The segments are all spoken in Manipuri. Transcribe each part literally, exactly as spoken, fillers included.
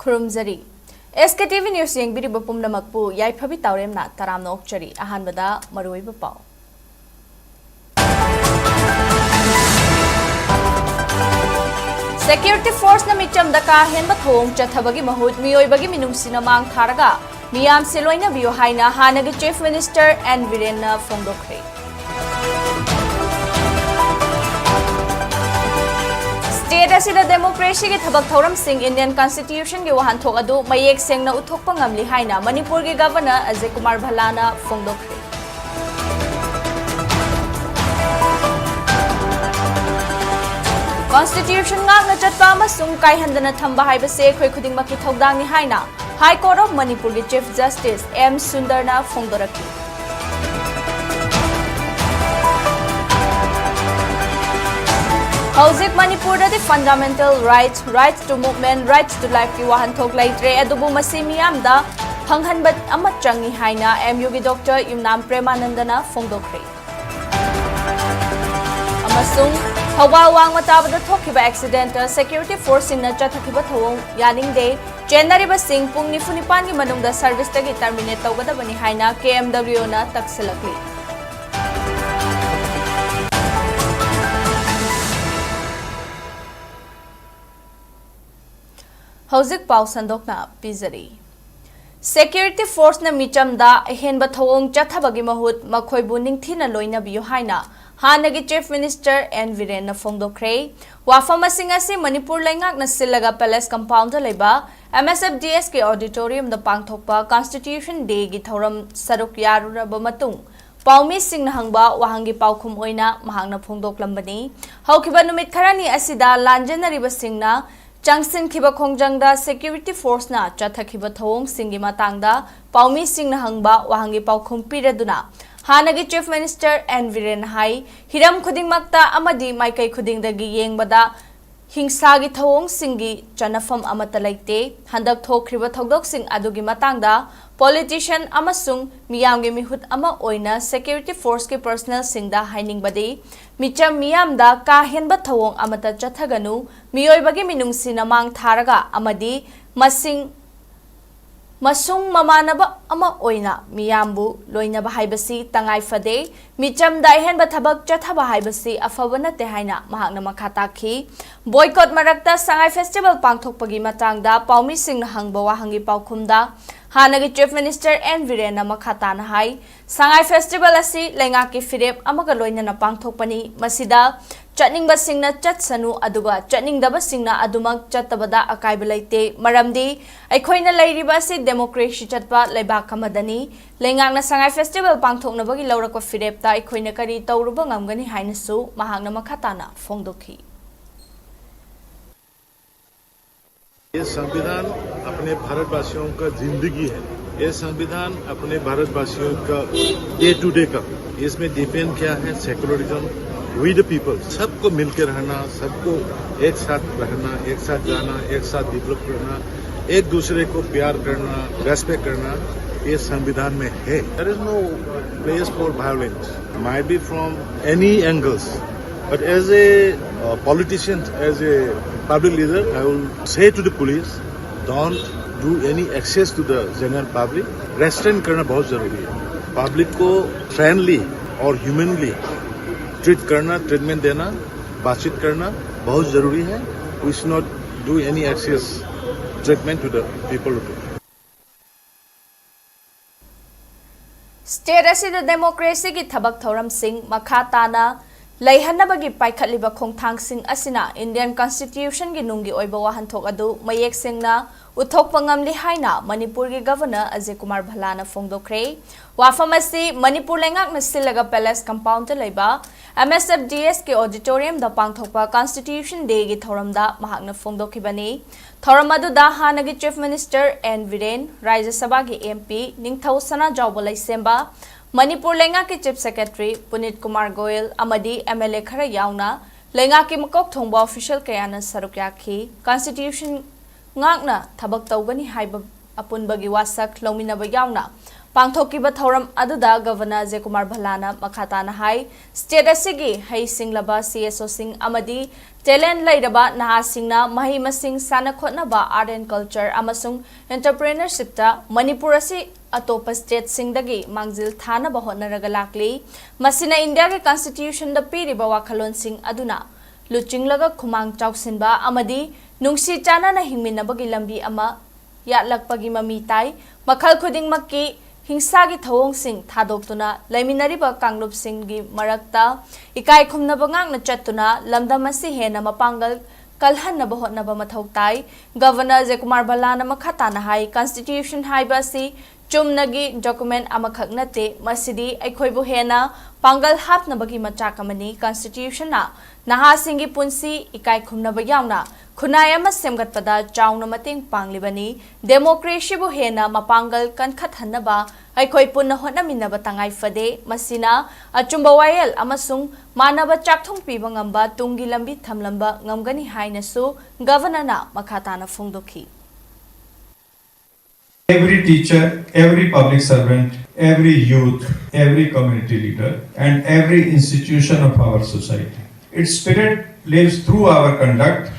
ꯈꯨꯔꯨꯝꯖꯔꯤ꯫ ꯑꯦꯁ ꯀꯦ ꯇꯤ ꯚꯤ News ꯌꯦꯡꯕꯤꯔꯤꯕ ꯄꯨꯝꯅꯃꯛꯄꯨ ꯌꯥꯏꯐꯕꯤ ꯇꯥꯎꯔꯦꯝꯅ ꯇꯔꯥꯝꯅ ꯑꯣꯛꯆꯔꯤ꯫ ꯑꯍꯥꯟꯕꯗ ꯃꯔꯨꯑꯣꯏꯕ ꯄꯥꯎ꯫ Security Forceꯅ ꯃꯤꯆꯝꯗ ꯀꯥ ꯍꯦꯟꯕ ꯊꯧꯑꯣꯡ ꯆꯠꯊꯕꯒꯤ ꯃꯍꯨꯠ ꯃꯤꯑꯣꯏꯕꯒꯤ ꯃꯤꯅꯨꯡꯁꯤꯅ ꯃꯥꯡ ꯊꯥꯔꯒ ꯃꯤꯌꯥꯝꯁꯦ ꯂꯣꯏꯅꯕꯤꯌꯨ ꯍꯥꯏꯅ ꯍꯥꯟꯅꯒꯤ Chief Minister ꯑꯦꯟ ꯕꯤꯔꯦꯟꯅ ꯐꯣꯡꯗꯣꯛꯈ꯭ꯔꯦ꯫ State ꯑꯁꯤꯗ democracyꯒꯤ ꯊꯕꯛ ꯊꯧꯔꯝꯁꯤꯡ Indian Constitutionꯒꯤ ꯋꯥꯍꯟꯊꯣꯛ ꯑꯗꯨ ꯃꯌꯦꯛ ꯁꯦꯡꯅ ꯎꯠꯊꯣꯛꯄ ꯉꯝꯂꯤ ꯍꯥꯏꯅ ꯃꯅꯤꯄꯨꯔꯒꯤ Governor ꯑꯖꯌ ꯀꯨꯃꯥꯔ ꯚꯜꯂꯥꯅ ꯐꯣꯡꯗꯣꯛꯈ꯭ꯔꯦ꯫ Constitution ꯉꯥꯛꯅ ꯆꯠꯄ ꯑꯃꯁꯨꯡ ꯀꯥꯏꯍꯟꯗꯅ ꯊꯝꯕ ꯍꯥꯏꯕꯁꯦ ꯑꯩꯈꯣꯏ ꯈꯨꯗꯤꯡꯃꯛꯀꯤ ꯊꯧꯗꯥꯡꯅꯤ ꯍꯥꯏꯅ High Court of ꯃꯅꯤꯄꯨꯔꯒꯤ Chief Justice ꯑꯦꯝ ꯁꯨꯟꯗꯔꯅ ꯐꯣꯡꯗꯣꯔꯛꯈꯤ꯫ ꯍꯧꯖꯤꯛ ꯃꯅꯤꯄꯨꯔꯗꯗꯤ fundamental rights, rights to movement, rights to lifeꯀꯤ ꯋꯥꯍꯟꯊꯣꯛ ꯂꯩꯇ꯭ꯔꯦ, ꯑꯗꯨꯕꯨ ꯃꯁꯤ ꯃꯤꯌꯥꯝꯗ ꯐꯪꯍꯟꯕ ꯑꯃ ꯆꯪꯏ ꯍꯥꯏꯅ ꯑꯦꯝ ꯌꯨꯒꯤ Doctor ꯌꯨꯝꯅꯥꯝ ꯄ꯭ꯔꯦꯃꯥꯅꯟꯗꯅ ꯐꯣꯡꯗꯣꯛꯈ꯭ꯔꯦ꯫ ꯑꯃꯁꯨꯡ ꯊꯧꯕꯥꯜ ꯋꯥꯡꯃ ꯇꯥꯕꯗ ꯊꯣꯛꯈꯤꯕ accidentꯇ Security Forceꯁꯤꯡꯅ ꯆꯠꯊꯈꯤꯕ ꯊꯧꯑꯣꯡ ꯌꯥꯅꯤꯡꯗꯦ, ꯆꯦꯟꯅꯔꯤꯕꯁꯤꯡ ꯄꯨꯡ ꯅꯤꯐꯨ ꯅꯤꯄꯥꯟꯒꯤ ꯃꯅꯨꯡꯗ serviceꯇꯒꯤ terminate ꯇꯧꯒꯗꯕꯅꯤ ꯍꯥꯏꯅ ꯀꯦ ꯑꯦꯝ ꯗꯕ꯭ꯂꯤꯎꯅ ꯇꯛꯁꯤꯜꯂꯛꯂꯤ꯫ ꯍꯧꯖꯤꯛ ꯄꯥꯎ ꯁꯟꯗꯣꯛꯅ ꯄꯤꯖꯔꯤ꯫ Security Forceꯅ ꯃꯤꯆꯝꯗ ꯑꯍꯦꯟꯕ ꯊꯧꯑꯣꯡ ꯆꯠꯊꯕꯒꯤ ꯃꯍꯨꯠ ꯃꯈꯣꯏꯕꯨ ꯅꯤꯡꯊꯤꯅ ꯂꯣꯏꯅꯕꯤꯌꯨ ꯍꯥꯏꯅ ꯍꯥꯟꯅꯒꯤ Chief Minister ꯑꯦꯟ ꯕꯤꯔꯦꯟꯅ ꯐꯣꯡꯗꯣꯛꯈ꯭ꯔꯦ꯫ ꯋꯥꯐꯝꯁꯤꯡ ꯑꯁꯤ ꯃꯅꯤꯄꯨꯔ ꯂꯩꯉꯥꯛꯅ ꯁꯤꯜꯂꯒ Palace Compoundꯗ ꯂꯩꯕ ꯑꯦꯝ ꯑꯦꯁ ꯑꯦꯐ ꯗꯤ ꯑꯦꯁꯀꯤ auditoriumꯗ ꯄꯥꯡꯊꯣꯛꯄ Constitution Dayꯒꯤ ꯊꯧꯔꯝ ꯁꯔꯨꯛ ꯌꯥꯔꯨꯔꯕ ꯃꯇꯨꯡ ꯄꯥꯎꯃꯤꯁꯤꯡꯅ ꯍꯪꯕ ꯋꯥꯍꯪꯒꯤ ꯄꯥꯎꯈꯨꯝ ꯑꯣꯏꯅ ꯃꯍꯥꯛꯅ ꯐꯣꯡꯗꯣꯛꯂꯝꯕꯅꯤ꯫ ꯍꯧꯈꯤꯕ ꯅꯨꯃꯤꯠ ꯈꯔꯅꯤ ꯑꯁꯤꯗ ꯂꯥꯟꯖꯦꯟꯅꯔꯤꯕꯁꯤꯡꯅ ꯆꯪꯁꯤꯟꯈꯤꯕ ꯈꯣꯡꯖꯪꯗ Security Forceꯅ ꯆꯠꯊꯈꯤꯕ ꯊꯧꯑꯣꯡꯁꯤꯡꯒꯤ ꯃꯇꯥꯡꯗ ꯄꯥꯎꯃꯤꯁꯤꯡꯅ ꯍꯪꯕ ꯋꯥꯍꯪꯒꯤ ꯄꯥꯎꯈꯨꯝ ꯄꯤꯔꯗꯨꯅ ꯍꯥꯟꯅꯒꯤ Chief Minister ꯑꯦꯟ ꯕꯤꯔꯦꯟ ꯍꯥꯏ, ꯍꯤꯔꯝ ꯈꯨꯗꯤꯡꯃꯛꯇ ꯑꯃꯗꯤ ꯃꯥꯏꯀꯩ ꯈꯨꯗꯤꯡꯗꯒꯤ ꯌꯦꯡꯕꯗ ꯍꯤꯡꯁꯥꯒꯤ ꯊꯧꯑꯣꯡꯁꯤꯡꯒꯤ ꯆꯠꯅꯐꯝ ꯑꯃꯠꯇ ꯂꯩꯇꯦ꯫ ꯍꯟꯗꯛ ꯊꯣꯛꯈ꯭ꯔꯤꯕ ꯊꯧꯗꯣꯛꯁꯤꯡ ꯑꯗꯨꯒꯤ ꯃꯇꯥꯡꯗ politician ꯑꯃꯁꯨꯡ ꯃꯤꯌꯥꯝꯒꯤ ꯃꯤꯍꯨꯠ ꯑꯃ ꯑꯣꯏꯅ Security Forceꯀꯤ personnelꯁꯤꯡꯗ ꯍꯥꯏꯅꯤꯡꯕꯗꯤ, ꯃꯤꯆꯝ ꯃꯤꯌꯥꯝꯗ ꯀꯥ ꯍꯦꯟꯕ ꯊꯧꯑꯣꯡ ꯑꯃꯠꯇ ꯆꯠꯊꯒꯅꯨ, ꯃꯤꯑꯣꯏꯕꯒꯤ ꯃꯤꯅꯨꯡꯁꯤꯅ ꯃꯥꯡ ꯊꯥꯔꯒ ꯑꯃꯗꯤ ꯃꯁꯤꯡ ꯃꯁꯨꯡ ꯃꯃꯥꯟꯅꯕ ꯑꯃ ꯑꯣꯏꯅ ꯃꯤꯌꯥꯝꯕꯨ ꯂꯣꯏꯅꯕ ꯍꯥꯏꯕꯁꯤ ꯇꯉꯥꯏ ꯐꯗꯦ꯫ ꯃꯤꯆꯝꯗ ꯑꯍꯦꯟꯕ ꯊꯕꯛ ꯆꯠꯊꯕ ꯍꯥꯏꯕꯁꯤ ꯑꯐꯕ ꯅꯠꯇꯦ ꯍꯥꯏꯅ ꯃꯍꯥꯛꯅ ꯃꯈꯥ ꯇꯥꯈꯤ꯫ ꯕꯣꯏꯀꯣꯠ ꯃꯔꯛꯇ ꯁꯉꯥꯏ ꯐꯦꯁꯇꯤꯚꯦꯜ ꯄꯥꯡꯊꯣꯛꯄꯒꯤ ꯃꯇꯥꯡꯗ ꯄꯥꯎꯃꯤꯁꯤꯡꯅ ꯍꯪꯕ ꯋꯥꯍꯪꯒꯤ ꯄꯥꯎꯈꯨꯝꯗ ꯍꯥꯟꯅꯒꯤ ꯆꯤꯐ ꯃꯤꯅꯤꯁꯇꯔ ꯑꯦꯟ ꯕꯤꯔꯦꯟꯅ ꯃꯈꯥ ꯇꯥꯅ ꯍꯥꯏ, ꯁꯉꯥꯏ ꯐꯦꯁꯇꯤꯚꯦꯜ ꯑꯁꯤ ꯂꯩꯉꯥꯛꯀꯤ ꯐꯤꯔꯦꯞ ꯑꯃꯒ ꯂꯣꯏꯅꯅ ꯄꯥꯡꯊꯣꯛꯄꯅꯤ꯫ ꯃꯁꯤꯗ ꯆꯠꯅꯤꯡꯕꯁꯤꯡꯅ ꯆꯠꯁꯅꯨ, ꯑꯗꯨꯒ ꯆꯠꯅꯤꯡꯗꯕꯁꯤꯡꯅ ꯑꯗꯨꯃꯛ ꯆꯠꯇꯕꯗ ꯑꯀꯥꯏꯕ ꯂꯩꯇꯦ꯫ ꯃꯔꯝꯗꯤ ꯑꯩꯈꯣꯏꯅ ꯂꯩꯔꯤꯕ ꯑꯁꯤ ꯗꯦꯃꯣꯀ꯭ꯔꯦꯁꯤ ꯆꯠꯄ ꯂꯩꯕꯥꯛ ꯑꯃꯗꯅꯤ꯫ ꯂꯩꯉꯥꯛꯅ ꯁꯉꯥꯏ ꯐꯦꯁꯇꯤꯚꯦꯜ ꯄꯥꯡꯊꯣꯛꯅꯕꯒꯤ ꯂꯧꯔꯛꯄ ꯐꯤꯔꯦꯞꯇ ꯑꯩꯈꯣꯏꯅ ꯀꯔꯤ ꯇꯧꯔꯨꯕ ꯉꯝꯒꯅꯤ ꯍꯥꯏꯅꯁꯨ ꯃꯍꯥꯛꯅ ꯃꯈꯥ ꯇꯥꯅ ꯐꯣꯡꯗꯣꯛꯈꯤ꯫ ये संविधान अपने भारतवासियों का जिंदगी है। ये संविधान अपने भारतवासियों का डे टू डे का, इसमें डिफेंड किया है सेकुलरिज्म, वी द पीपल, सबको मिलकर रहना, सबको एक साथ रहना, एक साथ जाना, एक साथ डेवलप करना, एक दूसरे को प्यार करना, रेस्पेक्ट करना, ये संविधान में है। There is no place for violence, might be from any angles, but as a uh, politician, as a public leader, I will say to the police, don't do any access to the general public. Restrain करना बहुत जरूरी है। पब्लिक को फ्रेंडली और ह्यूमनली ट्रीट करना, ट्रीटमेंट देना, बातचीत करना बहुत जरूरी है। We should not do any access treatment to the people. State ꯑꯁꯤꯗ ꯗꯦꯃꯣꯀ꯭ꯔꯦꯁꯤꯒꯤ ꯊꯕꯛ ꯊꯧꯔꯝꯁꯤꯡ ꯃꯈꯥ ꯇꯥꯅ ꯂꯩꯍꯟꯅꯕꯒꯤ ꯄꯥꯏꯈꯠꯂꯤꯕ ꯈꯣꯡꯊꯥꯡꯁꯤꯡ ꯑꯁꯤꯅ ꯏꯟꯗꯤꯌꯟ ꯀꯟꯁꯇꯤꯇ꯭ꯌꯨꯁꯟꯒꯤ ꯅꯨꯡꯒꯤ ꯑꯣꯏꯕ ꯋꯥꯍꯟꯊꯣꯛ ꯑꯗꯨ ꯃꯌꯦꯛ ꯁꯦꯡꯅ ꯎꯠꯊꯣꯛꯄ ꯉꯝꯂꯤ ꯍꯥꯏꯅ ꯃꯅꯤꯄꯨꯔꯒꯤ ꯒꯚꯔꯅꯔ ꯑꯖꯌ ꯀꯨꯃꯥꯔ ꯚꯜꯂꯥꯅ ꯐꯣꯡꯗꯣꯛꯈ꯭ꯔꯦ꯫ ꯋꯥꯐꯝ ꯑꯁꯤ ꯃꯅꯤꯄꯨꯔ ꯂꯩꯉꯥꯛꯅ ꯁꯤꯜꯂꯒ ꯄꯦꯂꯦꯁ ꯀꯝꯄꯥꯎꯟꯗ ꯂꯩꯕ ꯑꯦꯝ ꯑꯦꯁ ꯑꯦꯐ ꯗꯤ ꯑꯦꯁꯀꯤ ꯑꯣꯗꯤꯇꯣꯔꯤꯌꯝꯗ ꯄꯥꯡꯊꯣꯛꯄ ꯀꯟꯁꯇꯤꯇ꯭ꯌꯨꯁꯟ ꯗꯦꯒꯤ ꯊꯧꯔꯝꯗ ꯃꯍꯥꯛꯅ ꯐꯣꯡꯗꯣꯛꯈꯤꯕꯅꯤ꯫ ꯊꯧꯔꯝ ꯑꯗꯨꯗ ꯍꯥꯟꯅꯒꯤ ꯆꯤꯐ ꯃꯤꯅꯤꯁꯇꯔ ꯑꯦꯟ ꯕꯤꯔꯦꯟ, ꯔꯥꯖ꯭ꯌ ꯁꯚꯥꯒꯤ ꯑꯦꯝ ꯄꯤ ꯅꯤꯡꯊꯧ ꯁꯅꯥꯖꯥꯎꯕ ꯂꯩꯁꯦꯝꯕ, ꯃꯅꯤꯄꯨꯔ ꯂꯩꯉꯥꯛꯀꯤ ꯆꯤꯐ ꯁꯦꯀ꯭ꯔꯦꯇꯔꯤ ꯄꯨꯅꯤꯠ ꯀꯨꯃꯥꯔ ꯒꯣꯌꯜ ꯑꯃꯗꯤ ꯑꯦꯝ ꯑꯦꯜ ꯑꯦ ꯈꯔ ꯌꯥꯎꯅ ꯂꯩꯉꯥꯛꯀꯤ ꯃꯀꯣꯛ ꯊꯣꯡꯕ ꯑꯣꯐꯤꯁꯤꯌꯦꯜ ꯀꯌꯥꯅ ꯁꯔꯨꯛ ꯌꯥꯈꯤ꯫ ꯀꯟꯁꯇꯤꯇ꯭ꯌꯨꯁꯟ ꯉꯥꯛꯅ ꯊꯕꯛ ꯇꯧꯒꯅꯤ ꯍꯥꯏꯕ ꯑꯄꯨꯟꯕꯒꯤ ꯋꯥꯁꯛ ꯂꯧꯃꯤꯟꯅꯕ ꯌꯥꯎꯅ ꯄꯥꯡꯊꯣꯛꯈꯤꯕ ꯊꯧꯔꯝ ꯑꯗꯨꯗ ꯒꯚꯔꯅꯔ ꯖꯦꯀꯨꯃꯥꯔ ꯚꯜꯂꯥꯅ ꯃꯈꯥ ꯇꯥꯅ ꯍꯥꯏ, ꯁ꯭ꯇꯦꯠ ꯑꯁꯤꯒꯤ ꯍꯩꯁꯤꯡꯂꯕ ꯁꯤ ꯑꯦꯁ ꯑꯣꯁꯤꯡ ꯑꯃꯗꯤ ꯇꯦꯂꯦꯟꯠ ꯂꯩꯔꯕ ꯅꯍꯥꯁꯤꯡꯅ ꯃꯍꯩ ꯃꯁꯤꯡ, ꯁꯥꯟꯅ ꯈꯣꯠꯅꯕ, ꯑꯥꯔꯠ ꯑꯦꯟ ꯀꯜꯆꯔ ꯑꯃꯁꯨꯡ ꯑꯦꯟꯇꯔꯄ꯭ꯔꯦꯅꯔꯁꯤꯞꯇ ꯃꯅꯤꯄꯨꯔ ꯑꯁꯤ ꯑꯇꯣꯞꯄ ꯁ꯭ꯇꯦꯠꯁꯤꯡꯗꯒꯤ ꯃꯥꯡꯖꯤꯜ ꯊꯥꯅꯕ ꯍꯣꯠꯅꯔꯒ ꯂꯥꯛꯂꯤ꯫ ꯃꯁꯤꯅ ꯏꯟꯗꯤꯌꯥꯒꯤ ꯀꯟꯁꯇꯤꯇ꯭ꯌꯨꯁꯟꯗ ꯄꯤꯔꯤꯕ ꯋꯥꯈꯜꯂꯣꯟꯁꯤꯡ ꯑꯗꯨꯅ ꯂꯨꯆꯤꯡꯂꯒ ꯈꯨꯃꯥꯡ ꯆꯥꯎꯁꯤꯟꯕ ꯑꯃꯗꯤ ꯅꯨꯡꯁꯤ ꯆꯥꯟꯅꯅ ꯍꯤꯡꯃꯤꯟꯅꯕꯒꯤ ꯂꯝꯕꯤ ꯑꯃ ꯌꯥꯠꯂꯛꯄꯒꯤ ꯃꯃꯤ ꯇꯥꯏ꯫ ꯃꯈꯜ ꯈꯨꯗꯤꯡꯃꯛꯀꯤ ꯍꯤꯡꯁꯥꯒꯤ ꯊꯧꯑꯣꯡꯁꯤꯡ ꯊꯥꯗꯣꯛꯇꯨꯅ ꯂꯩꯃꯤꯟꯅꯔꯤꯕ ꯀꯥꯡꯂꯨꯞꯁꯤꯡꯒꯤ ꯃꯔꯛꯇ ꯏꯀꯥꯏ ꯈꯨꯝꯅꯕ ꯉꯥꯛꯅ ꯆꯠꯇꯨꯅ ꯂꯝꯗꯝ ꯑꯁꯤ ꯍꯦꯟꯅ ꯃꯄꯥꯡꯒꯜ ꯀꯜꯍꯟꯅꯕ ꯍꯣꯠꯅꯕ ꯃꯊꯧ ꯇꯥꯏ꯫ ꯒꯚꯔꯅꯔ ꯖꯦꯀꯨꯃꯥꯔ ꯚꯜꯂꯥꯅ ꯃꯈꯥ ꯇꯥꯅ ꯍꯥꯏ, ꯀꯟꯁꯇꯤꯇ꯭ꯌꯨꯁꯟ ꯍꯥꯏꯕ ꯑꯁꯤ ꯆꯨꯝꯅꯒꯤ ꯗꯣꯀꯨꯃꯦꯟꯠ ꯑꯃꯈꯛ ꯅꯠꯇꯦ, ꯃꯁꯤꯗꯤ ꯑꯩꯈꯣꯏꯕꯨ ꯍꯦꯟꯅ ꯄꯥꯡꯒꯜ ꯍꯥꯞꯅꯕꯒꯤ ꯃꯆꯥꯛ ꯑꯃꯅꯤ꯫ ꯀꯟꯁꯇꯤꯇ꯭ꯌꯨꯁꯟꯅ ꯅꯍꯥꯁꯤꯡꯒꯤ ꯄꯨꯟꯁꯤ ꯏꯀꯥꯏ ꯈꯨꯝꯅꯕ ꯌꯥꯎꯅ ꯈꯨꯟꯅꯥꯏ ꯑꯃ ꯁꯦꯝꯒꯠꯄꯗ ꯆꯥꯎꯅ ꯃꯇꯦꯡ ꯄꯥꯡꯂꯤꯕꯅꯤ꯫ ꯗꯦꯃꯣꯀ꯭ꯔꯦꯁꯤꯕꯨ ꯍꯦꯟꯅ ꯃꯄꯥꯡꯒꯜ ꯀꯟꯈꯠꯍꯟꯅꯕ ꯑꯩꯈꯣꯏ ꯄꯨꯟꯅ ꯍꯣꯠꯅꯃꯤꯟꯅꯕ ꯇꯉꯥꯏ ꯐꯗꯦ꯫ ꯃꯁꯤꯅ ꯑꯆꯨꯝꯕ ꯋꯥꯌꯦꯜ ꯑꯃꯁꯨꯡ ꯃꯥꯟꯅꯕ ꯆꯥꯛꯊꯨꯡ ꯄꯤꯕ ꯉꯝꯕ ꯇꯨꯡꯒꯤ ꯂꯝꯕꯤ ꯊꯝꯂꯝꯕ ꯉꯝꯒꯅꯤ ꯍꯥꯏꯅꯁꯨ ꯒꯚꯔꯅꯔꯅ ꯃꯈꯥ ꯇꯥꯅ ꯐꯣꯡꯗꯣꯛꯈꯤ꯫ Every teacher, every public servant, every youth, every community leader, and every institution of our society. Its spirit lives through our conduct,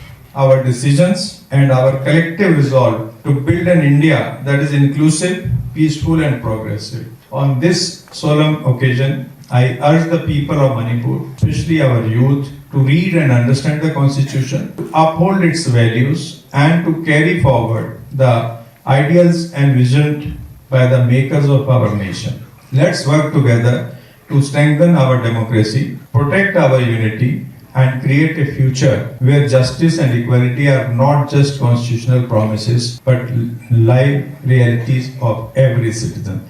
our decisions, and our collective resolve to build an India that is inclusive, peaceful, and progressive. On this solemn occasion, I urge the people of Manipur, especially our youth, to read and understand the Constitution, to uphold its values, and to carry forward the ideals envisioned by the makers of our nation. Let's work together to strengthen our democracy, protect our unity, and create a future where justice and equality are not just constitutional promises but live realities of every citizen.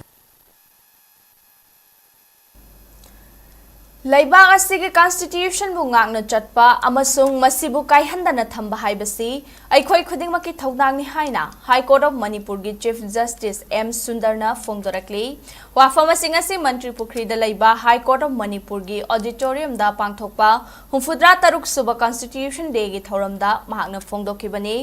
ꯂꯩꯕꯥꯛ ꯑꯁꯤꯒꯤ ꯀꯟꯁꯇꯤꯇ꯭ꯌꯨꯁꯟꯕꯨ ꯉꯥꯛꯅ ꯆꯠꯄ ꯑꯃꯁꯨꯡ ꯃꯁꯤꯕꯨ ꯀꯥꯏꯍꯟꯗꯅ ꯊꯝꯕ ꯍꯥꯏꯕꯁꯤ ꯑꯩꯈꯣꯏ ꯈꯨꯗꯤꯡꯃꯛꯀꯤ ꯊꯧꯗꯥꯡꯅꯤ ꯍꯥꯏꯅ ꯍꯥꯏ ꯀꯣꯔꯠ ꯑꯣꯐ ꯃꯅꯤꯄꯨꯔꯒꯤ ꯆꯤꯐ ꯖꯁꯇꯤꯁ ꯑꯦꯝ ꯁꯨꯟꯗꯔꯅ ꯐꯣꯡꯗꯣꯔꯛꯂꯤ꯫ ꯋꯥꯐꯝ ꯑꯁꯤꯡ ꯑꯁꯤ ꯃꯟꯇ꯭ꯔꯤ ꯄꯨꯈ꯭ꯔꯤꯗ ꯂꯩꯕ ꯍꯥꯏ ꯀꯣꯔꯠ ꯑꯣꯐ ꯃꯅꯤꯄꯨꯔꯒꯤ ꯑꯣꯗꯤꯇꯣꯔꯤꯌꯝꯗ ꯄꯥꯡꯊꯣꯛꯄ ꯍꯨꯝꯐꯨꯇꯔꯥ ꯇꯔꯨꯛ ꯁꯨꯕ ꯀꯟꯁꯇꯤꯇ꯭ꯌꯨꯁꯟ ꯗꯦꯒꯤ ꯊꯧꯔꯝꯗ ꯃꯍꯥꯛꯅ ꯐꯣꯡꯗꯣꯛꯈꯤꯕꯅꯤ꯫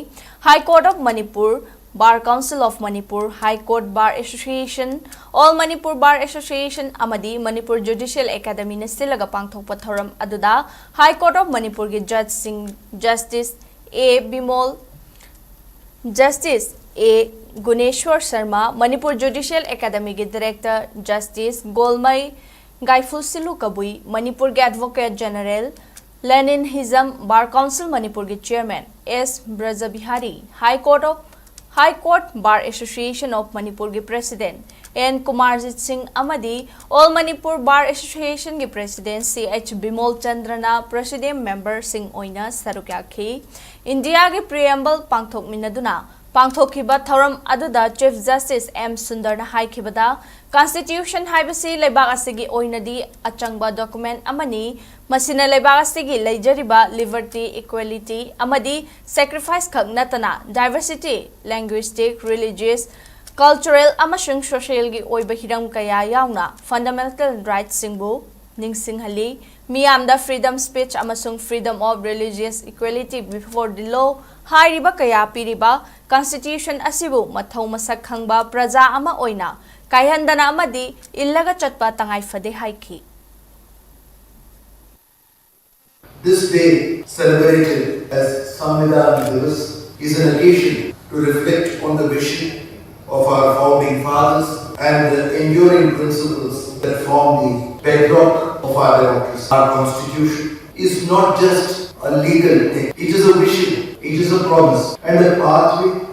High court of Manipur Bar Council of Manipur, High Court Bar Association, All Manipur Bar Association ꯑꯃꯗꯤ Manipur Judicial Academyꯅ ꯁꯤꯜꯂꯒ ꯄꯥꯡꯊꯣꯛꯄ ꯊꯧꯔꯝ ꯑꯗꯨꯗ High Court of Manipurꯒꯤ judgeꯁꯤꯡ Justice A Bimol, Justice A Guneshwar Sharma, Manipur Judicial Academyꯒꯤ Director Justice Golmai Gaifulsilu Kabui, ꯃꯅꯤꯄꯨꯔꯒꯤ Advocate General, Lenin Hizam, Bar Council ꯃꯅꯤꯄꯨꯔꯒꯤ Chairman S Brajabihari, High Court of, High Court Bar Association of ꯃꯅꯤꯄꯨꯔꯒꯤ President N Kumarjit Singh ꯑꯃꯗꯤ All Manipur Bar Associationꯒꯤ President C H Bimol Chandraꯅ President memberꯁꯤꯡ ꯑꯣꯏꯅ ꯁꯔꯨꯛ ꯌꯥꯈꯤ꯫ ꯏꯟꯗꯤꯌꯥꯒꯤ Preamble ꯄꯥꯡꯊꯣꯛꯃꯤꯟꯅꯗꯨꯅ ꯄꯥꯡꯊꯣꯛꯈꯤꯕ ꯊꯧꯔꯝ ꯑꯗꯨꯗ Chief Justice M Sundarꯅ ꯍꯥꯏꯈꯤꯕꯗ, Constitution ꯍꯥꯏꯕꯁꯤ ꯂꯩꯕꯥꯛ ꯑꯁꯤꯒꯤ ꯑꯣꯏꯅꯗꯤ ꯑꯆꯪꯕ document ꯑꯃꯅꯤ꯫ ꯃꯁꯤꯅ ꯂꯩꯕꯥꯛ ꯑꯁꯤꯒꯤ ꯂꯩꯖꯔꯤꯕ liberty, equality ꯑꯃꯗꯤ sacrifice ꯈꯛ ꯅꯠꯇꯅ diversity, linguistic, religious, cultural ꯑꯃꯁꯨꯡ socialꯒꯤ ꯑꯣꯏꯕ ꯍꯤꯔꯝ ꯀꯌꯥ ꯌꯥꯎꯅ fundamental rightꯁꯤꯡꯕꯨ ꯅꯤꯡꯁꯤꯡꯍꯜꯂꯤ꯫ ꯃꯤꯌꯥꯝꯗ freedom speech ꯑꯃꯁꯨꯡ freedom of religious equality before the law ꯍꯥꯏꯔꯤꯕ ꯀꯌꯥ ꯄꯤꯔꯤꯕ Constitution ꯑꯁꯤꯕꯨ ꯃꯊꯧ ꯃꯁꯛ ꯈꯪꯕ ꯄ꯭ꯔꯖꯥ ꯑꯃ ꯑꯣꯏꯅ ꯀꯥꯏꯍꯟꯗꯅ ꯑꯃꯗꯤ ꯏꯜꯂꯒ ꯆꯠꯄ ꯇꯉꯥꯏ ꯐꯗꯦ ꯍꯥꯏꯈꯤ꯫ This day, celebrated as Samvidhan Divas, is an occasion to reflect on the vision of our founding fathers and the enduring principles that form the bedrock of our democracy. Our constitution is not just a legal text, it is a vision, it is a promise, and a pathway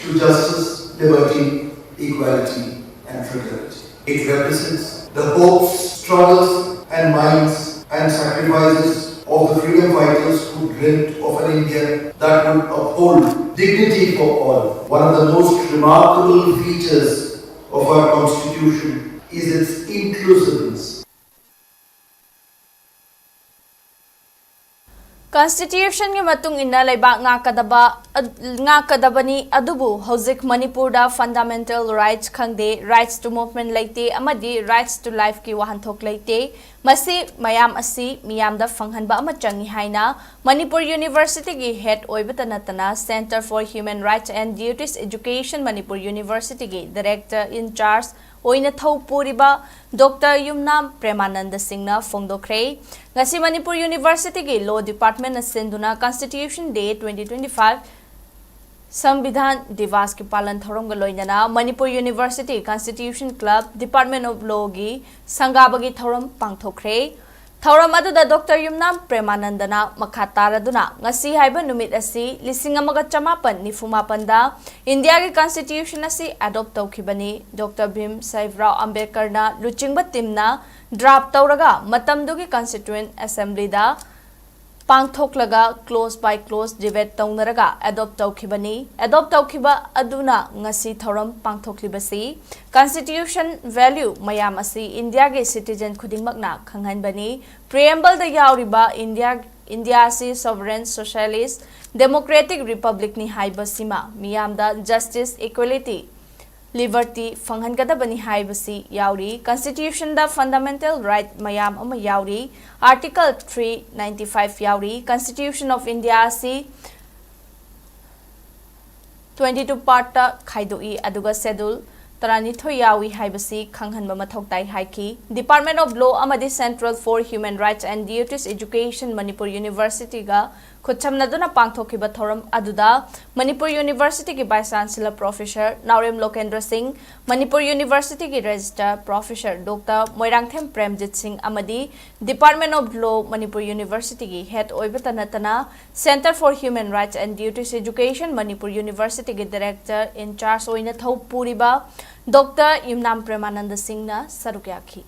to justice, liberty, equality, and fraternity. It represents the hopes, struggles, and minds and sacrifices of the freedom fighters who dreamt of an India that would uphold dignity for all. One of the most remarkable features of our constitution is its inclusiveness. Constitutionꯒꯤ ꯃꯇꯨꯡ ꯏꯟꯅ ꯂꯩꯕꯥꯛ ꯉꯥꯛꯀꯗꯕ, ꯑ, ꯉꯥꯛꯀꯗꯕꯅꯤ, ꯑꯗꯨꯕꯨ ꯍꯧꯖꯤꯛ ꯃꯅꯤꯄꯨꯔꯗ fundamental rights ꯈꯪꯗꯦ, rights to movement ꯂꯩꯇꯦ ꯑꯃꯗꯤ rights to lifeꯀꯤ ꯋꯥꯍꯟꯊꯣꯛ ꯂꯩꯇꯦ꯫ ꯃꯁꯤ ꯃꯌꯥꯝ ꯑꯁꯤ ꯃꯤꯌꯥꯝꯗ ꯐꯪꯍꯟꯕ ꯑꯃ ꯆꯪꯏ ꯍꯥꯏꯅ ꯃꯅꯤꯄꯨꯔ Universityꯒꯤ head ꯑꯣꯏꯕꯇ ꯅꯠꯇꯅ Centre for Human Rights and Duties Education Manipur Universityꯒꯤ director in charge ꯑꯣꯏꯅ ꯊꯧ ꯄꯨꯔꯤꯕ Doctor ꯌꯨꯝꯅꯥꯝ ꯄ꯭ꯔꯦꯃꯥꯅꯟꯗ ꯁꯤꯡꯅ ꯐꯣꯡꯗꯣꯛꯈ꯭ꯔꯦ꯫ ꯉꯁꯤ ꯃꯅꯤꯄꯨꯔ Universityꯒꯤ Law Departmentꯅ ꯁꯤꯟꯗꯨꯅ Constitution Day twenty twenty-five ꯁꯪꯕꯤꯙꯥꯟ ꯗꯤꯕꯥꯁꯀꯤ ꯄꯥꯂꯟ ꯊꯧꯔꯝꯒ ꯂꯣꯏꯅꯅ Manipur University Constitution Club Department of Lawꯒꯤ ꯁꯪꯒꯥꯕꯒꯤ ꯊꯧꯔꯝ ꯄꯥꯡꯊꯣꯛꯈ꯭ꯔꯦ꯫ ꯊꯧꯔꯝ ꯑꯗꯨꯗ Doctor ꯌꯨꯝꯅꯥꯝ ꯄ꯭ꯔꯦꯃꯥꯅꯟꯗꯅ ꯃꯈꯥ ꯇꯥꯔꯗꯨꯅ ꯉꯁꯤ ꯍꯥꯏꯕ ꯅꯨꯃꯤꯠ ꯑꯁꯤ ꯂꯤꯁꯤꯡ ꯑꯃꯒ ꯆꯃꯥꯄꯟ ꯅꯤꯐꯨ ꯃꯥꯄꯟꯗ ꯏꯟꯗꯤꯌꯥꯒꯤ Constitution ꯑꯁꯤ adopt ꯇꯧꯈꯤꯕꯅꯤ꯫ Doctor ꯚꯤꯝ ꯁꯥꯍꯤꯕꯔꯥꯎ ꯑꯝꯕꯦꯗꯀꯔꯅ ꯂꯨꯆꯤꯡꯕ teamꯅ draft ꯇꯧꯔꯒ ꯃꯇꯝꯗꯨꯒꯤ Constituent Assemblyꯗ ꯄꯥꯡꯊꯣꯛꯂꯒ clause by clause debate ꯇꯧꯅꯔꯒ adopt ꯇꯧꯈꯤꯕꯅꯤ꯫ Adopt ꯇꯧꯈꯤꯕ ꯑꯗꯨꯅ ꯉꯁꯤ ꯊꯧꯔꯝ ꯄꯥꯡꯊꯣꯛꯂꯤꯕꯁꯤ Constitution value ꯃꯌꯥꯝ ꯑꯁꯤ ꯏꯟꯗꯤꯌꯥꯒꯤ citizen ꯈꯨꯗꯤꯡꯃꯛꯅ ꯈꯪꯍꯟꯕꯅꯤ꯫ Preambleꯗ ꯌꯥꯎꯔꯤꯕ ꯏꯟꯗꯤꯌꯥ, ꯏꯟꯗꯤꯌꯥ ꯑꯁꯤ sovereign, socialist, democratic republicꯅꯤ ꯍꯥꯏꯕꯁꯤꯃ ꯃꯤꯌꯥꯝꯗ justice, equality, liberty ꯐꯪꯍꯟꯒꯗꯕꯅꯤ ꯍꯥꯏꯕꯁꯤ ꯌꯥꯎꯔꯤ꯫ Constitutionꯗ fundamental right ꯃꯌꯥꯝ ꯑꯃ ꯌꯥꯎꯔꯤ꯫ Article three ninety-five ꯌꯥꯎꯔꯤ꯫ Constitution of India ꯑꯁꯤ twenty-two partꯇ ꯈꯥꯏꯗꯣꯛꯏ, ꯑꯗꯨꯒ schedule ꯇꯔꯥꯅꯤꯊꯣꯏ ꯌꯥꯎꯏ ꯍꯥꯏꯕꯁꯤ ꯈꯪꯍꯟꯕ ꯃꯊꯧ ꯇꯥꯏ ꯍꯥꯏꯈꯤ꯫ Department of Law ꯑꯃꯗꯤ Centre for Human Rights and Duties Education Manipur Universityꯒ ꯈꯨꯠꯁꯝꯅꯗꯨꯅ ꯄꯥꯡꯊꯣꯛꯈꯤꯕ ꯊꯧꯔꯝ ꯑꯗꯨꯗ ꯃꯅꯤꯄꯨꯔ Universityꯒꯤ Vice Chancellor Professor ꯅꯥꯎꯔꯦꯝ ꯂꯣꯀꯦꯟꯗ꯭ꯔ ꯁꯤꯡ, Manipur Universityꯒꯤ Registrar Professor Doctor Moirangthem Premjit ꯁꯤꯡ ꯑꯃꯗꯤ Department of Law Manipur Universityꯒꯤ head ꯑꯣꯏꯕꯇ ꯅꯠꯇꯅ Centre for Human Rights and Duties Education Manipur Universityꯒꯤ director in charge ꯑꯣꯏꯅ ꯊꯧ ꯄꯨꯔꯤꯕ Doctor ꯌꯨꯝꯅꯥꯝ ꯄ꯭ꯔꯦꯃꯥꯅꯟꯗ ꯁꯤꯡꯅ ꯁꯔꯨꯛ ꯌꯥꯈꯤ꯫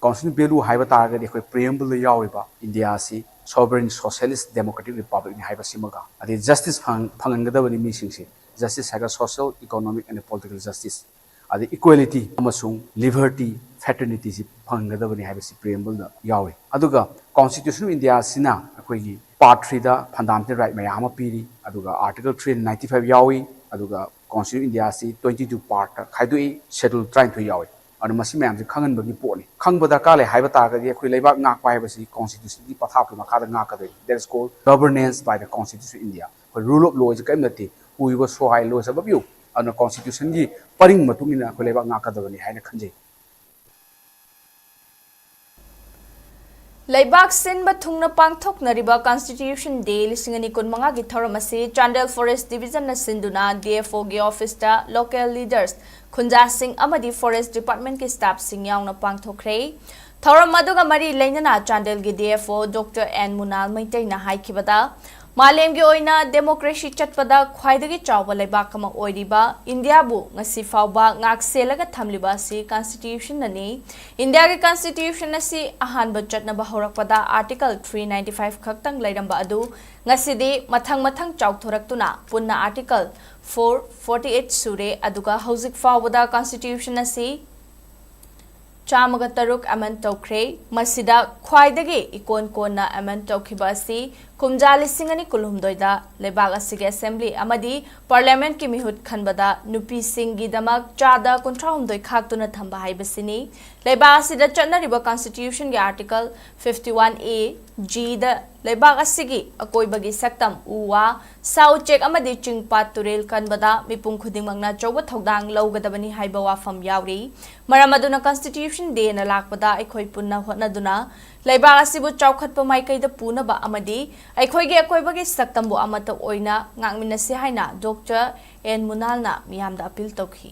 Constitutional value ꯍꯥꯏꯕ ꯇꯥꯔꯒꯗꯤ ꯑꯩꯈꯣꯏ preambleꯗ ꯌꯥꯎꯔꯤꯕ ꯏꯟꯗꯤꯌꯥ ꯑꯁꯤ sovereign, socialist, democratic republicꯅꯤ ꯍꯥꯏꯕꯁꯤꯃꯒ, ꯑꯗꯩ justice ꯐꯪ-, ꯐꯪꯍꯟꯒꯗꯕꯅꯤ ꯃꯤꯁꯤꯡꯁꯦ꯫ Justice ꯍꯥꯏꯔꯒ social, economic and political justice, ꯑꯗꯩ equality ꯑꯃꯁꯨꯡ liberty, ꯐ꯭ꯔꯦꯇꯔꯅꯤꯇꯤꯁꯤ ꯐꯪꯒꯗꯕꯅꯤ ꯍꯥꯏꯕꯁꯤ ꯄ꯭ꯔꯤꯑꯦꯝꯕꯜꯗ ꯌꯥꯎꯏ꯫ ꯑꯗꯨꯒ Constitution of India ꯑꯁꯤꯅ ꯑꯩꯈꯣꯏꯒꯤ Part three ꯗ ꯐꯟꯗꯥꯃꯦꯟꯇꯦꯜ ꯔꯥꯏꯠ ꯃꯌꯥꯝ ꯑꯃ ꯄꯤꯔꯤ꯫ ꯑꯗꯨꯒ Article three ninety five ꯌꯥꯎꯏ꯫ ꯑꯗꯨꯒ Constitution of India ꯑꯁꯤ twenty two part ꯈꯥꯏꯗꯣꯛꯏ, ꯁꯦꯗꯨꯜ ꯇꯔꯥꯅꯤꯊꯣꯏ ꯌꯥꯎꯏ꯫ ꯑꯗꯨꯅ ꯃꯁꯤ ꯃꯌꯥꯝꯁꯤ ꯈꯪꯍꯟꯕꯒꯤ ꯄꯣꯠꯅꯤ꯫ ꯈꯪꯕ ꯗꯔꯀꯥꯔ ꯂꯩ ꯍꯥꯏꯕ ꯇꯥꯔꯒꯗꯤ ꯑꯩꯈꯣꯏ ꯂꯩꯕꯥꯛ ꯉꯥꯛꯄ ꯍꯥꯏꯕꯁꯤ Constitution ꯒꯤ ꯄꯊꯥꯞꯀꯤ ꯃꯈꯥꯗ ꯉꯥꯛꯀꯗꯣꯏꯅꯤ꯫ That is called governance by the Constitution of India꯫ ꯑꯩꯈꯣꯏ rule of law ꯁꯤ ꯀꯔꯤꯝ ꯅꯠꯇꯦ꯫ Who you serve, how you serve you꯫ ꯑꯗꯨꯅ Constitution ꯒꯤ ꯄꯔꯤꯡ ꯃꯇꯨꯡ ꯏꯟꯅ ꯑꯩꯈꯣꯏ ꯂꯩꯕꯥꯛ ꯉꯥꯛꯀꯗꯕꯅꯤ ꯍꯥꯏꯅ ꯈꯟꯖꯩ꯫ ꯂꯩꯕꯥꯛ ꯁꯤꯟꯕ ꯊꯨꯡꯅ ꯄꯥꯡꯊꯣꯛꯅꯔꯤꯕ Constitution Day ꯂꯤꯁꯤꯡ ꯑꯅꯤ ꯀꯨꯟꯃꯉꯥꯒꯤ ꯊꯧꯔꯝ ꯑꯁꯤ ꯆꯥꯟꯗꯦꯜ Forest Division ꯅ ꯁꯤꯟꯗꯨꯅ D F O ꯒꯤ office ꯇ local leaders, ꯈꯨꯟꯖꯥꯁꯤꯡ ꯑꯃꯗꯤ Forest Department ꯀꯤ staff ꯁꯤꯡ ꯌꯥꯎꯅ ꯄꯥꯡꯊꯣꯛꯈ꯭ꯔꯦ꯫ ꯊꯧꯔꯝ ꯑꯗꯨꯒ ꯃꯔꯤ ꯂꯩꯅꯅ ꯆꯥꯟꯗꯦꯜꯒꯤ D F O Doctor N ꯃꯨꯅꯥꯜ ꯃꯩꯇꯩꯅ ꯍꯥꯏꯈꯤꯕꯗ, ꯃꯥꯂꯦꯝꯒꯤ ꯑꯣꯏꯅ democracy ꯆꯠꯄꯗ ꯈ꯭ꯋꯥꯏꯗꯒꯤ ꯆꯥꯎꯕ ꯂꯩꯕꯥꯛ ꯑꯃ ꯑꯣꯏꯔꯤꯕ ꯏꯟꯗꯤꯌꯥꯕꯨ ꯉꯁꯤ ꯐꯥꯎꯕ ꯉꯥꯛ ꯁꯦꯜꯂꯒ ꯊꯝꯂꯤꯕ ꯑꯁꯤ Constitution ꯅꯅꯤ꯫ ꯏꯟꯗꯤꯌꯥꯒꯤ Constitution ꯑꯁꯤ ꯑꯍꯥꯟꯕ ꯆꯠꯅꯕ ꯍꯧꯔꯛꯄꯗ Article three ninety five ꯈꯛꯇꯪ ꯂꯩꯔꯝꯕ ꯑꯗꯨ ꯉꯁꯤꯗꯤ ꯃꯊꯪ ꯃꯊꯪ ꯆꯥꯎꯊꯣꯔꯛꯇꯨꯅ ꯄꯨꯟꯅ Article four forty eight ꯁꯨꯔꯦ꯫ ꯑꯗꯨꯒ ꯍꯧꯖꯤꯛ ꯐꯥꯎꯕꯗ Constitution ꯑꯁꯤ ꯆꯥꯝꯃꯒ ꯇꯔꯨꯛ amend ꯇꯧꯈ꯭ꯔꯦ꯫ ꯃꯁꯤꯗ ꯈ꯭ꯋꯥꯏꯗꯒꯤ ꯏꯀꯣꯟ ꯀꯣꯟꯅ amend ꯇꯧꯈꯤꯕ ꯑꯁꯤ ꯀꯨꯝꯖꯥ ꯂꯤꯁꯤꯡ ꯑꯅꯤ ꯀꯨꯟꯍꯨꯝꯗꯣꯏꯗ ꯂꯩꯕꯥꯛ ꯑꯁꯤꯒꯤ Assembly ꯑꯃꯗꯤ Parliament ꯀꯤ ꯃꯤꯍꯨꯠ ꯈꯟꯕꯗ ꯅꯨꯄꯤꯁꯤꯡꯒꯤꯗꯃꯛ ꯆꯥꯗ ꯀꯨꯟꯊ꯭ꯔꯥꯍꯨꯝꯗꯣꯏ ꯈꯥꯛꯇꯨꯅ ꯊꯝꯕ ꯍꯥꯏꯕꯁꯤꯅꯤ꯫ ꯂꯩꯕꯥꯛ ꯑꯁꯤꯗ ꯆꯠꯅꯔꯤꯕ Constitution ꯒꯤ Article fifty one A G ꯗ ꯂꯩꯕꯥꯛ ꯑꯁꯤꯒꯤ ꯑꯀꯣꯏꯕꯒꯤ ꯁꯛꯇꯝ, ꯎ ꯋꯥ, ꯁꯥ ꯎꯆꯦꯛ ꯑꯃꯗꯤ ꯆꯤꯡ ꯄꯥꯠ ꯇꯨꯔꯦꯜ ꯀꯟꯕꯗ ꯃꯤꯄꯨꯝ ꯈꯨꯗꯤꯡꯃꯛꯅ ꯑꯆꯧꯕ ꯊꯧꯗꯥꯡ ꯂꯧꯒꯗꯕꯅꯤ ꯍꯥꯏꯕ ꯋꯥꯐꯝ ꯌꯥꯎꯔꯤ꯫ ꯃꯔꯝ ꯑꯗꯨꯅ Constitution Day ꯅ ꯂꯥꯛꯄꯗ ꯑꯩꯈꯣꯏ ꯄꯨꯟꯅ ꯍꯣꯠꯅꯗꯨꯅ ꯂꯩꯕꯥꯛ ꯑꯁꯤꯕꯨ ꯆꯥꯎꯈꯠꯄ ꯃꯥꯏꯀꯩꯗ ꯄꯨꯅꯕ ꯑꯃꯗꯤ ꯑꯩꯈꯣꯏꯒꯤ ꯑꯀꯣꯏꯕꯒꯤ ꯁꯛꯇꯝꯕꯨ ꯑꯃꯠꯇ ꯑꯣꯏꯅ ꯉꯥꯛꯃꯤꯟꯅꯁꯤ ꯍꯥꯏꯅ Doctor N ꯃꯨꯅꯥꯜꯅ ꯃꯤꯌꯥꯝꯗ appeal ꯇꯧꯈꯤ꯫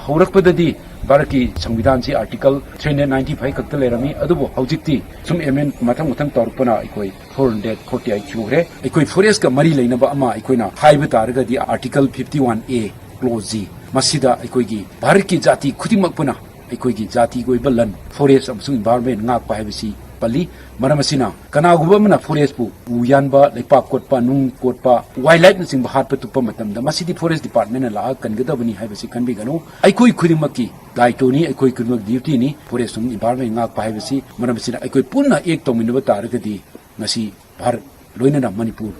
ꯍꯧꯔꯛꯄꯗꯗꯤ ꯚꯥꯔꯠꯀꯤ ꯁꯪꯕꯤꯙꯥꯟꯁꯤ Article three ninety five ꯈꯛꯇ ꯂꯩꯔꯝꯃꯤ, ꯑꯗꯨꯕꯨ ꯍꯧꯖꯤꯛꯇꯤ ꯁꯨꯝ amend ꯃꯊꯪ ꯃꯊꯪ ꯇꯧꯔꯛꯄꯅ ꯑꯩꯈꯣꯏ four forty eight ꯁꯨꯈ꯭ꯔꯦ꯫ ꯑꯩꯈꯣꯏ forest ꯀ ꯃꯔꯤ ꯂꯩꯅꯕ ꯑꯃ ꯑꯩꯈꯣꯏꯅ ꯍꯥꯏꯕ ꯇꯥꯔꯒꯗꯤ Article fifty one A clause G, ꯃꯁꯤꯗ ꯑꯩꯈꯣꯏꯒꯤ ꯚꯥꯔꯠꯀꯤ ꯖꯥꯇꯤ ꯈꯨꯗꯤꯡꯃꯛ ꯄꯨꯟꯅ ꯑꯩꯈꯣꯏꯒꯤ ꯖꯥꯇꯤꯒꯤ ꯑꯣꯏꯕ ꯂꯟ, forest ꯑꯃꯁꯨꯡ environment ꯉꯥꯛꯄ ꯍꯥꯏꯕꯁꯤ ꯄꯜꯂꯤ꯫ ꯃꯔꯝ ꯑꯁꯤꯅ ꯀꯅꯥꯒꯨꯝꯕ ꯑꯃꯅ forest ꯄꯨ ꯎ ꯌꯥꯟꯕ, ꯂꯩꯄꯥꯛ ꯀꯣꯠꯄ, ꯅꯨꯡ ꯀꯣꯠꯄ, wildlife ꯅꯆꯤꯡꯕ ꯍꯥꯠꯄ ꯇꯨꯞꯄ ꯃꯇꯝꯗ ꯃꯁꯤꯗꯤ forest department ꯅ ꯂꯥꯛꯑꯒ ꯀꯟꯒꯗꯕꯅꯤ ꯍꯥꯏꯕꯁꯤ ꯈꯟꯕꯤꯒꯅꯨ꯫ ꯑꯩꯈꯣꯏ ꯈꯨꯗꯤꯡꯃꯛꯀꯤ ꯗꯥꯏꯇꯣꯅꯤ, ꯑꯩꯈꯣꯏ ꯈꯨꯗꯤꯡꯃꯛ duty ꯅꯤ forest ꯑꯃꯁꯨꯡ environment ꯉꯥꯛꯄ ꯍꯥꯏꯕꯁꯤ꯫ ꯃꯔꯝ ꯑꯁꯤꯅ ꯑꯩꯈꯣꯏ ꯄꯨꯟꯅ act ꯇꯧꯃꯤꯟꯅꯕ ꯇꯥꯔꯒꯗꯤ ꯉꯁꯤ ꯚꯥꯔꯠ, ꯂꯣꯏꯅꯅ ꯃꯅꯤꯄꯨꯔ,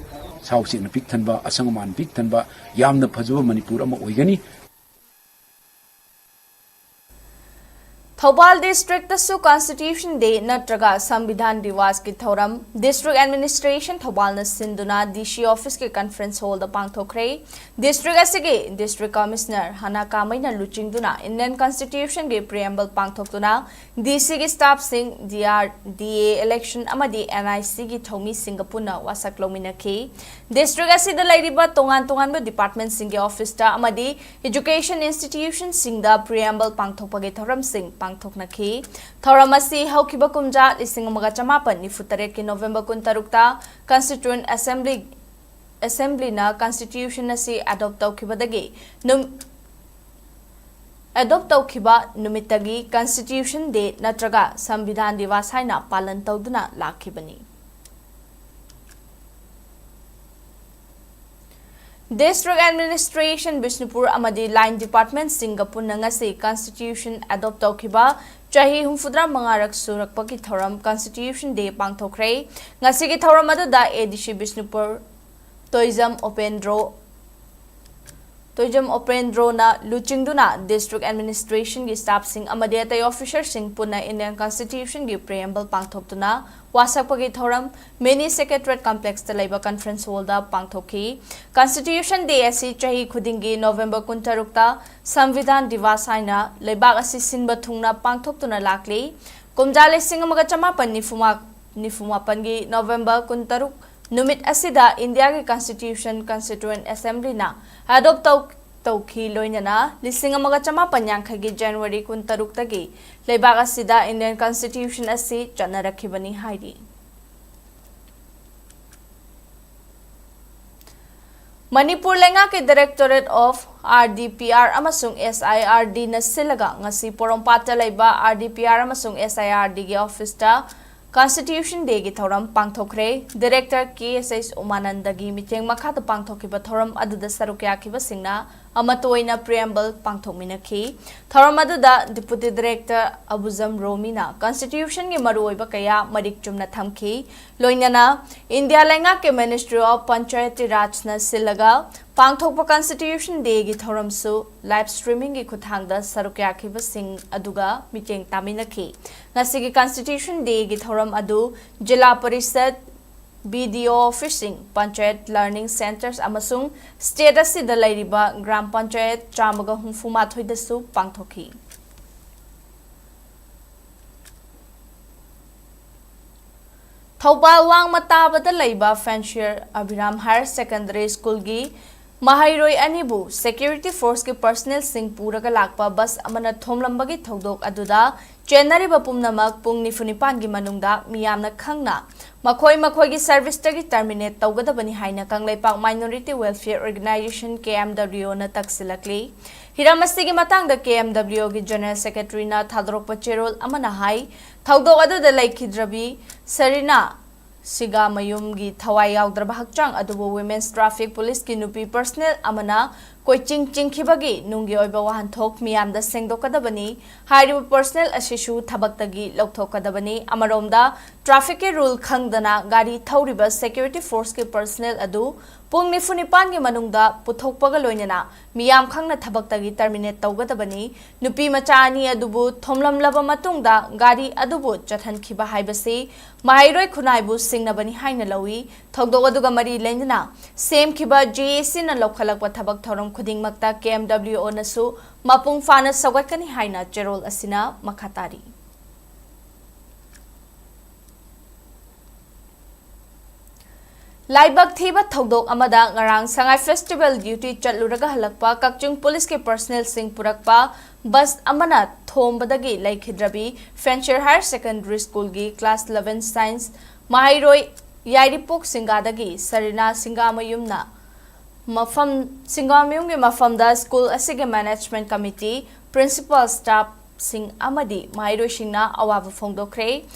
ꯁꯥ ꯎꯆꯦꯛꯅ ꯄꯤꯛ ꯊꯟꯕ, ꯑꯁꯪ ꯑꯃꯥꯟ ꯄꯤꯛ ꯊꯟꯕ, ꯌꯥꯝꯅ ꯐꯖꯕ ꯃꯅꯤꯄꯨꯔ ꯑꯃ ꯑꯣꯏꯒꯅꯤ꯫ ꯊꯧꯕꯥꯜ district ꯇꯁꯨ Constitution Day ꯅꯠꯇ꯭ꯔꯒ ꯁꯪꯕꯤꯙꯥꯟ ꯗꯤꯋꯥꯁꯀꯤ ꯊꯧꯔꯝ District Administration ꯊꯧꯕꯥꯜꯅ ꯁꯤꯟꯗꯨꯅ D C office ꯀꯤ conference hall ꯗ ꯄꯥꯡꯊꯣꯛꯈ꯭ꯔꯦ꯫ District ꯑꯁꯤꯒꯤ District Commissioner ꯍꯅꯥ ꯀꯥꯃꯩꯅ ꯂꯨꯆꯤꯡꯗꯨꯅ Indian Constitution ꯒꯤ preamble ꯄꯥꯡꯊꯣꯛꯇꯨꯅ D C ꯒꯤ staff ꯁꯤꯡ, D R, D A election ꯑꯃꯗꯤ N I C ꯒꯤ ꯊꯧꯃꯤꯁꯤꯡꯒ ꯄꯨꯟꯅ ꯋꯥꯁꯛ ꯂꯧꯃꯤꯟꯅꯈꯤ꯫ District ꯑꯁꯤꯗ ꯂꯩꯔꯤꯕ ꯇꯣꯉꯥꯟ ꯇꯣꯉꯥꯟꯕ department ꯁꯤꯡꯒꯤ office ꯇ ꯑꯃꯗꯤ education institution ꯁꯤꯡꯗ preamble ꯄꯥꯡꯊꯣꯛꯄꯒꯤ ꯊꯧꯔꯝꯁꯤꯡ ꯄꯥꯡꯊꯣꯛꯅꯈꯤ꯫ ꯊꯧꯔꯝ ꯑꯁꯤ ꯍꯧꯈꯤꯕ ꯀꯨꯝꯖꯥ ꯂꯤꯁꯤꯡ ꯑꯃꯒ ꯆꯃꯥꯄꯟ ꯅꯤꯐꯨ ꯇꯔꯦꯠꯀꯤ November ꯀꯨꯟꯇꯔꯨꯛꯇ Constituent Assembly, Assembly ꯅ Constitution ꯑꯁꯤ adopt ꯇꯧꯈꯤꯕꯗꯒꯤ ꯅꯨꯝ-, adopt ꯇꯧꯈꯤꯕ ꯅꯨꯃꯤꯠꯇꯒꯤ Constitution Day ꯅꯠꯇ꯭ꯔꯒ ꯁꯪꯕꯤꯙꯥꯟ ꯗꯤꯋꯥꯁ ꯍꯥꯏꯅ ꯄꯥꯂꯟ ꯇꯧꯗꯨꯅ ꯂꯥꯛꯈꯤꯕꯅꯤ꯫ District Administration ꯕꯤꯁꯅꯨꯄꯨꯔ ꯑꯃꯗꯤ line department ꯁꯤꯡꯒ ꯄꯨꯟꯅ ꯉꯁꯤ Constitution adopt ꯇꯧꯈꯤꯕ ꯆꯍꯤ ꯍꯨꯝꯐꯨꯇꯔꯥ ꯃꯉꯥꯔꯛ ꯁꯨꯔꯛꯄꯒꯤ ꯊꯧꯔꯝ Constitution Day ꯄꯥꯡꯊꯣꯛꯈ꯭ꯔꯦ꯫ ꯉꯁꯤꯒꯤ ꯊꯧꯔꯝ ꯑꯗꯨꯗ A D C Bishnupur Toijam ꯎꯄꯦꯟꯗ꯭ꯔꯣ, Toijam ꯎꯄꯦꯟꯗ꯭ꯔꯣꯅ ꯂꯨꯆꯤꯡꯗꯨꯅ District Administration ꯒꯤ staff ꯁꯤꯡ ꯑꯃꯗꯤ ꯑꯇꯩ officer ꯁꯤꯡ ꯄꯨꯟꯅ Indian Constitution ꯒꯤ preamble ꯄꯥꯡꯊꯣꯛꯇꯨꯅ ꯋꯥꯁꯛꯄꯒꯤ ꯊꯧꯔꯝ Mini Secretariat Complex ꯇ ꯂꯩꯕ conference hall ꯗ ꯄꯥꯡꯊꯣꯛꯈꯤ꯫ Constitution Day ꯑꯁꯤ ꯆꯍꯤ ꯈꯨꯗꯤꯡꯒꯤ November ꯀꯨꯟꯇꯔꯨꯛꯇ ꯁꯪꯕꯤꯙꯥꯟ ꯗꯤꯋꯥꯁ ꯍꯥꯏꯅ ꯂꯩꯕꯥꯛ ꯑꯁꯤ ꯁꯤꯟꯕ ꯊꯨꯡꯅ ꯄꯥꯡꯊꯣꯛꯇꯨꯅ ꯂꯥꯛꯂꯤ꯫ ꯀꯨꯝꯖꯥ ꯂꯤꯁꯤꯡ ꯑꯃꯒ ꯆꯃꯥꯄꯟ ꯅꯤꯐꯨ ꯃꯥ-, ꯅꯤꯐꯨ ꯃꯥꯄꯟꯒꯤ November ꯀꯨꯟꯇꯔꯨꯛ ꯅꯨꯃꯤꯠ ꯑꯁꯤꯗ India ꯒꯤ Constitution Constituent Assembly ꯅ adopt ꯇꯧ-, ꯇꯧꯈꯤ꯫ ꯂꯣꯏꯅꯅ ꯂꯤꯁꯤꯡ ꯑꯃꯒ ꯆꯃꯥꯄꯟ ꯌꯥꯡꯈꯩꯒꯤ January ꯀꯨꯟꯇꯔꯨꯛꯇꯒꯤ ꯂꯩꯕꯥꯛ ꯑꯁꯤꯗ Indian Constitution ꯑꯁꯤ ꯆꯠꯅꯔꯛꯈꯤꯕꯅꯤ ꯍꯥꯏꯔꯤ꯫ ꯃꯅꯤꯄꯨꯔ ꯂꯩꯉꯥꯛꯀꯤ Directorate of R D P R ꯑꯃꯁꯨꯡ S I R D ꯅ ꯁꯤꯜꯂꯒ ꯉꯁꯤ ꯄꯣꯔꯣꯝꯄꯥꯠꯇ ꯂꯩꯕ R D P R ꯑꯃꯁꯨꯡ S I R D ꯒꯤ office ꯇ Constitution Dayꯒꯤ ꯊꯧꯔꯝ ꯄꯥꯡꯊꯣꯛꯈ꯭ꯔꯦ꯫ Director K S H ꯎꯃꯥꯅꯟꯗꯒꯤ ꯃꯤꯠꯌꯦꯡ ꯃꯈꯥꯗ ꯄꯥꯡꯊꯣꯛꯈꯤꯕ ꯊꯧꯔꯝ ꯑꯗꯨꯗ ꯁꯔꯨꯛ ꯌꯥꯈꯤꯕꯁꯤꯡꯅ ꯑꯃꯠꯇ ꯑꯣꯏꯅ preamble ꯄꯥꯡꯊꯣꯛꯃꯤꯟꯅꯈꯤ꯫ ꯊꯧꯔꯝ ꯑꯗꯨꯗ Deputy Director ꯑꯕꯨꯖꯝ ꯔꯣꯃꯤꯅ Constitutionꯒꯤ ꯃꯔꯨꯑꯣꯏꯕ ꯀꯌꯥ ꯃꯔꯤꯛ ꯆꯨꯝꯅ ꯊꯝꯈꯤ꯫ ꯂꯣꯏꯅꯅ ꯏꯟꯗꯤꯌꯥ ꯂꯩꯉꯥꯛꯀꯤ Ministry of Panchayati Rajꯅ ꯁꯤꯜꯂꯒ ꯄꯥꯡꯊꯣꯛꯄ Constitution Dayꯒꯤ ꯊꯧꯔꯝꯁꯨ live streamingꯒꯤ ꯈꯨꯠꯊꯥꯡꯗ ꯁꯔꯨꯛ ꯌꯥꯈꯤꯕꯁꯤꯡ ꯑꯗꯨꯒ ꯃꯤꯠꯌꯦꯡ ꯇꯥꯃꯤꯟꯅꯈꯤ꯫ ꯉꯁꯤꯒꯤ Constitution Dayꯒꯤ ꯊꯧꯔꯝ ꯑꯗꯨ ꯖꯤꯂꯥ parishad, B D O officeꯁꯤꯡ, Panchayat Learning Centres ꯑꯃꯁꯨꯡ state ꯑꯁꯤꯗ ꯂꯩꯔꯤꯕ ꯒ꯭ꯔꯥꯝ ꯄꯟꯆꯥꯌꯠ ꯆꯥꯝꯃꯒ ꯍꯨꯝꯐꯨ ꯃꯥꯊꯣꯏꯗꯁꯨ ꯄꯥꯡꯊꯣꯛꯈꯤ꯫ ꯊꯧꯕꯥꯜ ꯋꯥꯡꯃ ꯇꯥꯕꯗ ꯂꯩꯕ Fancier Abhiram Higher Secondary Schoolꯒꯤ ꯃꯍꯩꯔꯣꯏ ꯑꯅꯤꯕꯨ security forceꯀꯤ personnelꯁꯤꯡ ꯄꯨꯔꯒ ꯂꯥꯛꯄ bus ꯑꯃꯅ ꯊꯣꯝꯂꯝꯕꯒꯤ ꯊꯧꯗꯣꯛ ꯑꯗꯨꯗ ꯆꯦꯟꯅꯔꯤꯕ ꯄꯨꯝꯅꯃꯛ ꯄꯨꯡ ꯅꯤꯐꯨ ꯅꯤꯄꯥꯟꯒꯤ ꯃꯅꯨꯡꯗ ꯃꯤꯌꯥꯝꯅ ꯈꯪꯅ ꯃꯈꯣꯏ ꯃꯈꯣꯏꯒꯤ serviceꯇꯒꯤ terminate ꯇꯧꯒꯗꯕꯅꯤ ꯍꯥꯏꯅ Kangleipak Minority Welfare Organisation, K M W Oꯅ ꯇꯛꯁꯤꯜꯂꯛꯂꯤ꯫ ꯍꯤꯔꯝ ꯑꯁꯤꯒꯤ ꯃꯇꯥꯡꯗ K M W Oꯒꯤ General Secretaryꯅ ꯊꯥꯗꯣꯔꯛꯄ ꯆꯦꯔꯣꯜ ꯑꯃꯅ ꯍꯥꯏ, ꯊꯧꯗꯣꯛ ꯑꯗꯨꯗ ꯂꯩꯈꯤꯗ꯭ꯔꯕꯤ ꯁꯔꯤꯅꯥ ꯁꯤꯡꯒꯥꯃꯌꯨꯝꯒꯤ ꯊꯋꯥꯏ ꯌꯥꯎꯗ꯭ꯔꯕ ꯍꯛꯆꯥꯡ ꯑꯗꯨꯕꯨ Women's Traffic Policeꯀꯤ ꯅꯨꯄꯤ personnel ꯑꯃꯅ ꯀꯣꯏꯆꯤꯡ ꯆꯤꯡꯈꯤꯕꯒꯤ ꯅꯨꯡꯒꯤ ꯑꯣꯏꯕ ꯋꯥꯍꯟꯊꯣꯛ ꯃꯤꯌꯥꯝꯗ ꯁꯦꯡꯗꯣꯛꯀꯗꯕꯅꯤ꯫ ꯍꯥꯏꯔꯤꯕ personnel ꯑꯁꯤꯁꯨ ꯊꯕꯛꯇꯒꯤ ꯂꯧꯊꯣꯛꯀꯗꯕꯅꯤ꯫ ꯑꯃꯔꯣꯝꯗ trafficꯀꯤ rule ꯈꯪꯗꯅ ꯒꯥꯔꯤ ꯊꯧꯔꯤꯕ security forceꯀꯤ personnel ꯑꯗꯨ ꯄꯨꯡ ꯅꯤꯐꯨ ꯅꯤꯄꯥꯟꯒꯤ ꯃꯅꯨꯡꯗ ꯄꯨꯊꯣꯛꯄꯒ ꯂꯣꯏꯅꯅ ꯃꯤꯌꯥꯝ ꯈꯪꯅ ꯊꯕꯛꯇꯒꯤ terminate ꯇꯧꯒꯗꯕꯅꯤ꯫ ꯅꯨꯄꯤ ꯃꯆꯥ ꯑꯅꯤ ꯑꯗꯨꯕꯨ ꯊꯣꯝꯂꯝꯂꯕ ꯃꯇꯨꯡꯗ ꯒꯥꯔꯤ ꯑꯗꯨꯕꯨ ꯆꯠꯍꯟꯈꯤꯕ ꯍꯥꯏꯕꯁꯤ ꯃꯍꯩꯔꯣꯏ ꯈꯨꯟꯅꯥꯏꯕꯨ ꯁꯤꯡꯅꯕꯅꯤ ꯍꯥꯏꯅ ꯂꯧꯏ꯫ ꯊꯧꯗꯣꯛ ꯑꯗꯨꯒ ꯃꯔꯤ ꯂꯩꯅꯅ ꯁꯦꯝꯈꯤꯕ J A Cꯅ ꯂꯧꯈꯠꯂꯛꯄ ꯊꯕꯛ ꯊꯧꯔꯝ ꯈꯨꯗꯤꯡꯃꯛꯇ K M W Oꯅꯁꯨ ꯃꯄꯨꯡ ꯐꯥꯅ ꯁꯧꯒꯠꯀꯅꯤ ꯍꯥꯏꯅ ꯆꯦꯔꯣꯜ ꯑꯁꯤꯅ ꯃꯈꯥ ꯇꯥꯔꯤ꯫ ꯂꯥꯏꯕꯛ ꯊꯤꯕ ꯊꯧꯗꯣꯛ ꯑꯃꯗ ꯉꯔꯥꯡ ꯁꯉꯥꯏ festival duty ꯆꯠꯂꯨꯔꯒ ꯍꯜꯂꯛꯄ ꯀꯛꯆꯤꯡ policeꯀꯤ personnelꯁꯤꯡ ꯄꯨꯔꯛꯄ bus ꯑꯃꯅ ꯊꯣꯝꯕꯗꯒꯤ ꯂꯩꯈꯤꯗ꯭ꯔꯕꯤ Fancier Higher Secondary Schoolꯒꯤ class eleven science ꯃꯍꯩꯔꯣꯏ ꯌꯥꯏꯔꯤꯄꯣꯛ ꯁꯤꯡꯒꯥꯗꯒꯤ ꯁꯔꯤꯅꯥ ꯁꯤꯡꯒꯥꯃꯌꯨꯝꯅ ꯃꯐꯝ, ꯁꯤꯡꯒꯥꯃꯌꯨꯝꯒꯤ ꯃꯐꯝꯗ school ꯑꯁꯤꯒꯤ management committee, principal staff, ꯁꯤꯡ ꯑꯃꯗꯤ ꯃꯍꯩꯔꯣꯏꯁꯤꯡꯅ ꯑꯋꯥꯕ ꯐꯣꯡꯗꯣꯛꯈ꯭ꯔꯦ꯫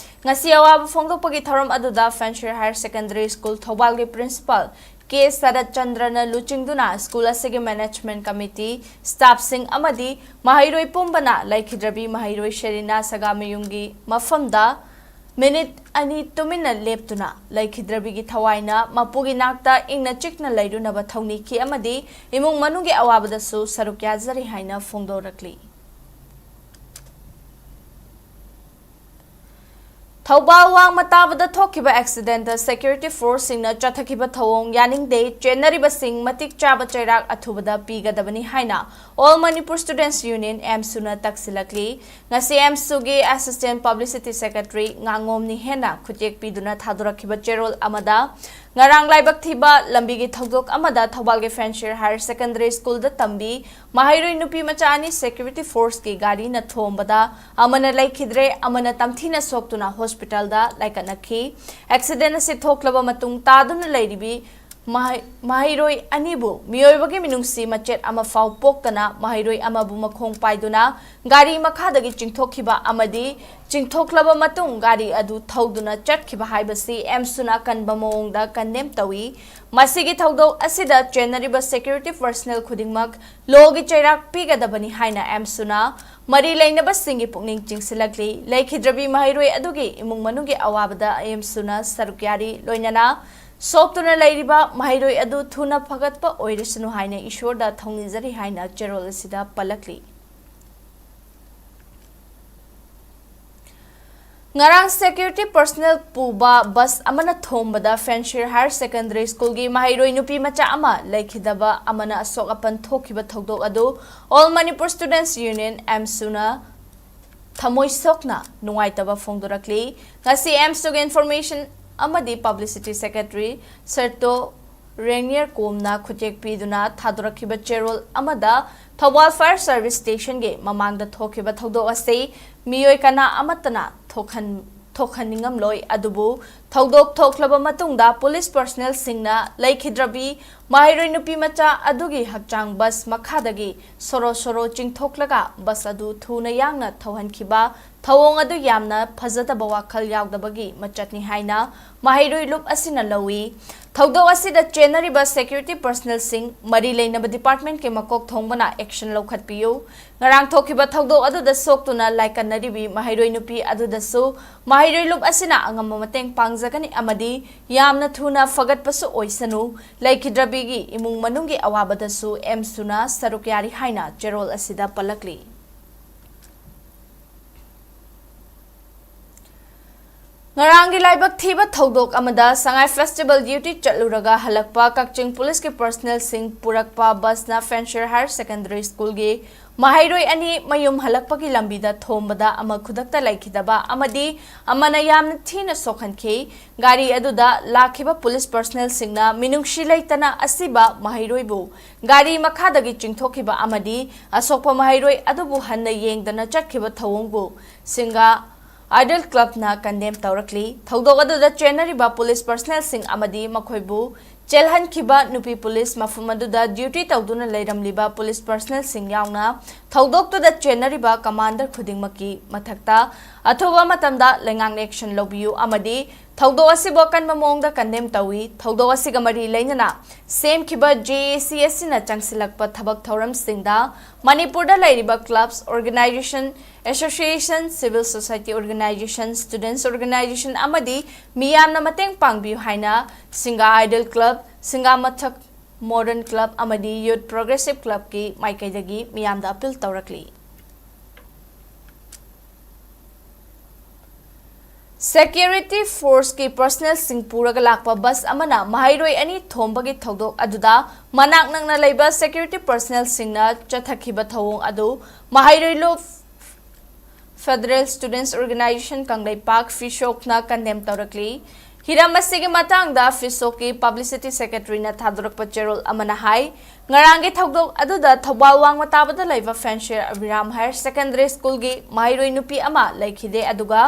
ꯉꯁꯤ ꯑꯋꯥꯕ ꯐꯣꯡꯗꯣꯛꯄꯒꯤ ꯊꯧꯔꯝ ꯑꯗꯨꯗ Fanshawe Higher Secondary School ꯊꯧꯕꯥꯜꯒꯤ Principal ꯀꯦ ꯁꯔꯠ ꯆꯟꯗ꯭ꯔꯅ ꯂꯨꯆꯤꯡꯗꯨꯅ ꯁ꯭ꯀꯨꯜ ꯑꯁꯤꯒꯤ management committee, staff ꯁꯤꯡ ꯑꯃꯗꯤ ꯃꯍꯩꯔꯣꯏ ꯄꯨꯝꯕꯅ ꯂꯩꯈꯤꯗ꯭ꯔꯕꯤ ꯃꯍꯩꯔꯣꯏ ꯁꯦꯔꯤꯅꯥ ꯁꯒꯥꯃꯌꯨꯝꯒꯤ ꯃꯐꯝꯗ ꯃꯤꯅꯤꯠ ꯑꯅꯤ ꯇꯨꯃꯤꯟꯅ ꯂꯦꯞꯇꯨꯅ ꯂꯩꯈꯤꯗ꯭ꯔꯕꯤꯒꯤ ꯊꯋꯥꯏꯅ ꯃꯄꯨꯒꯤ ꯅꯥꯛꯇ ꯏꯪꯅ ꯆꯤꯛꯅ ꯂꯩꯔꯨꯅꯕ ꯊꯧꯅꯤꯈꯤ ꯑꯃꯗꯤ ꯏꯃꯨꯡ ꯃꯅꯨꯡꯒꯤ ꯑꯋꯥꯕꯗꯁꯨ ꯁꯔꯨꯛ ꯌꯥꯖꯔꯤ ꯍꯥꯏꯅ ꯐꯣꯡꯗꯣꯔꯛꯂꯤ꯫ ꯊꯧꯕꯥꯜ ꯋꯥꯡꯃ ꯇꯥꯕꯗ ꯊꯣꯛꯈꯤꯕ accident ꯇ security force ꯁꯤꯡꯅ ꯆꯠꯊꯈꯤꯕ ꯊꯧꯑꯣꯡ ꯌꯥꯅꯤꯡꯗꯦ, ꯆꯦꯟꯅꯔꯤꯕꯁꯤꯡ ꯃꯇꯤꯛ ꯆꯥꯕ ꯆꯩꯔꯥꯛ ꯑꯊꯨꯕꯗ ꯄꯤꯒꯗꯕꯅꯤ ꯍꯥꯏꯅ All Manipur Students Union, AMSU ꯅ ꯇꯛꯁꯤꯜꯂꯛꯂꯤ꯫ ꯉꯁꯤ AMSU ꯒꯤ Assistant Publicity Secretary ꯉꯥꯉꯣꯝ ꯅꯤꯍꯦꯟꯅ ꯈꯨꯠꯌꯦꯛ ꯄꯤꯗꯨꯅ ꯊꯥꯗꯣꯔꯛꯈꯤꯕ ꯆꯦꯔꯣꯜ ꯑꯃꯗ, ꯉꯔꯥꯡ ꯂꯥꯏꯕꯛ ꯊꯤꯕ ꯂꯝꯕꯤꯒꯤ ꯊꯧꯗꯣꯛ ꯑꯃꯗ ꯊꯧꯕꯥꯜꯒꯤ Fanshawe Higher Secondary School ꯗ ꯇꯝꯕꯤ ꯃꯍꯩꯔꯣꯏ ꯅꯨꯄꯤ ꯃꯆꯥ ꯑꯅꯤ security force ꯀꯤ ꯒꯥꯔꯤꯅ ꯊꯣꯝꯕꯗ ꯑꯃꯅ ꯂꯩꯈꯤꯗ꯭ꯔꯦ, ꯑꯃꯅ ꯇꯝꯊꯤꯅ ꯁꯣꯛꯇꯨꯅ hospital ꯗ ꯂꯥꯏꯀꯠꯅꯈꯤ꯫ Accident ꯑꯁꯤ ꯊꯣꯛꯂꯕ ꯃꯇꯨꯡ ꯇꯥꯗꯨꯅ ꯂꯩꯔꯤꯕꯤ ꯃꯍꯩ-, ꯃꯍꯩꯔꯣꯏ ꯑꯅꯤꯕꯨ ꯃꯤꯑꯣꯏꯕꯒꯤ ꯃꯤꯅꯨꯡꯁꯤ ꯃꯆꯦꯠ ꯑꯃ ꯐꯥꯎ ꯄꯣꯛꯇꯅ ꯃꯍꯩꯔꯣꯏ ꯑꯃꯕꯨ ꯃꯈꯣꯡ ꯄꯥꯏꯗꯨꯅ ꯒꯥꯔꯤ ꯃꯈꯥꯗꯒꯤ ꯆꯤꯡꯊꯣꯛꯈꯤꯕ ꯑꯃꯗꯤ ꯆꯤꯡꯊꯣꯛꯂꯕ ꯃꯇꯨꯡ ꯒꯥꯔꯤ ꯑꯗꯨ ꯊꯧꯗꯨꯅ ꯆꯠꯈꯤꯕ ꯍꯥꯏꯕꯁꯤ AMSU ꯅ ꯑꯀꯟꯕ ꯃꯑꯣꯡꯗ condemn ꯇꯧꯏ꯫ ꯃꯁꯤꯒꯤ ꯊꯧꯗꯣꯛ ꯑꯁꯤꯗ ꯆꯦꯟꯅꯔꯤꯕ security personnel ꯈꯨꯗꯤꯡꯃꯛ law ꯒꯤ ꯆꯩꯔꯥꯛ ꯄꯤꯒꯗꯕꯅꯤ ꯍꯥꯏꯅ AMSU ꯅ ꯃꯔꯤ ꯂꯩꯅꯕꯁꯤꯡꯒꯤ ꯄꯨꯛꯅꯤꯡ ꯆꯤꯡꯁꯤꯜꯂꯛꯂꯤ꯫ ꯂꯩꯈꯤꯗ꯭ꯔꯕꯤ ꯃꯍꯩꯔꯣꯏ ꯑꯗꯨꯒꯤ ꯏꯃꯨꯡ ꯃꯅꯨꯡꯒꯤ ꯑꯋꯥꯕꯗ AMSU ꯅ ꯁꯔꯨꯛ ꯌꯥꯔꯤ, ꯂꯣꯏꯅꯅ ꯁꯣꯛꯇꯨꯅ ꯂꯩꯔꯤꯕ ꯃꯍꯩꯔꯣꯏ ꯑꯗꯨ ꯊꯨꯅ ꯐꯒꯠꯄ ꯑꯣꯏꯔꯁꯅꯨ ꯍꯥꯏꯅ ꯏꯁꯣꯔꯗ ꯊꯧꯅꯤꯖꯔꯤ ꯍꯥꯏꯅ ꯆꯦꯔꯣꯜ ꯑꯁꯤꯗ ꯄꯜꯂꯛꯂꯤ꯫ ꯉꯔꯥꯡ security personnel ꯄꯨꯕ bus ꯑꯃꯅ ꯊꯣꯝꯕꯗ Fanshawe Higher Secondary School ꯒꯤ ꯃꯍꯩꯔꯣꯏ ꯅꯨꯄꯤ ꯃꯆꯥ ꯑꯃ ꯂꯩꯈꯤꯗꯕ ꯑꯃꯅ ꯑꯁꯣꯛ ꯑꯄꯟ ꯊꯣꯛꯈꯤꯕ ꯊꯧꯗꯣꯛ ꯑꯗꯨ All Manipur Students Union, AMSU ꯅ ꯊꯃꯣꯏ ꯁꯣꯛꯅ ꯅꯨꯡꯉꯥꯏꯇꯕ ꯐꯣꯡꯗꯣꯔꯛꯂꯤ꯫ ꯉꯁꯤ AMSU ꯒꯤ Information ꯑꯃꯗꯤ Publicity Secretary ꯁꯔꯇꯣ ꯔꯦꯡꯅꯤꯌꯔ ꯀꯣꯝꯅ ꯈꯨꯠꯌꯦꯛ ꯄꯤꯗꯨꯅ ꯊꯥꯗꯣꯔꯛꯈꯤꯕ ꯆꯦꯔꯣꯜ ꯑꯃꯗ ꯊꯧꯕꯥꯜ Fire Service Station ꯒꯤ ꯃꯃꯥꯡꯗ ꯊꯣꯛꯈꯤꯕ ꯊꯧꯗꯣꯛ ꯑꯁꯤ ꯃꯤꯑꯣꯏ ꯀꯅꯥ ꯑꯃꯠꯇꯅ ꯊꯣꯛꯍꯟ-, ꯊꯣꯛꯍꯟꯅꯤꯡꯉꯝꯂꯣꯏ꯫ ꯑꯗꯨꯕꯨ ꯊꯧꯗꯣꯛ ꯊꯣꯛꯂꯕ ꯃꯇꯨꯡꯗ ꯄꯨꯂꯤꯁ ꯄꯔꯁꯅꯦꯜꯁꯤꯡꯅ ꯂꯩꯈꯤꯗ꯭ꯔꯕꯤ ꯃꯍꯩꯔꯣꯏ ꯅꯨꯄꯤ ꯃꯆꯥ ꯑꯗꯨꯒꯤ ꯍꯛꯆꯥꯡ ꯕꯁ ꯃꯈꯥꯗꯒꯤ ꯁꯣꯔꯣ ꯁꯣꯔꯣ ꯆꯤꯡꯊꯣꯛꯂꯒ ꯕꯁ ꯑꯗꯨ ꯊꯨꯅ ꯌꯥꯡꯅ ꯊꯧꯍꯟꯈꯤꯕ ꯊꯧꯑꯣꯡ ꯑꯗꯨ ꯌꯥꯝꯅ ꯐꯖꯗꯕ ꯋꯥꯈꯜ ꯌꯥꯎꯗꯕꯒꯤ ꯃꯆꯠꯅꯤ ꯍꯥꯏꯅ ꯃꯍꯩꯔꯣꯏ ꯂꯨꯞ ꯑꯁꯤꯅ ꯂꯧꯏ꯫ ꯊꯧꯗꯣꯛ ꯑꯁꯤꯗ ꯆꯦꯟꯅꯔꯤꯕ ꯁꯦꯀ꯭ꯌꯨꯔꯤꯇꯤ ꯄꯔꯁꯅꯦꯜꯁꯤꯡ, ꯃꯔꯤ ꯂꯩꯅꯕ ꯗꯤꯄꯥꯔꯠꯃꯦꯟꯠꯀꯤ ꯃꯀꯣꯛ ꯊꯣꯡꯕꯅ ꯑꯦꯛꯁꯟ ꯂꯧꯈꯠꯄꯤꯌꯨ꯫ ꯉꯔꯥꯡ ꯊꯣꯛꯈꯤꯕ ꯊꯧꯗꯣꯛ ꯑꯗꯨꯗ ꯁꯣꯛꯇꯨꯅ ꯂꯥꯏꯀꯠꯅꯔꯤꯕꯤ ꯃꯍꯩꯔꯣꯏ ꯅꯨꯄꯤ ꯑꯗꯨꯗꯁꯨ ꯃꯍꯩꯔꯣꯏ ꯂꯨꯞ ꯑꯁꯤꯅ ꯑꯉꯝꯕ ꯃꯇꯦꯡ ꯄꯥꯡꯖꯒꯅꯤ ꯑꯃꯗꯤ ꯌꯥꯝꯅ ꯊꯨꯅ ꯐꯒꯠꯄꯁꯨ ꯑꯣꯏꯁꯅꯨ꯫ ꯂꯩꯈꯤꯗ꯭ꯔꯕꯤꯒꯤ ꯏꯃꯨꯡ ꯃꯅꯨꯡꯒꯤ ꯑꯋꯥꯕꯗꯁꯨ ꯑꯦꯝꯁꯨꯅ ꯁꯔꯨꯛ ꯌꯥꯔꯤ ꯍꯥꯏꯅ ꯆꯦꯔꯣꯜ ꯑꯁꯤꯗ ꯄꯜꯂꯛꯂꯤ꯫ ꯉꯔꯥꯡꯒꯤ ꯂꯥꯏꯕꯛ ꯊꯤꯕ ꯊꯧꯗꯣꯛ ꯑꯃꯗ ꯁꯉꯥꯏ ꯐꯦꯁꯇꯤꯚꯦꯜ ꯗ꯭ꯌꯨꯇꯤ ꯆꯠꯂꯨꯔꯒ ꯍꯜꯂꯛꯄ ꯀꯛꯆꯤꯡ ꯄꯨꯂꯤꯁꯀꯤ ꯄꯔꯁꯅꯦꯜꯁꯤꯡ ꯄꯨꯔꯛꯄ ꯕꯁꯅ ꯐꯦꯟꯁꯤꯌꯔ ꯍꯥꯌꯔ ꯁꯦꯀꯦꯟꯗꯔꯤ ꯁ꯭ꯀꯨꯜꯒꯤ ꯃꯍꯩꯔꯣꯏ ꯑꯅꯤ ꯃꯌꯨꯝ ꯍꯜꯂꯛꯄꯒꯤ ꯂꯝꯕꯤꯗ ꯊꯣꯝꯕꯗ ꯑꯃ ꯈꯨꯗꯛꯇ ꯂꯩꯈꯤꯗꯕ ꯑꯃꯗꯤ ꯑꯃꯅ ꯌꯥꯝꯅ ꯊꯤꯅ ꯁꯣꯛꯍꯟꯈꯤ꯫ ꯒꯥꯔꯤ ꯑꯗꯨꯗ ꯂꯥꯛꯈꯤꯕ ꯄꯨꯂꯤꯁ ꯄꯔꯁꯅꯦꯜꯁꯤꯡꯅ ꯃꯤꯅꯨꯡꯁꯤ ꯂꯩꯇꯅ ꯑꯁꯤꯕ ꯃꯍꯩꯔꯣꯏꯕꯨ ꯒꯥꯔꯤ ꯃꯈꯥꯗꯒꯤ ꯆꯤꯡꯊꯣꯛꯈꯤꯕ ꯑꯃꯗꯤ ꯑꯁꯣꯛꯄ ꯃꯍꯩꯔꯣꯏ ꯑꯗꯨꯕꯨ ꯍꯟꯅ ꯌꯦꯡꯗꯅ ꯆꯠꯈꯤꯕ ꯊꯧꯑꯣꯡꯕꯨ ꯁꯤꯡꯒꯥ ꯑꯥꯏꯗꯜ ꯀ꯭ꯂꯕꯅ ꯀꯟꯗꯦꯝ ꯇꯧꯔꯛꯂꯤ꯫ ꯊꯧꯗꯣꯛ ꯑꯗꯨꯗ ꯆꯦꯟꯅꯔꯤꯕ ꯄꯨꯂꯤꯁ ꯄꯔꯁꯅꯦꯜꯁꯤꯡ ꯑꯃꯗꯤ ꯃꯈꯣꯏꯕꯨ ꯆꯦꯜꯍꯟꯈꯤꯕ ꯅꯨꯄꯤ ꯄꯨꯂꯤꯁ, ꯃꯐꯝ ꯑꯗꯨꯗ ꯗ꯭ꯌꯨꯇꯤ ꯇꯧꯗꯨꯅ ꯂꯩꯔꯝꯂꯤꯕ ꯄꯨꯂꯤꯁ ꯄꯔꯁꯅꯦꯜꯁꯤꯡ ꯌꯥꯎꯅ ꯊꯧꯗꯣꯛꯇꯨꯗ ꯆꯦꯟꯅꯔꯤꯕ ꯀꯃꯥꯟꯗꯔ ꯈꯨꯗꯤꯡꯃꯛꯀꯤ ꯃꯊꯛꯇ ꯑꯊꯨꯕ ꯃꯇꯝꯗ ꯂꯩꯉꯥꯛꯅ ꯑꯦꯛꯁꯟ ꯂꯧꯕꯤꯌꯨ ꯑꯃꯗꯤ ꯊꯧꯗꯣꯛ ꯑꯁꯤꯕꯨ ꯑꯀꯟꯕ ꯃꯑꯣꯡꯗ ꯀꯟꯗꯦꯝ ꯇꯧꯏ꯫ ꯊꯧꯗꯣꯛ ꯑꯁꯤꯒ ꯃꯔꯤ ꯂꯩꯅꯅ ꯁꯦꯝꯈꯤꯕ ꯖꯦ ꯑꯦ ꯁꯤ ꯑꯁꯤꯅ ꯆꯪꯁꯤꯜꯂꯛꯄ ꯊꯕꯛ ꯊꯧꯔꯝꯁꯤꯡꯗ ꯃꯅꯤꯄꯨꯔꯗ ꯂꯩꯔꯤꯕ clubs, organisation, association, civil society organisation, students organisation ꯑꯃꯗꯤ ꯃꯤꯌꯥꯝꯅ ꯃꯇꯦꯡ ꯄꯥꯡꯕꯤꯌꯨ ꯍꯥꯏꯅ ꯁꯤꯡꯒꯥ ꯑꯥꯏꯗꯜ ꯀ꯭ꯂꯕ, ꯁꯤꯡꯒꯥ ꯃꯊꯛ ꯃꯣꯗꯔꯟ ꯀ꯭ꯂꯕ ꯑꯃꯗꯤ ꯌꯨꯠ ꯄ꯭ꯔꯣꯒ꯭ꯔꯦꯁꯤꯚ ꯀ꯭ꯂꯕꯀꯤ ꯃꯥꯏꯀꯩꯗꯒꯤ ꯃꯤꯌꯥꯝꯗ ꯑꯄꯤꯜ ꯇꯧꯔꯛꯂꯤ꯫ ꯁꯦꯀ꯭ꯌꯨꯔꯤꯇꯤ ꯐꯣꯔꯁꯀꯤ ꯄꯔꯁꯅꯦꯜꯁꯤꯡ ꯄꯨꯔꯒ ꯂꯥꯛꯄ ꯕꯁ ꯑꯃꯅ ꯃꯍꯩꯔꯣꯏ ꯑꯅꯤ ꯊꯣꯝꯕꯒꯤ ꯊꯧꯗꯣꯛ ꯑꯗꯨꯗ ꯃꯅꯥꯛ ꯅꯛꯅ ꯂꯩꯕ ꯁꯦꯀ꯭ꯌꯨꯔꯤꯇꯤ ꯄꯔꯁꯅꯦꯜꯁꯤꯡꯅ ꯆꯠꯊꯈꯤꯕ ꯊꯧꯑꯣꯡ ꯑꯗꯨ ꯃꯍꯩꯔꯣꯏ ꯂꯨꯞ ꯐꯦꯗꯔꯦꯜ ꯁ꯭ꯇꯨꯗꯦꯟꯠꯁ ꯑꯣꯔꯒꯅꯥꯏꯖꯦꯁꯟ ꯀꯪꯂꯩꯄꯥꯛ, ꯐꯤꯁꯣꯛꯅ ꯀꯟꯗꯦꯝ ꯇꯧꯔꯛꯂꯤ꯫ ꯍꯤꯔꯝ ꯑꯁꯤꯒꯤ ꯃꯇꯥꯡꯗ ꯐꯤꯁꯣꯛꯀꯤ ꯄꯕ꯭ꯂꯤꯁꯤꯇꯤ ꯁꯦꯀ꯭ꯔꯦꯇꯔꯤꯅ ꯊꯥꯗꯣꯔꯛꯄ ꯆꯦꯔꯣꯜ ꯑꯃꯅ ꯍꯥꯏ, ꯉꯔꯥꯡꯒꯤ ꯊꯧꯗꯣꯛ ꯑꯗꯨꯗ ꯊꯧꯕꯥꯜ ꯋꯥꯡꯃ ꯇꯥꯕꯗ ꯂꯩꯕ ꯐꯦꯟꯁꯤꯌꯔ ꯑꯕꯤꯔꯥꯝ ꯍꯥꯌꯔ ꯁꯦꯀꯦꯟꯗꯔꯤ ꯁ꯭ꯀꯨꯜꯒꯤ ꯃꯍꯩꯔꯣꯏ ꯅꯨꯄꯤ ꯑꯃ ꯂꯩꯈꯤꯗꯦ, ꯑꯗꯨꯒ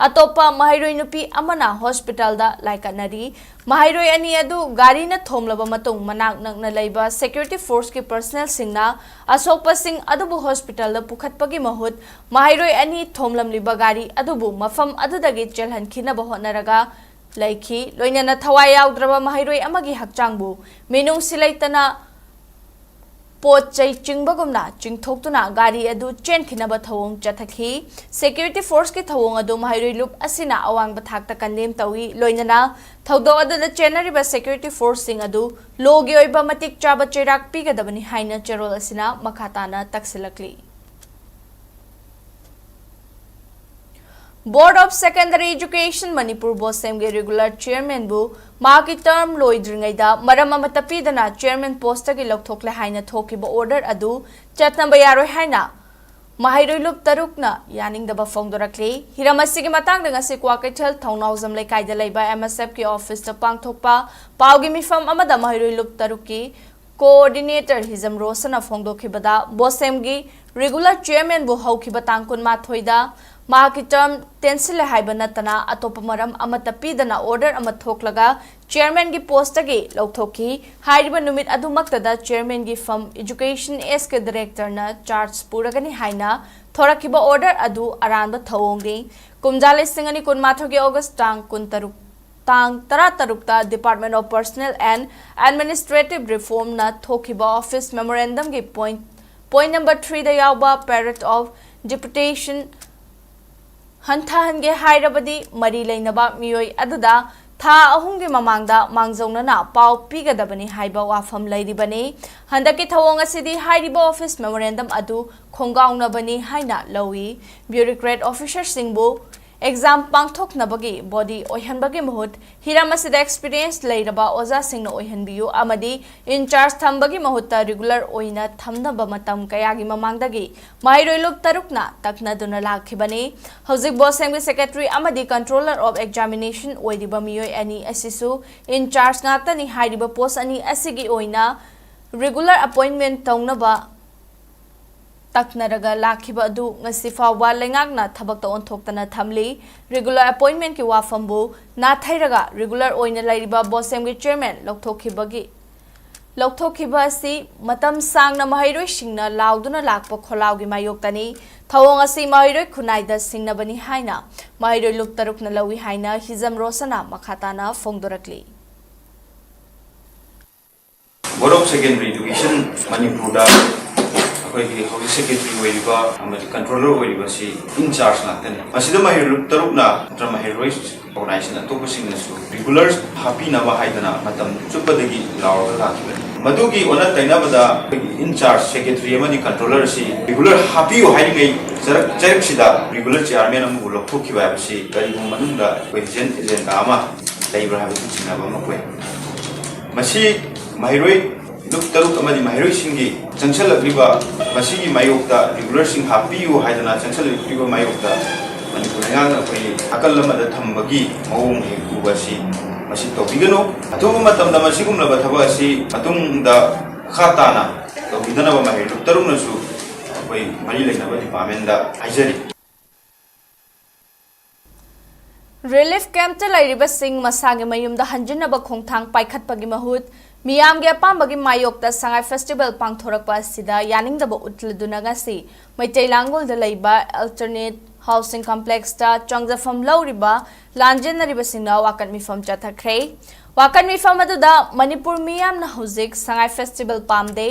ꯑꯇꯣꯞꯄ ꯃꯍꯩꯔꯣꯏ ꯅꯨꯄꯤ ꯑꯃꯅ ꯍꯣꯁꯄꯤꯇꯥꯜꯗ ꯂꯥꯏꯀꯠꯅꯔꯤ꯫ ꯃꯍꯩꯔꯣꯏ ꯑꯅꯤ ꯑꯗꯨ ꯒꯥꯔꯤꯅ ꯊꯣꯝꯂꯕ ꯃꯇꯨꯡ ꯃꯅꯥꯛ ꯅꯛꯅ ꯂꯩꯕ ꯁꯦꯀ꯭ꯌꯨꯔꯤꯇꯤ ꯐꯣꯔꯁꯀꯤ ꯄꯔꯁꯅꯦꯜꯁꯤꯡꯅ ꯑꯁꯣꯛꯄꯁꯤꯡ ꯑꯗꯨꯕꯨ ꯍꯣꯁꯄꯤꯇꯥꯜꯗ ꯄꯨꯈꯠꯄꯒꯤ ꯃꯍꯨꯠ ꯃꯍꯩꯔꯣꯏ ꯑꯅꯤ ꯊꯣꯝꯂꯝꯂꯤꯕ ꯒꯥꯔꯤ ꯑꯗꯨꯕꯨ ꯃꯐꯝ ꯑꯗꯨꯗꯒꯤ ꯆꯦꯜꯍꯟꯈꯤꯅꯕ ꯍꯣꯠꯅꯔꯒ ꯂꯩꯈꯤ꯫ ꯂꯣꯏꯅꯅ ꯊꯋꯥꯏ ꯌꯥꯎꯗ꯭ꯔꯕ ꯃꯍꯩꯔꯣꯏ ꯑꯃꯒꯤ ꯍꯛꯆꯥꯡꯕꯨ ꯃꯤꯅꯨꯡꯁꯤ ꯂꯩꯇꯅ ꯄꯣꯠ ꯆꯩ ꯆꯤꯡꯕꯒꯨꯝꯅ ꯆꯤꯡꯊꯣꯛꯇꯨꯅ ꯒꯥꯔꯤ ꯑꯗꯨ ꯆꯦꯟꯈꯤꯅꯕ ꯊꯧꯑꯣꯡ ꯆꯠꯊꯈꯤ꯫ ꯁꯦꯀ꯭ꯌꯨꯔꯤꯇꯤ ꯐꯣꯔꯁꯀꯤ ꯊꯧꯑꯣꯡ ꯑꯗꯨ ꯃꯍꯩꯔꯣꯏ ꯂꯨꯞ ꯑꯁꯤꯅ ꯑꯋꯥꯡꯕ ꯊꯥꯛꯇ ꯀꯟꯗꯦꯝ ꯇꯧꯏ꯫ ꯂꯣꯏꯅꯅ ꯊꯧꯗꯣꯛ ꯑꯗꯨꯗ ꯆꯦꯟꯅꯔꯤꯕ ꯁꯦꯀ꯭ꯌꯨꯔꯤꯇꯤ ꯐꯣꯔꯁꯁꯤꯡ ꯑꯗꯨ ꯂꯣꯒꯤ ꯑꯣꯏꯕ ꯃꯇꯤꯛ ꯆꯥꯕ ꯆꯩꯔꯥꯛ ꯄꯤꯒꯗꯕꯅꯤ ꯍꯥꯏꯅ ꯆꯦꯔꯣꯜ ꯑꯁꯤꯅ ꯃꯈꯥ ꯇꯥꯅ ꯇꯛꯁꯤꯜꯂꯛꯂꯤ꯫ Board of Secondary Education Manipur, ꯕꯣꯁꯦꯝꯒꯤ ꯔꯤꯒꯨꯂꯔ ꯆꯤꯌꯔꯃꯦꯟꯕꯨ ꯃꯍꯥꯛꯀꯤ ꯇꯔꯝ ꯂꯣꯏꯗ꯭ꯔꯤꯉꯩꯗ ꯃꯔꯝ ꯑꯃꯠꯇ ꯄꯤꯗꯅ ꯆꯤꯌꯔꯃꯦꯟ ꯄꯣꯁꯇꯒꯤ ꯂꯧꯊꯣꯛꯂꯦ ꯍꯥꯏꯅ ꯊꯣꯛꯈꯤꯕ ꯑꯣꯔꯗꯔ ꯑꯗꯨ ꯆꯠꯅꯕ ꯌꯥꯔꯣꯏ ꯍꯥꯏꯅ ꯃꯍꯩꯔꯣꯏ ꯂꯨꯞ ꯇꯔꯨꯛꯅ ꯌꯥꯅꯤꯡꯗꯕ ꯐꯣꯡꯗꯣꯔꯛꯂꯤ꯫ ꯍꯤꯔꯝ ꯑꯁꯤꯒꯤ ꯃꯇꯥꯡꯗ ꯉꯁꯤ ꯀ꯭ꯋꯥꯀꯩꯊꯦꯜ ꯊꯧꯅꯥꯎꯖꯝ ꯂꯩꯀꯥꯏꯗ ꯂꯩꯕ ꯑꯦꯝ ꯑꯦꯁ ꯑꯦꯐꯀꯤ ꯑꯣꯐꯤꯁꯇ ꯄꯥꯡꯊꯣꯛꯄ ꯄꯥꯎꯒꯤ ꯃꯤꯐꯝ ꯑꯃꯗ ꯃꯍꯩꯔꯣꯏ ꯂꯨꯞ ꯇꯔꯨꯛꯀꯤ ꯀꯣꯑꯣꯔꯗꯤꯅꯦꯇꯔ ꯍꯤꯖꯝ ꯔꯣꯁꯟꯅ ꯐꯣꯡꯗꯣꯛꯈꯤꯕꯗ, ꯕꯣꯁꯦꯝꯒꯤ ꯔꯤꯒꯨꯂꯔ ꯆꯤꯌꯔꯃꯦꯟꯕꯨ ꯍꯧꯈꯤꯕ ꯇꯥꯡ ꯀꯨꯟꯃꯥꯊꯣꯏꯗ ꯃꯍꯥꯛꯀꯤ ꯇꯔꯝ ꯇꯦꯟꯁꯤꯜꯂꯦ ꯍꯥꯏꯕ ꯅꯠꯇꯅ ꯑꯇꯣꯞꯄ ꯃꯔꯝ ꯑꯃꯠꯇ ꯄꯤꯗꯅ ꯑꯣꯔꯗꯔ ꯑꯃ ꯊꯣꯛꯂꯒ ꯆꯤꯌꯔꯃꯦꯟꯒꯤ ꯄꯣꯁꯇꯒꯤ ꯂꯧꯊꯣꯛꯈꯤ꯫ ꯍꯥꯏꯔꯤꯕ ꯅꯨꯃꯤꯠ ꯑꯗꯨꯃꯛꯇꯗ ꯆꯤꯌꯔꯃꯦꯟꯒꯤ ꯐꯝ ꯏꯖꯨꯀꯦꯁꯟ ꯑꯦꯁ ꯀꯦ ꯗꯥꯏꯔꯦꯛꯇꯔꯅ ꯆꯥꯔꯖ ꯄꯨꯔꯒꯅꯤ ꯍꯥꯏꯅ ꯊꯣꯔꯛꯈꯤꯕ ꯑꯣꯔꯗꯔ ꯑꯗꯨ ꯑꯔꯥꯟꯕ ꯊꯧꯑꯣꯡꯅꯤ꯫ ꯀꯨꯝꯖꯥ ꯂꯤꯁꯤꯡ ꯑꯅꯤ ꯀꯨꯟꯃꯥꯊꯣꯏꯒꯤ ꯑꯣꯒꯁ ꯇꯥꯡ ꯀꯨꯟꯇꯔꯨꯛ ꯇꯥꯡ ꯇꯔꯥꯇꯔꯨꯛꯇ Department of Personnel and Administrative Reformꯅ ꯊꯣꯛꯈꯤꯕ ꯑꯣꯐꯤꯁ ꯃꯦꯃꯣꯔꯦꯟꯗꯝꯒꯤ ꯄꯣꯏꯟ, ꯄꯣꯏꯟ ꯅꯝꯕꯔ ꯊ꯭ꯔꯤꯗ ꯌꯥꯎꯕ period of deputation ꯍꯟꯊꯍꯟꯒꯦ ꯍꯥꯏꯔꯕꯗꯤ ꯃꯔꯤ ꯂꯩꯅꯕ ꯃꯤꯑꯣꯏ ꯑꯗꯨꯗ ꯊꯥ ꯑꯍꯨꯝꯒꯤ ꯃꯃꯥꯡꯗ ꯃꯥꯡꯖꯧꯅꯅ ꯄꯥꯎ ꯄꯤꯒꯗꯕꯅꯤ ꯍꯥꯏꯕ ꯋꯥꯐꯝ ꯂꯩꯔꯤꯕꯅꯤ꯫ ꯍꯟꯗꯛꯀꯤ ꯊꯧꯑꯣꯡ ꯑꯁꯤꯗꯤ ꯍꯥꯏꯔꯤꯕ ꯑꯣꯐꯤꯁ ꯃꯦꯃꯣꯔꯦꯟꯗꯝ ꯑꯗꯨ ꯈꯣꯡꯒꯥꯎꯅꯕꯅꯤ ꯍꯥꯏꯅ ꯂꯧꯏ꯫ ꯕ꯭ꯌꯨꯔꯣꯀ꯭ꯔꯦꯠ ꯑꯣꯐꯤꯁꯔꯁꯤꯡꯕꯨ ꯑꯦꯛꯖꯥꯝ ꯄꯥꯡꯊꯣꯛꯅꯕꯒꯤ ꯕꯣꯗꯤ ꯑꯣꯏꯍꯟꯕꯒꯤ ꯃꯍꯨꯠ ꯍꯤꯔꯝ ꯑꯁꯤꯗ ꯑꯦꯛꯁꯄꯤꯔꯤꯌꯦꯟꯁ ꯂꯩꯔꯕ ꯑꯣꯖꯥꯁꯤꯡꯅ ꯑꯣꯏꯍꯟꯕꯤꯌꯨ ꯑꯃꯗꯤ ꯏꯟꯆꯥꯔꯖ ꯊꯝꯕꯒꯤ ꯃꯍꯨꯠꯇ ꯔꯤꯒꯨꯂꯔ ꯑꯣꯏꯅ ꯊꯝꯅꯕ ꯃꯇꯝ ꯀꯌꯥꯒꯤ ꯃꯃꯥꯡꯗꯒꯤ ꯃꯍꯩꯔꯣꯏ ꯂꯨꯞ ꯇꯔꯨꯛꯅ ꯇꯛꯅꯗꯨꯅ ꯂꯥꯛꯈꯤꯕꯅꯤ꯫ ꯍꯧꯖꯤꯛ ꯕꯣꯁꯦꯝꯒꯤ ꯁꯦꯀ꯭ꯔꯦꯇꯔꯤ ꯑꯃꯗꯤ ꯀꯟꯇ꯭ꯔꯣꯂꯔ ꯑꯣꯐ ꯑꯦꯛꯖꯥꯃꯤꯅꯦꯁꯟ ꯑꯣꯏꯔꯤꯕ ꯃꯤꯑꯣꯏ ꯑꯅꯤ ꯑꯁꯤꯁꯨ ꯏꯟꯆꯥꯔꯖ ꯉꯥꯛꯇꯅꯤ꯫ ꯍꯥꯏꯔꯤꯕ ꯄꯣꯁ ꯑꯅꯤ ꯑꯁꯤꯒꯤ ꯑꯣꯏꯅ ꯔꯤꯒꯨꯂꯔ ꯑꯄꯣꯏꯟꯃꯦꯟ ꯇꯧꯅꯕ ꯇꯛꯅꯔꯒ ꯂꯥꯛꯈꯤꯕ ꯑꯗꯨ ꯉꯁꯤ ꯐꯥꯎꯕ ꯂꯩꯉꯥꯛꯅ ꯊꯕꯛꯇ ꯑꯣꯟꯊꯣꯛꯇꯅ ꯊꯝꯂꯤ꯫ ꯔꯤꯒꯨꯂꯔ ꯑꯄꯣꯏꯟꯃꯦꯟꯀꯤ ꯋꯥꯐꯝꯕꯨ ꯅꯥꯊꯩꯔꯒ ꯔꯤꯒꯨꯂꯔ ꯑꯣꯏꯅ ꯂꯩꯔꯤꯕ ꯕꯣꯁꯦꯝꯒꯤ ꯆꯦꯌꯔꯃꯦꯟ ꯂꯧꯊꯣꯛꯈꯤꯕꯒꯤ ꯂꯧꯊꯣꯛꯈꯤꯕ ꯑꯁꯤ ꯃꯇꯝ ꯁꯥꯡꯅ ꯃꯍꯩꯔꯣꯏꯁꯤꯡꯅ ꯂꯥꯎꯗꯨꯅ ꯂꯥꯛꯄ ꯈꯣꯜꯂꯥꯎꯒꯤ ꯃꯥꯌꯣꯛꯇꯅꯤ꯫ ꯊꯧꯑꯣꯡ ꯑꯁꯤ ꯃꯍꯩꯔꯣꯏ ꯈꯨꯟꯅꯥꯏꯗ ꯁꯤꯡꯅꯕꯅꯤ ꯍꯥꯏꯅ ꯃꯍꯩꯔꯣꯏ ꯂꯨꯞ ꯇꯔꯨꯛꯅ ꯂꯧꯏ ꯍꯥꯏꯅ ꯍꯤꯖꯝ ꯔꯣꯁꯟꯅ ꯃꯈꯥ ꯇꯥꯅ ꯐꯣꯡꯗꯣꯔꯛꯂꯤ꯫ ꯕꯣꯔꯗ ꯑꯣꯐ ꯁꯦꯀꯦꯟꯗꯔꯤ ꯏꯗꯨꯀꯦꯁꯟ ꯃꯅꯤꯄꯨꯔꯗ ꯑꯩꯈꯣꯏꯒꯤ ꯍꯧꯖꯤꯛ ꯁꯦꯀ꯭ꯔꯦꯇꯔꯤ ꯑꯣꯏꯔꯤꯕ ꯑꯃꯗꯤ ꯀꯟꯇ꯭ꯔꯣꯂꯔ ꯑꯣꯏꯔꯤꯕꯁꯤ ꯏꯟꯆꯥꯔꯖ ꯉꯥꯛꯇꯅꯤ꯫ ꯃꯁꯤꯗ ꯃꯍꯩꯔꯣꯏ ꯇꯔꯨꯛꯅ ꯅꯠꯇ꯭ꯔ ꯃꯍꯩꯔꯣꯏ ꯑꯣꯔꯒꯅꯥꯏꯖꯦꯁꯟ ꯑꯇꯣꯞꯄꯁꯤꯡꯅꯁꯨ ꯔꯤꯒꯨꯂꯔ ꯍꯥꯞꯄꯤꯅꯕ ꯍꯥꯏꯗꯅ ꯃꯇꯝ ꯆꯨꯞꯄꯗꯒꯤ ꯂꯥꯎꯔꯒ ꯂꯥꯛꯈꯤꯕꯅꯤ꯫ ꯃꯗꯨꯒꯤ ꯑꯣꯟꯅ ꯇꯩꯅꯕꯗ ꯑꯩꯈꯣꯏꯒꯤ ꯏꯟꯆꯥꯔꯖ ꯁꯦꯀ꯭ꯔꯦꯇꯔꯤ ꯑꯃꯗꯤ ꯀꯟꯇ꯭ꯔꯣꯂꯔꯁꯤ ꯔꯤꯒꯨꯂꯔ ꯍꯥꯞꯄꯤꯌꯨ ꯍꯥꯏꯔꯤꯉꯩ ꯆꯔꯛ ꯆꯩꯔꯛꯁꯤꯗ ꯔꯤꯒꯨꯂꯔ ꯆꯤꯌꯥꯔꯃꯦꯟ ꯑꯃꯕꯨ ꯂꯧꯊꯣꯛꯈꯤꯕ ꯍꯥꯏꯕꯁꯤ ꯀꯔꯤꯒꯨꯝꯕ ꯃꯅꯨꯡꯗ ꯑꯩꯈꯣꯏ ꯍꯤꯗꯟ ꯑꯦꯖꯦꯟꯗꯥ ꯑꯃ ꯂꯩꯕ꯭ꯔꯥ ꯍꯥꯏꯕꯗꯨ ꯆꯤꯡꯅꯕ ꯑꯃ ꯄꯣꯛꯏ꯫ ꯃꯁꯤ ꯃꯍꯩꯔꯣꯏ ꯂꯨꯞ ꯇꯔꯨꯛ ꯑꯃꯗꯤ ꯃꯍꯩꯔꯣꯏꯁꯤꯡꯒꯤ ꯆꯪꯁꯜꯂꯛꯂꯤꯕ ꯃꯁꯤꯒꯤ ꯃꯥꯌꯣꯛꯇ ꯔꯤꯒꯨꯂꯔꯁꯤꯡ ꯍꯥꯞꯄꯤꯌꯨ ꯍꯥꯏꯗꯅ ꯆꯪꯁꯜꯂꯛꯂꯤꯕ ꯃꯥꯌꯣꯛꯇ ꯃꯅꯤꯄꯨꯔ ꯂꯩꯉꯥꯛꯅ ꯑꯩꯈꯣꯏ ꯅꯥꯀꯜ ꯑꯃꯗ ꯊꯝꯕꯒꯤ ꯃꯑꯣꯡ ꯍꯦꯛ ꯎꯕ ꯑꯁꯤ ꯃꯁꯤ ꯇꯧꯕꯤꯒꯅꯨ꯫ ꯑꯊꯨꯕ ꯃꯇꯝꯗ ꯃꯁꯤꯒꯨꯝꯂꯕ ꯊꯕꯛ ꯑꯁꯤ ꯃꯇꯨꯡꯗ ꯃꯈꯥ ꯇꯥꯅ ꯇꯧꯕꯤꯗꯅꯕ ꯃꯍꯩꯔꯣꯏ ꯂꯨꯞ ꯇꯔꯨꯛꯅꯁꯨ ꯑꯩꯈꯣꯏ ꯃꯔꯤ ꯂꯩꯅꯕ ꯗꯤꯄꯥꯔꯠꯃꯦꯟꯗ ꯍꯥꯏꯖꯔꯤ꯫ ꯔꯤꯂꯤꯐ ꯀꯦꯝꯞꯇ ꯂꯩꯔꯤꯕꯁꯤꯡ ꯃꯁꯥꯒꯤ ꯃꯌꯨꯝꯗ ꯍꯟꯖꯤꯟꯅꯕ ꯈꯣꯡꯊꯥꯡ ꯄꯥꯏꯈꯠꯄꯒꯤ ꯃꯍꯨꯠ ꯃꯤꯌꯥꯝꯒꯤ ꯑꯄꯥꯝꯕꯒꯤ ꯃꯥꯌꯣꯛꯇ ꯁꯉꯥꯏ ꯐꯦꯁꯇꯤꯚꯦꯜ ꯄꯥꯡꯊꯣꯔꯛꯄ ꯑꯁꯤꯗ ꯌꯥꯅꯤꯡꯗꯕ ꯎꯠꯂꯗꯨꯅ ꯉꯁꯤ ꯃꯩꯇꯩ ꯂꯥꯡꯒꯣꯜꯗ ꯂꯩꯕ ꯑꯜꯇꯔꯅꯦꯠ ꯍꯥꯎꯁꯤꯡ ꯀꯝꯄ꯭ꯂꯦꯛꯁꯇ ꯆꯪꯖꯐꯝ ꯂꯧꯔꯤꯕ ꯂꯥꯟꯖꯦꯟꯅꯔꯤꯕꯁꯤꯡꯅ ꯋꯥꯀꯠ ꯃꯤꯐꯝ ꯆꯠꯊꯈ꯭ꯔꯦ꯫ ꯋꯥꯀꯠ ꯃꯤꯐꯝ ꯑꯗꯨꯗ ꯃꯅꯤꯄꯨꯔ ꯃꯤꯌꯥꯝꯅ ꯍꯧꯖꯤꯛ ꯁꯉꯥꯏ ꯐꯦꯁꯇꯤꯚꯦꯜ ꯄꯥꯝꯗꯦ,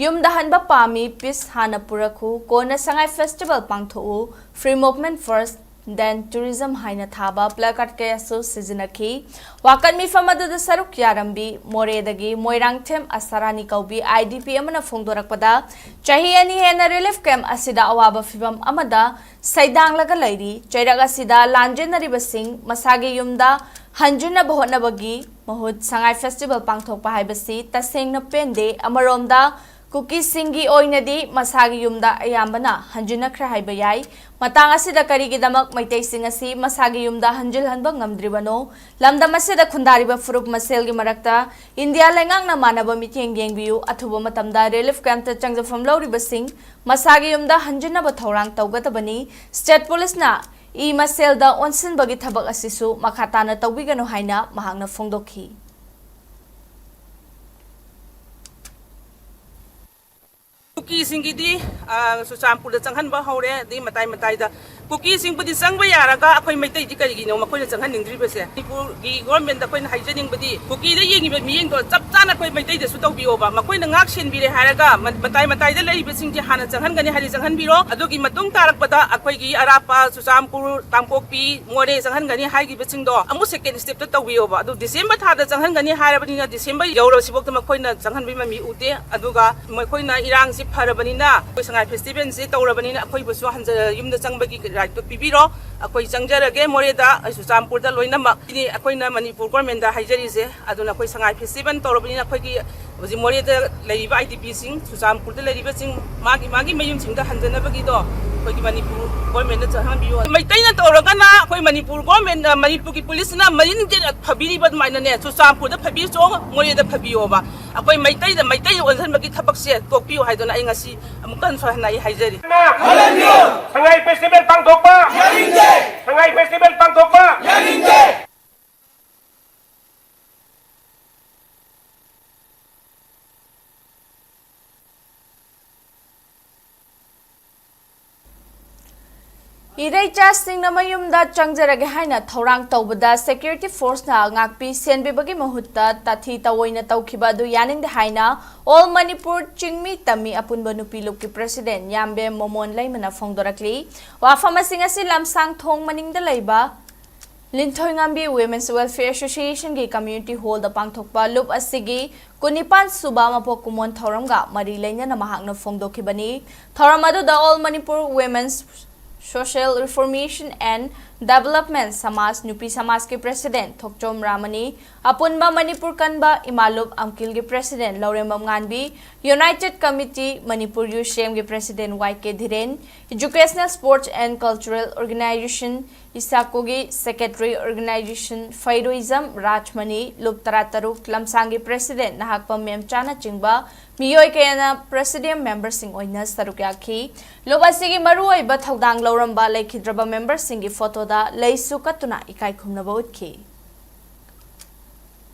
ꯌꯨꯝꯗ ꯍꯟꯕ ꯄꯥꯝꯃꯤ, ꯄꯤꯁ ꯍꯥꯟꯅ ꯄꯨꯔꯛꯈꯨ, ꯀꯣꯟꯅ ꯁꯉꯥꯏ ꯐꯦꯁꯇꯤꯚꯦꯜ ꯄꯥꯡꯊꯣꯛꯎ, free movement first, Then Tourism ꯍꯥꯏꯅ ꯊꯥꯕ placard ꯀꯌꯥꯁꯨ ꯁꯤꯖꯤꯟꯅꯈꯤ꯫ ꯋꯥꯀꯠ ꯃꯤꯐꯝ ꯑꯗꯨꯗ ꯁꯔꯨꯛ ꯌꯥꯔꯝꯕꯤ ꯃꯣꯔꯦꯗꯒꯤ ꯃꯣꯏꯔꯥꯡꯊꯦꯝ ꯑꯁꯥꯔꯥꯅꯤ ꯀꯧꯕꯤ I D P ꯑꯃꯅ ꯐꯣꯡꯗꯣꯔꯛꯄꯗ, ꯆꯍꯤ ꯑꯅꯤ ꯍꯦꯟꯅ relief camp ꯑꯁꯤꯗ ꯑꯋꯥꯕ ꯐꯤꯚꯝ ꯑꯃꯗ ꯁꯩꯗꯥꯡꯂꯒ ꯂꯩꯔꯤ꯫ ꯆꯩꯔꯛ ꯑꯁꯤꯗ ꯂꯥꯟꯖꯦꯟꯅꯔꯤꯕꯁꯤꯡ ꯃꯁꯥꯒꯤ ꯌꯨꯝꯗ ꯍꯟꯖꯤꯟꯅꯕ ꯍꯣꯠꯅꯕꯒꯤ ꯃꯍꯨꯠ ꯁꯉꯥꯏ festival ꯄꯥꯡꯊꯣꯛꯄ ꯍꯥꯏꯕꯁꯤ ꯇꯁꯦꯡꯅ ꯄꯦꯟꯗꯦ꯫ ꯑꯃꯔꯣꯝꯗ ꯀꯨꯀꯤꯁꯤꯡꯒꯤ ꯑꯣꯏꯅꯗꯤ ꯃꯁꯥꯒꯤ ꯌꯨꯝꯗ ꯑꯌꯥꯝꯕꯅ ꯍꯟꯖꯤꯟꯅꯈ꯭ꯔꯦ ꯍꯥꯏꯕ ꯌꯥꯏ꯫ ꯃꯇꯥꯡ ꯑꯁꯤꯗ ꯀꯔꯤꯒꯤꯗꯃꯛ ꯃꯩꯇꯩꯁꯤꯡ ꯑꯁꯤ ꯃꯁꯥꯒꯤ ꯌꯨꯝꯗ ꯍꯟꯖꯤꯜꯍꯟꯕ ꯉꯝꯗ꯭ꯔꯤꯕꯅꯣ? ꯂꯝꯗꯝ ꯑꯁꯤꯗ ꯈꯨꯟꯗꯥꯔꯤꯕ ꯐꯨꯔꯨꯞ ꯃꯁꯦꯜꯒꯤ ꯃꯔꯛꯇ ꯏꯟꯗꯤꯌꯥ ꯂꯩꯉꯥꯛꯅ ꯃꯥꯟꯅꯕ ꯃꯤꯠꯌꯦꯡ ꯌꯦꯡꯕꯤꯌꯨ꯫ ꯑꯊꯨꯕ ꯃꯇꯝꯗ relief camp ꯇ ꯆꯪꯖꯐꯝ ꯂꯧꯔꯤꯕꯁꯤꯡ ꯃꯁꯥꯒꯤ ꯌꯨꯝꯗ ꯍꯟꯖꯤꯟꯅꯕ ꯊꯧꯔꯥꯡ ꯇꯧꯒꯗꯕꯅꯤ꯫ State Police ꯅ ꯏ ꯃꯁꯦꯜꯗ ꯑꯣꯟꯁꯤꯟꯕꯒꯤ ꯊꯕꯛ ꯑꯁꯤꯁꯨ ꯃꯈꯥ ꯇꯥꯅ ꯇꯧꯕꯤꯒꯅꯨ ꯍꯥꯏꯅ ꯃꯍꯥꯛꯅ ꯐꯣꯡꯗꯣꯛꯈꯤ꯫ ꯀꯨꯀꯤꯁꯤꯡꯒꯤꯗꯤ, ꯑ, ꯆꯨꯔꯆꯥꯟꯄꯨꯔꯗ ꯆꯪꯍꯟꯕ ꯍꯧꯔꯦ, ꯑꯗꯩ ꯃꯇꯥꯏ ꯃꯇꯥꯏꯗ꯫ ꯀꯨꯀꯤꯁꯤꯡꯕꯨꯗꯤ ꯆꯪꯕ ꯌꯥꯔꯒ ꯑꯩꯈꯣꯏ ꯃꯩꯇꯩꯗꯤ ꯀꯔꯤꯒꯤꯅꯣ ꯃꯈꯣꯏꯅ ꯆꯪꯍꯟꯅꯤꯡꯗ꯭ꯔꯤꯕꯁꯦ? ꯃꯅꯤꯄꯨꯔꯒꯤ government ꯇ ꯑꯩꯈꯣꯏꯅ ꯍꯥꯏꯖꯅꯤꯡꯕꯗꯤ, ꯀꯨꯀꯤꯗ ꯌꯦꯡꯉꯤꯕ ꯃꯤꯠꯌꯦꯡꯗꯣ ꯆꯞ ꯆꯥꯅ ꯑꯩꯈꯣꯏ ꯃꯩꯇꯩꯗꯁꯨ ꯇꯧꯕꯤꯌꯣꯕ꯫ ꯃꯈꯣꯏꯅ ꯉꯥꯛ ꯁꯦꯟꯕꯤꯔꯦ ꯍꯥꯏꯔꯒ ꯃ-, ꯃꯇꯥꯏ ꯃꯇꯥꯏꯗ ꯂꯩꯔꯤꯕꯁꯤꯡꯁꯦ ꯍꯥꯟꯅ ꯆꯪꯍꯟꯒꯅꯤ ꯍꯥꯏꯔꯗꯤ ꯆꯪꯍꯟꯕꯤꯔꯣ꯫ ꯑꯗꯨꯒꯤ ꯃꯇꯨꯡ ꯇꯥꯔꯛꯄꯗ ꯑꯩꯈꯣꯏꯒꯤ ꯑꯔꯥꯞꯄ ꯆꯨꯔꯆꯥꯟꯄꯨꯔ, ꯀꯥꯡꯄꯣꯛꯄꯤ, ꯃꯣꯔꯦ ꯆꯪꯍꯟꯒꯅꯤ ꯍꯥꯏꯈꯤꯕꯁꯤꯡꯗꯣ ꯑꯃꯨꯛ second step ꯇ ꯇꯧꯕꯤꯌꯣꯕ꯫ ꯑꯗꯨ December ꯊꯥꯗ ꯆꯪꯍꯟꯒꯅꯤ ꯍꯥꯏꯔꯕꯅꯤꯅ, December ꯌꯧꯔꯁꯤꯐꯥꯎꯗ ꯃꯈꯣꯏꯅ ꯆꯪꯍꯟꯕꯒꯤ ꯃꯃꯤ ꯎꯗꯦ꯫ ꯑꯗꯨꯒ ꯃꯈꯣꯏꯅ ꯏꯔꯥꯡꯁꯤ ꯐꯔꯕꯅꯤꯅ, ꯑꯩꯈꯣꯏ ꯁꯉꯥꯏ festival ꯁꯤ ꯇꯧꯔꯕꯅꯤꯅ, ꯑꯩꯈꯣꯏꯕꯨꯁꯨ ꯍꯟꯖ-, ꯌꯨꯝꯗ ꯆꯪꯕꯒꯤ right ꯇꯣ ꯄꯤꯕꯤꯔꯣ꯫ ꯑꯩꯈꯣꯏ ꯆꯪꯖꯔꯒꯦ ꯃꯣꯔꯦꯗ, ꯑꯩ ꯆꯨꯔꯆꯥꯟꯄꯨꯔꯗ ꯂꯣꯏꯅꯃꯛ꯫ ꯁꯤꯅꯤ ꯑꯩꯈꯣꯏꯅ ꯃꯅꯤꯄꯨꯔ government ꯗ ꯍꯥꯏꯖꯔꯤꯁꯦ꯫ ꯑꯗꯨꯅ ꯑꯩꯈꯣꯏ ꯁꯉꯥꯏ festival ꯇꯧꯔꯕꯅꯤꯅ, ꯑꯩꯈꯣꯏꯒꯤ ꯍꯧꯖꯤꯛ ꯃꯣꯔꯦꯗ ꯂꯩꯔꯤꯕ I D P ꯁꯤꯡ, ꯆꯨꯔꯆꯥꯟꯄꯨꯔꯗ ꯂꯩꯔꯤꯕꯁꯤꯡ, ꯃꯥꯒꯤ, ꯃꯥꯒꯤ ꯃꯌꯨꯝꯁꯤꯡꯗ ꯍꯟꯖꯅꯕꯒꯤꯗꯣ ꯑꯩꯈꯣꯏꯒꯤ ꯃꯅꯤꯄꯨꯔ government ꯅ ꯆꯪꯍꯟꯕꯤꯌꯨ꯫ ꯃꯩꯇꯩꯅ ꯇꯧꯔꯒꯅ ꯑꯩꯈꯣꯏ ꯃꯅꯤꯄꯨꯔ government ꯅ, ꯃꯅꯤꯄꯨꯔꯒꯤ police ꯅ ꯃꯔꯤꯟꯁꯦ ꯐꯕꯤꯔꯤꯕ ꯑꯗꯨꯃꯥꯏꯅꯅꯦ, ꯆꯨꯔꯆꯥꯟꯄꯨꯔꯗ ꯐꯕꯤꯔꯁꯨ ꯃꯣꯔꯦꯗ ꯐꯕꯤꯌꯣꯕ꯫ ꯑꯩꯈꯣꯏ ꯃꯩꯇꯩꯗ ꯃꯩꯇꯩ ꯑꯣꯟꯁꯤꯟꯕꯒꯤ ꯊꯕꯛꯁꯦ ꯇꯣꯛꯄꯤꯌꯨ ꯍꯥꯏꯗꯨꯅ ꯑꯩ ꯉꯁꯤ ꯑꯃꯨꯛꯀ ꯍꯟꯅ ꯑꯩ ꯍꯥꯏꯖꯔꯤ꯫ ꯁꯉꯥꯏ festival ꯄꯥꯡꯊꯣꯛꯄ ꯌꯥꯅꯤꯡꯗꯦ! ꯁꯉꯥꯏ festival ꯄꯥꯡꯊꯣꯛꯄ ꯌꯥꯅꯤꯡꯗꯦ! ꯏꯔꯩꯆꯥꯁꯤꯡꯅ ꯃꯌꯨꯝꯗ ꯆꯪꯖꯔꯒꯦ ꯍꯥꯏꯅ ꯊꯧꯔꯥꯡ ꯇꯧꯕꯗ security forceꯅ ꯉꯥꯛꯄꯤ ꯁꯦꯟꯕꯤꯕꯒꯤ ꯃꯍꯨꯠꯇ ꯇꯥꯊꯤ ꯇꯥꯑꯣꯏꯅ ꯇꯧꯈꯤꯕ ꯑꯗꯨ ꯌꯥꯅꯤꯡꯗꯦ ꯍꯥꯏꯅ All Manipur ꯆꯤꯡꯃꯤ ꯇꯝꯃꯤ ꯑꯄꯨꯟꯕ ꯅꯨꯄꯤ ꯂꯨꯞꯀꯤ president ꯌꯥꯝꯕꯦꯝ ꯃꯣꯃꯣꯟ ꯂꯩꯃꯅ ꯐꯣꯡꯗꯣꯔꯛꯂꯤ꯫ ꯋꯥꯐꯝ ꯑꯁꯤꯡ ꯑꯁꯤ ꯂꯝꯁꯥꯡ ꯊꯣꯡ ꯃꯅꯤꯡꯗ ꯂꯩꯕ ꯂꯤꯟꯊꯣꯏꯉꯥꯝꯕꯤ Women's Welfare Associationꯒꯤ community hallꯗ ꯄꯥꯡꯊꯣꯛꯄ ꯂꯨꯞ ꯑꯁꯤꯒꯤ ꯀꯨꯟꯅꯤꯄꯥꯟ ꯁꯨꯕ ꯃꯄꯣꯛ ꯀꯨꯝꯑꯣꯟ ꯊꯧꯔꯝꯒ ꯃꯔꯤ ꯂꯩꯅꯅ ꯃꯍꯥꯛꯅ ꯐꯣꯡꯗꯣꯛꯈꯤꯕꯅꯤ꯫ ꯊꯧꯔꯝ ꯑꯗꯨꯗ All Manipur Women's Social Reformation and Development ꯁꯃꯥꯖ ꯅꯨꯄꯤ ꯁꯃꯥꯖꯀꯤ president ꯊꯣꯛꯆꯣꯝ ꯔꯥꯃꯅꯤ, ꯑꯄꯨꯟꯕ ꯃꯅꯤꯄꯨꯔ ꯀꯟꯕ ꯏꯃꯥꯂꯨꯞ ꯑꯝꯀꯤꯜꯒꯤ president Laurembam ꯉꯥꯟꯕꯤ, United Committee Manipur ꯌꯨꯁꯦꯝꯒꯤ president Y K ꯙꯤꯔꯦꯟ, Educational Sports and Cultural Organization ꯏꯁꯥꯀꯣꯒꯤ secretary organization ꯐꯩꯔꯣꯏꯖꯝ Rajmani, ꯂꯨꯞ ꯇꯔꯥꯇꯔꯨꯛ ꯂꯝꯁꯥꯡꯒꯤ president ꯅꯍꯥꯛꯄꯝ ꯃꯦꯝꯆꯥꯅꯆꯤꯡꯕ ꯃꯤꯑꯣꯏ ꯀꯌꯥꯅ presidium memberꯁꯤꯡ ꯑꯣꯏꯅ ꯁꯔꯨꯛ ꯌꯥꯈꯤ꯫ ꯂꯨꯞ ꯑꯁꯤꯒꯤ ꯃꯔꯨꯑꯣꯏꯕ ꯊꯧꯗꯥꯡ ꯂꯧꯔꯝꯕ ꯂꯩꯈꯤꯗ꯭ꯔꯕ memberꯁꯤꯡꯒꯤ photoꯗ ꯂꯩꯁꯨ ꯀꯠꯇꯨꯅ ꯏꯀꯥꯏ ꯈꯨꯝꯅꯕ ꯎꯠꯈꯤ꯫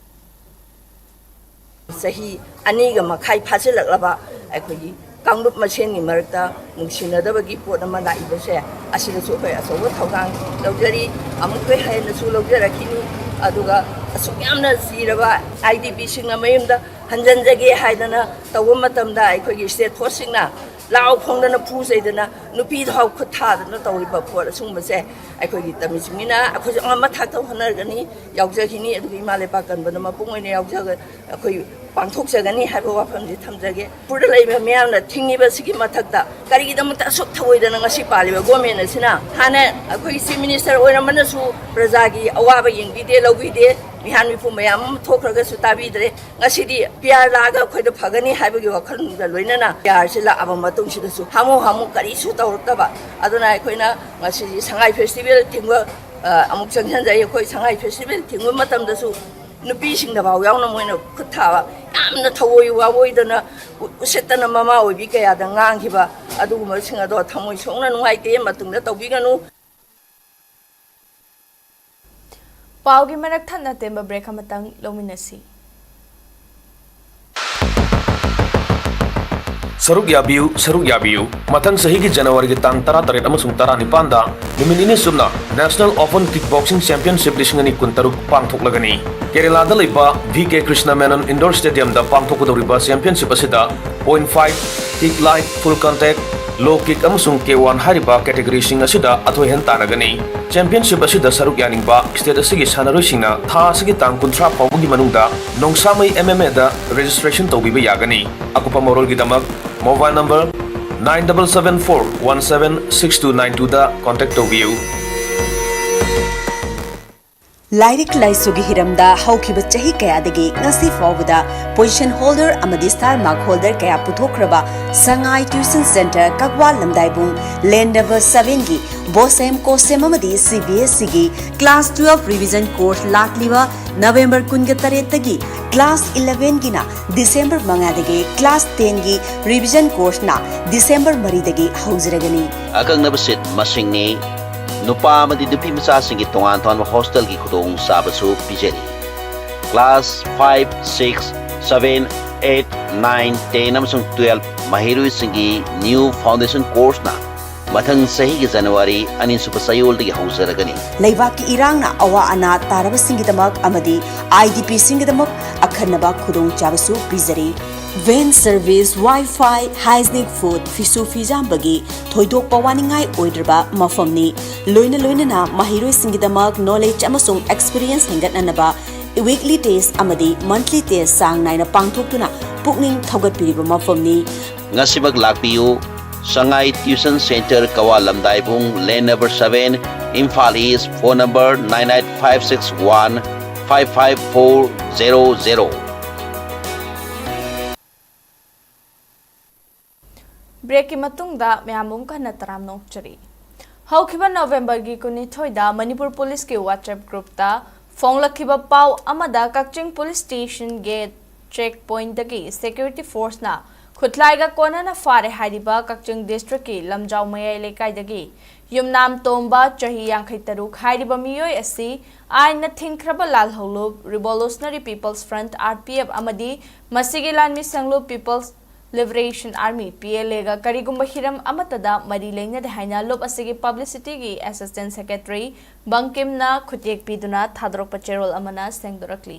ꯆꯍꯤ ꯑꯅꯤꯒ ꯃꯈꯥꯏ ꯐꯥꯖꯤꯜꯂꯛꯂꯕ ꯑꯩꯈꯣꯏꯒꯤ ꯀꯥꯡꯂꯨꯞ ꯃꯁꯦꯟꯒꯤ ꯃꯔꯛꯇ ꯅꯨꯡꯁꯤꯅꯗꯕꯒꯤ ꯄꯣꯠ ꯑꯃ ꯂꯥꯛꯏꯕꯁꯦ, ꯑꯁꯤꯗꯁꯨ ꯑꯩꯈꯣꯏ ꯑꯆꯧꯕ ꯊꯧꯗꯥꯡ ꯂꯧꯖꯔꯤ꯫ ꯑꯃꯨꯛꯀ ꯍꯦꯟꯅꯁꯨ ꯂꯧꯖꯔꯛꯈꯤꯅꯤ꯫ ꯑꯗꯨꯒ ꯑꯁꯨꯛ ꯌꯥꯝꯅ ꯆꯤꯔꯕ IDPꯁꯤꯡꯅ ꯃꯌꯨꯝꯗ ꯍꯟꯖꯟꯖꯒꯦ ꯍꯥꯏꯗꯅ ꯇꯧꯕ ꯃꯇꯝꯗ ꯑꯩꯈꯣꯏꯒꯤ state forceꯁꯤꯡꯅ ꯂꯥꯎ ꯈꯣꯡꯗꯅ ꯐꯨ ꯆꯩꯗꯅ ꯅꯨꯄꯤꯗ ꯐꯥꯎ ꯈꯨꯠ ꯊꯥꯗꯅ ꯇꯧꯔꯤꯕ ꯄꯣꯠ ꯑꯁꯤꯒꯨꯝꯕꯁꯦ ꯑꯩꯈꯣꯏꯒꯤ ꯇꯝꯃꯤꯁꯤꯡꯅ ꯑꯩꯈꯣꯏꯁꯨ ꯑꯉꯝꯕ ꯊꯥꯛꯇ ꯍꯣꯠꯅꯒꯅꯤ, ꯌꯥꯎꯖꯈꯤꯅꯤ꯫ ꯑꯗꯨꯒ ꯏꯃꯥ ꯂꯩꯕꯥꯛ ꯀꯟꯕꯗ ꯃꯄꯨꯡ ꯑꯣꯏꯅ ꯌꯥꯎꯖꯒ ꯑꯩꯈꯣꯏ ꯄꯥꯡꯊꯣꯛꯆꯒꯅꯤ ꯍꯥꯏꯕ ꯋꯥꯐꯝꯁꯤ ꯊꯝꯖꯒꯦ꯫ ꯃꯅꯤꯄꯨꯔꯗ ꯂꯩꯔꯤꯕ ꯃꯤꯌꯥꯝꯅ ꯊꯤꯡꯉꯤꯕꯁꯤꯒꯤ ꯃꯊꯛꯇ ꯀꯔꯤꯒꯤꯗꯃꯛꯇ ꯑꯁꯨꯛ ꯊꯑꯣꯏꯗꯅ ꯉꯁꯤ ꯄꯥꯜꯂꯤꯕ government ꯑꯁꯤꯅ? ꯍꯥꯟꯅ ꯑꯩꯈꯣꯏꯒꯤ chief minister ꯑꯣꯏꯔꯝꯕꯅꯁꯨ ꯄ꯭ꯔꯖꯥꯒꯤ ꯑꯋꯥꯕ ꯌꯦꯡꯕꯤꯗꯦ, ꯂꯧꯕꯤꯗꯦ, ꯃꯤꯍꯥꯟ ꯃꯤꯄꯨꯝ ꯃꯌꯥꯝ ꯑꯃ ꯊꯣꯛꯈ꯭ꯔꯒꯁꯨ ꯇꯥꯕꯤꯗ꯭ꯔꯦ꯫ ꯉꯁꯤꯗꯤ PR ꯂꯥꯛꯑꯒ ꯑꯩꯈꯣꯏꯗ ꯐꯒꯅꯤ ꯍꯥꯏꯕꯒꯤ ꯋꯥꯈꯜꯂꯣꯟꯒ ꯂꯣꯏꯅꯅ PRꯁꯤ ꯂꯥꯛꯑꯕ ꯃꯇꯨꯡꯁꯤꯗꯁꯨ ꯍꯥꯃꯨ ꯍꯥꯃꯨ ꯀꯔꯤꯁꯨ ꯇꯧꯔꯛꯇꯕ꯫ ꯑꯗꯨꯅ ꯑꯩꯈꯣꯏꯅ ꯉꯁꯤꯗꯤ ꯁꯉꯥꯏ festival ꯊꯤꯡꯕ, ꯑ, ꯑꯃꯨꯛ ꯆꯪꯁꯤꯟꯖꯩ꯫ ꯑꯩꯈꯣꯏ ꯁꯉꯥꯏ festival ꯊꯤꯡꯕ ꯃꯇꯝꯗꯁꯨ ꯅꯨꯄꯤꯁꯤꯡꯗꯐꯥꯎ ꯌꯥꯎꯅ ꯃꯣꯏꯅ ꯈꯨꯠ ꯊꯥꯕ, ꯌꯥꯝꯅ ꯊꯑꯣꯏ ꯋꯥꯑꯣꯏꯗꯅ, ꯎ-, ꯎꯁꯤꯠꯇꯅ ꯃꯃꯥ ꯑꯣꯏꯕꯤ ꯀꯌꯥꯗ ꯉꯥꯡꯈꯤꯕ ꯑꯗꯨꯒꯨꯝꯕꯁꯤꯡ ꯑꯗꯣ ꯊꯃꯣꯏ ꯁꯣꯛꯅ ꯅꯨꯡꯉꯥꯏꯇꯦ, ꯃꯇꯨꯡꯗ ꯇꯧꯕꯤꯒꯅꯨ꯫ ꯄꯥꯎꯒꯤ ꯃꯔꯛ ꯊꯠꯅ ꯇꯦꯟꯕ break ꯑꯃꯇꯪ ꯂꯧꯃꯤꯟꯅꯁꯤ꯫ ꯁꯔꯨꯛ ꯌꯥꯕꯤꯌꯨ, ꯁꯔꯨꯛ ꯌꯥꯕꯤꯌꯨ꯫ ꯃꯊꯪ ꯆꯍꯤꯒꯤ ꯖꯅꯋꯥꯔꯤꯒꯤ ꯇꯥꯡ ꯇꯔꯥꯇꯔꯦꯠ ꯑꯃꯁꯨꯡ ꯇꯔꯥꯅꯤꯄꯥꯟꯗ ꯅꯨꯃꯤꯠ ꯅꯤꯅꯤ ꯆꯨꯞꯅ National Open Kickboxing Championship ꯂꯤꯁꯤꯡ ꯑꯅꯤ ꯀꯨꯟꯇꯔꯨꯛ ꯄꯥꯡꯊꯣꯛꯂꯒꯅꯤ꯫ ꯀꯦꯔꯦꯂꯥꯗ ꯂꯩꯕ V K Krishna Menon Indoor Stadiumꯗ ꯄꯥꯡꯊꯣꯛꯀꯗꯧꯔꯤꯕ championship ꯑꯁꯤꯗ point five, kick light, full contact, low kick ꯑꯃꯁꯨꯡ K one ꯍꯥꯏꯔꯤꯕ categoryꯁꯤꯡ ꯑꯁꯤꯗ ꯑꯊꯣꯏ ꯑꯍꯦꯟ ꯇꯥꯟꯅꯒꯅꯤ꯫ Championship ꯑꯁꯤꯗ ꯁꯔꯨꯛ ꯌꯥꯅꯤꯡꯕ state ꯑꯁꯤꯒꯤ ꯁꯥꯟꯅꯔꯣꯏꯁꯤꯡꯅ ꯊꯥ ꯑꯁꯤꯒꯤ ꯇꯥꯡ ꯀꯨꯟꯊ꯭ꯔꯥ ꯐꯥꯎꯕꯒꯤ ꯃꯅꯨꯡꯗ ꯅꯣꯡꯁꯥꯃꯩ M M Aꯗ registration ꯇꯧꯕꯤꯕ ꯌꯥꯒꯅꯤ꯫ ꯑꯀꯨꯞꯄ ꯃꯔꯣꯜꯒꯤꯗꯃꯛ mobile number nine double seven four one seven six two nine twoꯗ contact ꯇꯧꯕꯤꯌꯨ꯫ ꯂꯥꯏꯔꯤꯛ ꯂꯥꯏꯁꯨꯒꯤ ꯍꯤꯔꯝꯗ ꯍꯧꯈꯤꯕ ꯆꯍꯤ ꯀꯌꯥꯗꯒꯤ ꯉꯁꯤ ꯐꯥꯎꯕꯗ position holder ꯑꯃꯗꯤ star mark holder ꯀꯌꯥ ꯄꯨꯊꯣꯛꯈ꯭ꯔꯕ ꯁꯉꯥꯏ Tuition Centre ꯀꯛꯋꯥ ꯂꯝꯗꯥꯏꯕꯨꯡ land number sevenꯒꯤ BOSEM, COSEM ꯑꯃꯗꯤ CBSEꯒꯤ class twelve revision course ꯂꯥꯛꯂꯤꯕ November ꯀꯨꯟꯒ ꯇꯔꯦꯠꯇꯒꯤ, class elevenꯒꯤꯅ December ꯃꯉꯥꯗꯒꯤ class tenꯒꯤ revision courseꯅ December ꯃꯔꯤꯗꯒꯤ ꯍꯧꯖꯔꯒꯅꯤ꯫ ꯑꯀꯛꯅꯕ seat ꯃꯁꯤꯡꯅꯤ꯫ ꯅꯨꯄꯥ ꯑꯃꯗꯤ ꯅꯨꯄꯤ ꯃꯆꯥꯁꯤꯡꯒꯤ ꯇꯣꯉꯥꯟ ꯇꯣꯉꯥꯟꯕ hostelꯒꯤ ꯈꯨꯗꯣꯡꯆꯥꯕꯁꯨ ꯄꯤꯖꯔꯤ꯫ Class five, six, seven, eight, nine, ten ꯑꯃꯁꯨꯡ twelve ꯃꯍꯩꯔꯣꯏꯁꯤꯡꯒꯤ new foundation courseꯅ ꯃꯊꯪ ꯆꯍꯤꯒꯤ ꯖꯅꯋꯥꯔꯤ ꯑꯅꯤꯁꯨꯕ ꯆꯌꯣꯜꯗꯒꯤ ꯍꯧꯖꯔꯒꯅꯤ꯫ ꯂꯩꯕꯥꯛꯀꯤ ꯏꯔꯥꯡꯅ ꯑꯋꯥ ꯑꯅꯥ ꯇꯥꯔꯕꯁꯤꯡꯒꯤꯗꯃꯛ ꯑꯃꯗꯤ IDPꯁꯤꯡꯒꯤꯗꯃꯛ ꯑꯈꯟꯅꯕ ꯈꯨꯗꯣꯡꯆꯥꯕꯁꯨ ꯄꯤꯖꯔꯤ꯫ Van service, Wi-Fi, hygienic food, ꯐꯤꯁꯨ ꯐꯤꯖꯥꯝꯕꯒꯤ ꯊꯣꯏꯗꯣꯛꯄ ꯋꯥꯅꯤꯡꯉꯥꯏ ꯑꯣꯏꯗ꯭ꯔꯕ ꯃꯐꯝꯅꯤ꯫ ꯂꯣꯏꯅ ꯂꯣꯏꯅꯅ ꯃꯍꯩꯔꯣꯏꯁꯤꯡꯒꯤꯗꯃꯛ knowledge ꯑꯃꯁꯨꯡ experience ꯍꯦꯟꯒꯠꯅꯅꯕ weekly test ꯑꯃꯗꯤ monthly test ꯆꯥꯡ ꯅꯥꯏꯅ ꯄꯥꯡꯊꯣꯛꯇꯨꯅ ꯄꯨꯛꯅꯤꯡ ꯊꯧꯒꯠꯄꯤꯔꯤꯕ ꯃꯐꯝꯅꯤ꯫ ꯉꯁꯤꯃꯛ ꯂꯥꯛꯄꯤꯌꯨ꯫ ꯁꯉꯥꯏ Tuition Centre ꯀꯋꯥ ꯂꯝꯗꯥꯏꯕꯨꯡ land number seven, Imphal East, phone number nine eight five six one five five four zero zero꯫ Breakꯀꯤ ꯃꯇꯨꯡꯗ ꯃꯌꯥꯝ ꯑꯃꯨꯛ ꯍꯟꯅ ꯇꯔꯥꯝꯅ ꯑꯣꯛꯆꯔꯤ꯫ ꯍꯧꯈꯤꯕ Novemberꯒꯤ ꯀꯨꯟꯅꯤꯊꯣꯏꯗ ꯃꯅꯤꯄꯨꯔ ꯄꯨꯂꯤꯁꯀꯤ WhatsApp groupꯇ ꯐꯣꯡꯂꯛꯈꯤꯕ ꯄꯥꯎ ꯑꯃꯗ ꯀꯛꯆꯤꯡ police station gate check pointꯗꯒꯤ security forceꯅ ꯈꯨꯠꯂꯥꯏꯒ ꯀꯣꯟꯅꯅ ꯐꯥꯔꯦ ꯍꯥꯏꯔꯤꯕ ꯀꯛꯆꯤꯡ districtꯀꯤ ꯂꯝꯖꯥꯎ ꯃꯌꯥꯏ ꯂꯩꯀꯥꯏꯗꯒꯤ ꯌꯨꯝꯅꯥꯝ ꯇꯣꯝꯕ, ꯆꯍꯤ ꯌꯥꯡꯈꯩ ꯇꯔꯨꯛ ꯍꯥꯏꯔꯤꯕ ꯃꯤꯑꯣꯏ ꯑꯁꯤ ꯑꯥꯏꯟꯅ ꯊꯤꯡꯈ꯭ꯔꯕ ꯂꯥꯜꯍꯧꯂꯨꯞ Revolutionary People's Front, RPF, ꯑꯃꯗꯤ ꯃꯁꯤꯒꯤ ꯂꯥꯟꯃꯤ ꯁꯪꯂꯨꯞ People's Liberation Army, P L Aꯒ ꯀꯔꯤꯒꯨꯝꯕ ꯍꯤꯔꯝ ꯑꯃꯠꯇꯗ ꯃꯔꯤ ꯂꯩꯅꯗꯦ ꯍꯥꯏꯅ ꯂꯨꯞ ꯑꯁꯤꯒꯤ publicityꯒꯤ assistant secretary ꯕꯪꯀꯤꯝꯅ ꯈꯨꯠꯌꯦꯛ ꯄꯤꯗꯨꯅ ꯊꯥꯗꯣꯔꯛꯄ ꯆꯦꯔꯣꯜ ꯑꯃꯅ ꯁꯦꯡꯗꯣꯔꯛꯂꯤ꯫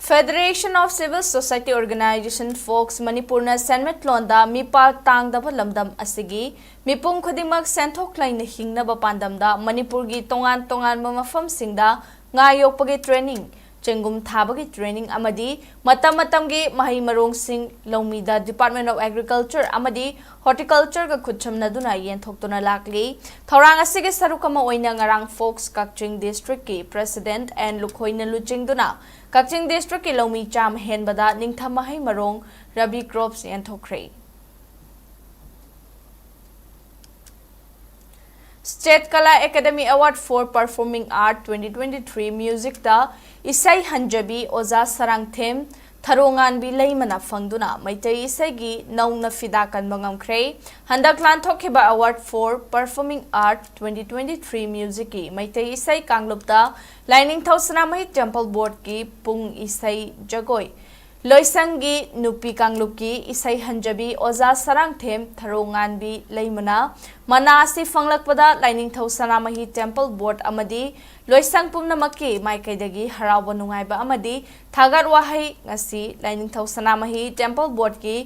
Federation of Civil Society Organization, fox, ꯃꯅꯤꯄꯨꯔꯅ ꯁꯦꯟꯃꯤꯠꯂꯣꯟꯗ ꯃꯤꯄꯥꯜ ꯇꯥꯡꯗꯕ ꯂꯝꯗꯝ ꯑꯁꯤꯒꯤ ꯃꯤꯄꯨꯝ ꯈꯨꯗꯤꯡꯃꯛ ꯁꯦꯟꯊꯣꯛ ꯂꯩꯅ ꯍꯤꯡꯅꯕ ꯄꯥꯟꯗꯝꯗ ꯃꯅꯤꯄꯨꯔꯒꯤ ꯇꯣꯉꯥꯟ ꯇꯣꯉꯥꯟꯕ ꯃꯐꯝꯁꯤꯡꯗ ꯉꯥ ꯌꯣꯛꯄꯒꯤ training, ꯆꯦꯡꯒꯨꯝ ꯊꯥꯕꯒꯤ training ꯑꯃꯗꯤ ꯃꯇꯝ ꯃꯇꯝꯒꯤ ꯃꯍꯩ ꯃꯔꯣꯡꯁꯤꯡ ꯂꯧꯃꯤꯗ Department of Agriculture ꯑꯃꯗꯤ Horticultureꯒ ꯈꯨꯠꯁꯝꯅꯗꯨꯅ ꯌꯦꯟꯊꯣꯛꯇꯨꯅ ꯂꯥꯛꯂꯤ꯫ ꯊꯧꯔꯥꯡ ꯑꯁꯤꯒꯤ ꯁꯔꯨꯛ ꯑꯃ ꯑꯣꯏꯅ ꯉꯔꯥꯡ ꯐꯣꯛꯁ ꯀꯛꯆꯤꯡ districtꯀꯤ president ꯑꯦꯟ ꯂꯨꯈꯣꯏꯅ ꯂꯨꯆꯤꯡꯗꯨꯅ ꯀꯛꯆꯤꯡ districtꯀꯤ ꯂꯧꯃꯤ ꯆꯥꯝꯃ ꯍꯦꯟꯕꯗ ꯅꯤꯡꯊꯝ ꯃꯍꯩ ꯃꯔꯣꯡ, Rabi crops, ꯌꯦꯟꯊꯣꯛꯈ꯭ꯔꯦ꯫ State Kala Academy Award for Performing Art twenty twenty-three Musicꯇ ꯏꯁꯩ ꯍꯟꯖꯕꯤ ꯑꯣꯖꯥ ꯁꯔꯥꯡꯊꯦꯝ ꯊꯔꯣꯉꯥꯟꯕꯤ ꯂꯩꯃꯅ ꯐꯪꯗꯨꯅ ꯃꯩꯇꯩ ꯏꯁꯩꯒꯤ ꯅꯧꯅ ꯐꯤꯗꯥ ꯀꯟꯕ ꯉꯝꯈ꯭ꯔꯦ꯫ ꯍꯟꯗꯛ ꯂꯥꯟꯊꯣꯛꯈꯤꯕ Award for Performing Art twenty twenty-three Musicꯀꯤ Meitei ꯏꯁꯩ ꯀꯥꯡꯂꯨꯞꯇ ꯂꯥꯏꯅꯤꯡꯊꯧ ꯁꯅꯥꯃꯍꯤ Temple Boardꯀꯤ ꯄꯨꯡ ꯏꯁꯩ ꯖꯒꯣꯏ ꯂꯣꯏꯁꯪꯒꯤ ꯅꯨꯄꯤ ꯀꯥꯡꯂꯨꯞꯀꯤ ꯏꯁꯩ ꯍꯟꯖꯕꯤ ꯑꯣꯖꯥ ꯁꯔꯥꯡꯊꯦꯝ ꯊꯔꯣꯉꯥꯟꯕꯤ ꯂꯩꯃꯅ ꯃꯅꯥ ꯑꯁꯤ ꯐꯪꯂꯛꯄꯗ ꯂꯥꯏꯅꯤꯡꯊꯧ ꯁꯅꯥꯃꯍꯤ Temple Board ꯑꯃꯗꯤ ꯂꯣꯏꯁꯪ ꯄꯨꯝꯅꯃꯛꯀꯤ ꯃꯥꯏꯀꯩꯗꯒꯤ ꯍꯔꯥꯎꯕ ꯅꯨꯡꯉꯥꯏꯕ ꯑꯃꯗꯤ ꯊꯥꯒꯠ ꯋꯥꯍꯩ ꯉꯁꯤ ꯂꯥꯏꯅꯤꯡꯊꯧ ꯁꯅꯥꯃꯍꯤ Temple Boardꯀꯤ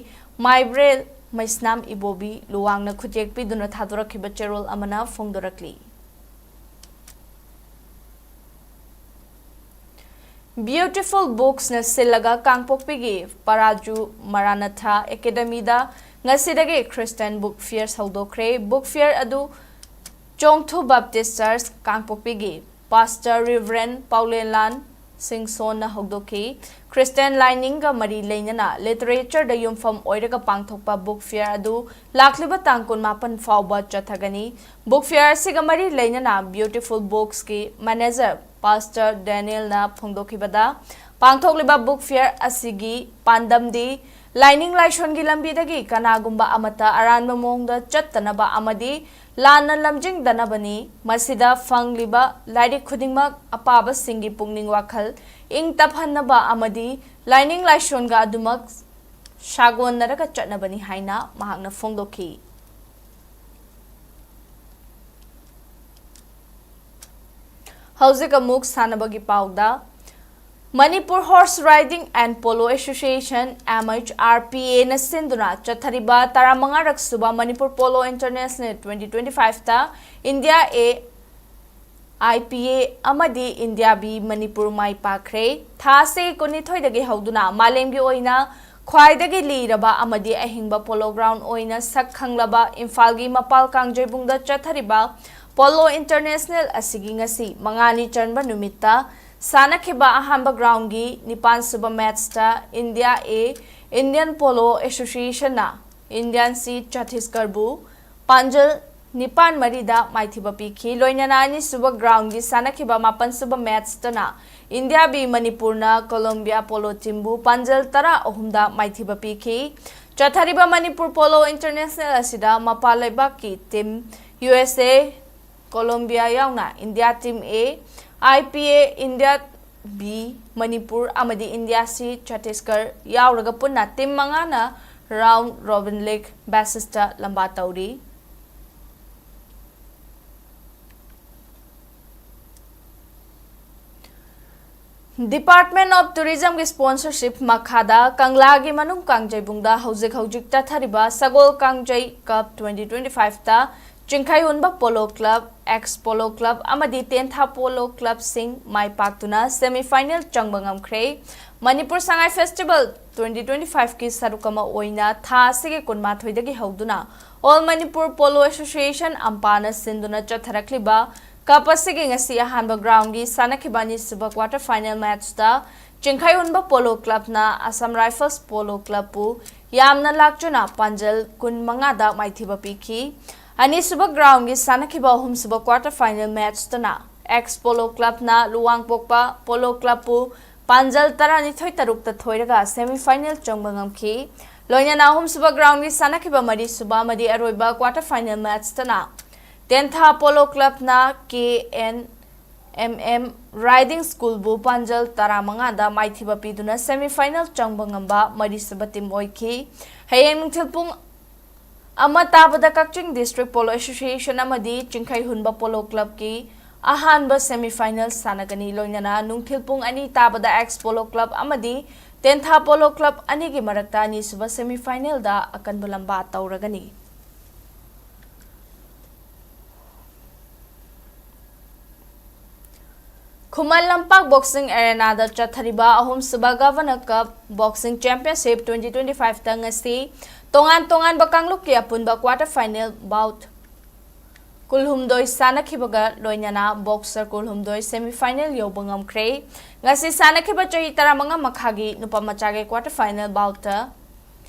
ꯃꯥꯏꯕ꯭ꯔꯦꯜ ꯃꯩꯁꯅꯥꯝ ꯏꯕꯣꯕꯤ ꯂꯨꯋꯥꯡꯅ ꯈꯨꯠꯌꯦꯛ ꯄꯤꯗꯨꯅ ꯊꯥꯗꯣꯔꯛꯈꯤꯕ ꯆꯦꯔꯣꯜ ꯑꯃꯅ ꯐꯣꯡꯗꯣꯔꯛꯂꯤ꯫ Beautiful Booksꯅ ꯁꯤꯜꯂꯒ ꯀꯥꯡꯄꯣꯛꯄꯤꯒꯤ ꯄꯔꯥꯖꯨ ꯃꯔꯥꯅꯥꯊꯥ Academyꯗ ꯉꯁꯤꯗꯒꯤ Christian Book Fair ꯍꯧꯗꯣꯛꯈ꯭ꯔꯦ꯫ Book Fair ꯑꯗꯨ ꯆꯣꯡꯊꯨ Baptist Church ꯀꯥꯡꯄꯣꯛꯄꯤꯒꯤ Pastor Reverend ꯄꯥꯎꯂꯦꯟꯂꯥꯟ ꯁꯤꯡꯁꯣꯟꯅ ꯍꯧꯗꯣꯛꯈꯤ꯫ Christian ꯂꯥꯏꯅꯤꯡꯒ ꯃꯔꯤ ꯂꯩꯅꯅ literatureꯗ ꯌꯨꯝꯐꯝ ꯑꯣꯏꯔꯒ ꯄꯥꯡꯊꯣꯛꯄ Book Fair ꯑꯗꯨ ꯂꯥꯛꯂꯤꯕ ꯇꯥꯡ ꯀꯨꯟꯃꯥꯄꯟ ꯐꯥꯎꯕ ꯆꯠꯊꯒꯅꯤ꯫ Book Fair ꯑꯁꯤꯒ ꯃꯔꯤ ꯂꯩꯅꯅ Beautiful Booksꯀꯤ manager Pastor Danielꯅ ꯐꯣꯡꯗꯣꯛꯈꯤꯕꯗ, ꯄꯥꯡꯊꯣꯛꯂꯤꯕ Book Fair ꯑꯁꯤꯒꯤ ꯄꯥꯟꯗꯝꯗꯤ ꯂꯥꯏꯅꯤꯡ ꯂꯥꯏꯁꯣꯟꯒꯤ ꯂꯝꯕꯤꯗꯒꯤ ꯀꯅꯥꯒꯨꯝꯕ ꯑꯃꯠꯇ ꯑꯔꯥꯟꯕ ꯃꯑꯣꯡꯗ ꯆꯠꯇꯅꯕ ꯑꯃꯗꯤ ꯂꯥꯟꯅ ꯂꯝꯖꯤꯡꯗꯅꯕꯅꯤ꯫ ꯃꯁꯤꯗ ꯐꯪꯂꯤꯕ ꯂꯥꯏꯔꯤꯛ ꯈꯨꯗꯤꯡꯃꯛ ꯑꯄꯥꯕꯁꯤꯡꯒꯤ ꯄꯨꯛꯅꯤꯡ ꯋꯥꯈꯜ ꯏꯪ ꯇꯞꯍꯟꯅꯕ ꯑꯃꯗꯤ ꯂꯥꯏꯅꯤꯡ ꯂꯥꯏꯁꯣꯟꯒ ꯑꯗꯨꯃꯛ ꯁꯥꯒꯣꯟꯅꯔꯒ ꯆꯠꯅꯕꯅꯤ ꯍꯥꯏꯅ ꯃꯍꯥꯛꯅ ꯐꯣꯡꯗꯣꯛꯈꯤ꯫ ꯍꯧꯖꯤꯛ ꯑꯃꯨꯛ ꯁꯥꯟꯅꯕꯒꯤ ꯄꯥꯎꯗ꯫ Manipur Horse Riding and Polo Association, M H R P A ꯅ ꯁꯤꯟꯗꯨꯅ ꯆꯠꯊꯔꯤꯕ ꯇꯔꯥꯃꯉꯥꯔꯛ ꯁꯨꯕ Manipur Polo International twenty twenty-five ꯇ India A I P A ꯑꯃꯗꯤ India B ꯃꯅꯤꯄꯨꯔ ꯃꯥꯏ ꯄꯥꯛꯈ꯭ꯔꯦ꯫ ꯊꯥ ꯑꯁꯤ ꯀꯨꯟꯅꯤꯊꯣꯏꯗꯒꯤ ꯍꯧꯗꯨꯅ ꯃꯥꯂꯦꯝꯒꯤ ꯑꯣꯏꯅ ꯈ꯭ꯋꯥꯏꯗꯒꯤ ꯂꯤꯔꯕ ꯑꯃꯗꯤ ꯑꯍꯤꯡꯕ polo ground ꯑꯣꯏꯅ ꯁꯛ ꯈꯪꯂꯕ ꯏꯝꯐꯥꯜꯒꯤ ꯃꯄꯥꯜ ꯀꯥꯡꯖꯩꯕꯨꯡꯗ ꯆꯠꯊꯔꯤꯕ Polo International ꯑꯁꯤꯒꯤ ꯉꯁꯤ ꯃꯉꯥꯅꯤ ꯆꯟꯕ ꯅꯨꯃꯤꯠꯇ ꯁꯥꯟꯅꯈꯤꯕ ꯑꯍꯥꯟꯕ ground ꯒꯤ ꯅꯤꯄꯥꯟ ꯁꯨꯕ match ꯇ India A Indian Polo Association ꯅ Indian C ꯆꯇꯤꯁꯒꯔꯕꯨ ꯄꯥꯟꯖꯜ ꯅꯤꯄꯥꯟ ꯃꯔꯤꯗ ꯃꯥꯏꯊꯤꯕ ꯄꯤꯈꯤ꯫ ꯂꯣꯏꯅꯅ ꯑꯅꯤꯁꯨꯕ ground ꯒꯤ ꯁꯥꯟꯅꯈꯤꯕ ꯃꯥꯄꯟ ꯁꯨꯕ match ꯇꯅ India B ꯃꯅꯤꯄꯨꯔꯅ Colombia Polo Team ꯕꯨ ꯄꯥꯟꯖꯜ ꯇꯔꯥ ꯑꯍꯨꯝꯗ ꯃꯥꯏꯊꯤꯕ ꯄꯤꯈꯤ꯫ ꯆꯠꯊꯔꯤꯕ Manipur Polo International ꯑꯁꯤꯗ ꯃꯄꯥꯟ ꯂꯩꯕꯥꯛꯀꯤ team U S A, Colombia ꯌꯥꯎꯅ India Team A, I P A, India B Manipur ꯑꯃꯗꯤ India C ꯆꯇꯤꯁꯒꯔ ꯌꯥꯎꯔꯒ ꯄꯨꯟꯅ team ꯃꯉꯥꯅ round robin league basis ꯇ ꯂꯝꯕꯥ ꯇꯧꯔꯤ꯫ Department of Tourism ꯒꯤ sponsorship ꯃꯈꯥꯗ ꯀꯪꯂꯥꯒꯤ ꯃꯅꯨꯡ ꯀꯥꯡꯖꯩꯕꯨꯡꯗ ꯍꯧꯖꯤꯛ ꯍꯧꯖꯤꯛ ꯆꯠꯊꯔꯤꯕ ꯁꯒꯣꯜ ꯀꯥꯡꯖꯩ Cup twenty twenty-five ꯇ ꯆꯤꯡꯈꯩꯍꯨꯟꯕ Polo Club, Ex Polo Club ꯑꯃꯗꯤ ꯇꯦꯟꯊꯥ Polo Club ꯁꯤꯡ ꯃꯥꯏ ꯄꯥꯛꯇꯨꯅ semi final ꯆꯪꯕ ꯉꯝꯈ꯭ꯔꯦ꯫ Manipur Sangai Festival twenty twenty-five ꯀꯤ ꯁꯔꯨꯛ ꯑꯃ ꯑꯣꯏꯅ ꯊꯥ ꯑꯁꯤꯒꯤ ꯀꯨꯟꯃꯥꯊꯣꯏꯗꯒꯤ ꯍꯧꯗꯨꯅ All Manipur Polo Association, ꯑꯝꯄꯥꯅ ꯁꯤꯟꯗꯨꯅ ꯆꯠꯊꯔꯛꯂꯤꯕ cup ꯑꯁꯤꯒꯤ ꯉꯁꯤ ꯑꯍꯥꯟꯕ ground ꯒꯤ ꯁꯥꯟꯅꯈꯤꯕ ꯑꯅꯤꯁꯨꯕ quarter final match ꯇ ꯆꯤꯡꯈꯩꯍꯨꯟꯕ Polo Club ꯅ Assam Rifles Polo Club ꯄꯨ ꯌꯥꯝꯅ ꯂꯥꯛꯆꯅ ꯄꯥꯟꯖꯜ ꯀꯨꯟꯃꯉꯥꯗ ꯃꯥꯏꯊꯤꯕ ꯄꯤꯈꯤ꯫ ꯑꯅꯤꯁꯨꯕ ground ꯒꯤ ꯁꯥꯟꯅꯈꯤꯕ ꯑꯍꯨꯝꯁꯨꯕ quarter final match ꯇꯅ Ex Polo Club ꯅ ꯂꯨꯋꯥꯡꯄꯣꯛꯄ Polo Club ꯄꯨ ꯄꯥꯟꯖꯜ ꯇꯔꯥꯅꯤꯊꯣꯏ ꯇꯔꯨꯛꯇ ꯊꯣꯏꯔꯒ semi final ꯆꯪꯕ ꯉꯝꯈꯤ꯫ ꯂꯣꯏꯅꯅ ꯑꯍꯨꯝꯁꯨꯕ ground ꯒꯤ ꯁꯥꯟꯅꯈꯤꯕ ꯃꯔꯤꯁꯨꯕ ꯑꯃꯗꯤ ꯑꯔꯣꯏꯕ quarter final match ꯇꯅ ꯇꯦꯟꯊꯥ Polo Club ꯅ K N M M Riding Schoolꯕꯨ ꯄꯥꯟꯖꯜ ꯇꯔꯥꯃꯉꯥꯗ ꯃꯥꯏꯊꯤꯕ ꯄꯤꯗꯨꯅ semi final ꯆꯪꯕ ꯉꯝꯕ ꯃꯔꯤꯁꯨꯕ team ꯑꯣꯏꯈꯤ꯫ ꯍꯌꯦꯡ ꯅꯨꯡꯊꯤꯜ ꯄꯨꯡ ꯑꯃ ꯇꯥꯕꯗ ꯀꯛꯆꯤꯡ District Polo Association ꯑꯃꯗꯤ ꯆꯤꯡꯈꯩ ꯍꯨꯟꯕ Polo Clubꯀꯤ ꯑꯍꯥꯟꯕ semi final ꯁꯥꯟꯅꯒꯅꯤ꯫ ꯂꯣꯏꯅꯅ ꯅꯨꯡꯊꯤꯜ ꯄꯨꯡ ꯑꯅꯤ ꯇꯥꯕꯗ Ex Polo Club ꯑꯃꯗꯤ ꯇꯦꯟꯊꯥ Polo Club ꯑꯅꯤꯒꯤ ꯃꯔꯛꯇ ꯑꯅꯤꯁꯨꯕ semi finalꯗ ꯑꯀꯟꯕ ꯂꯝꯕꯥ ꯇꯧꯔꯒꯅꯤ꯫ ꯈꯨꯃꯟ ꯂꯝꯄꯥꯛ Boxing Arenaꯗ ꯆꯠꯊꯔꯤꯕ ꯑꯍꯨꯝꯁꯨꯕ Governor Cup Boxing Championship twenty twenty fiveꯇ ꯉꯁꯤ ꯇꯣꯉꯥꯟ ꯇꯣꯉꯥꯟꯕ ꯀꯥꯡꯂꯨꯞꯀꯤ ꯑꯄꯨꯟꯕ quarter final bout ꯀꯨꯜꯍꯨꯝꯗꯣꯏ ꯁꯥꯟꯅꯈꯤꯕꯒ ꯂꯣꯏꯅꯅ boxer ꯀꯨꯜꯍꯨꯝꯗꯣꯏ semi final ꯌꯧꯕ ꯉꯝꯈ꯭ꯔꯦ꯫ ꯉꯁꯤ ꯁꯥꯟꯅꯈꯤꯕ ꯆꯍꯤ ꯇꯔꯥꯃꯉꯥ ꯃꯈꯥꯒꯤ ꯅꯨꯄꯥ ꯃꯆꯥꯒꯤ quarter final boutꯇ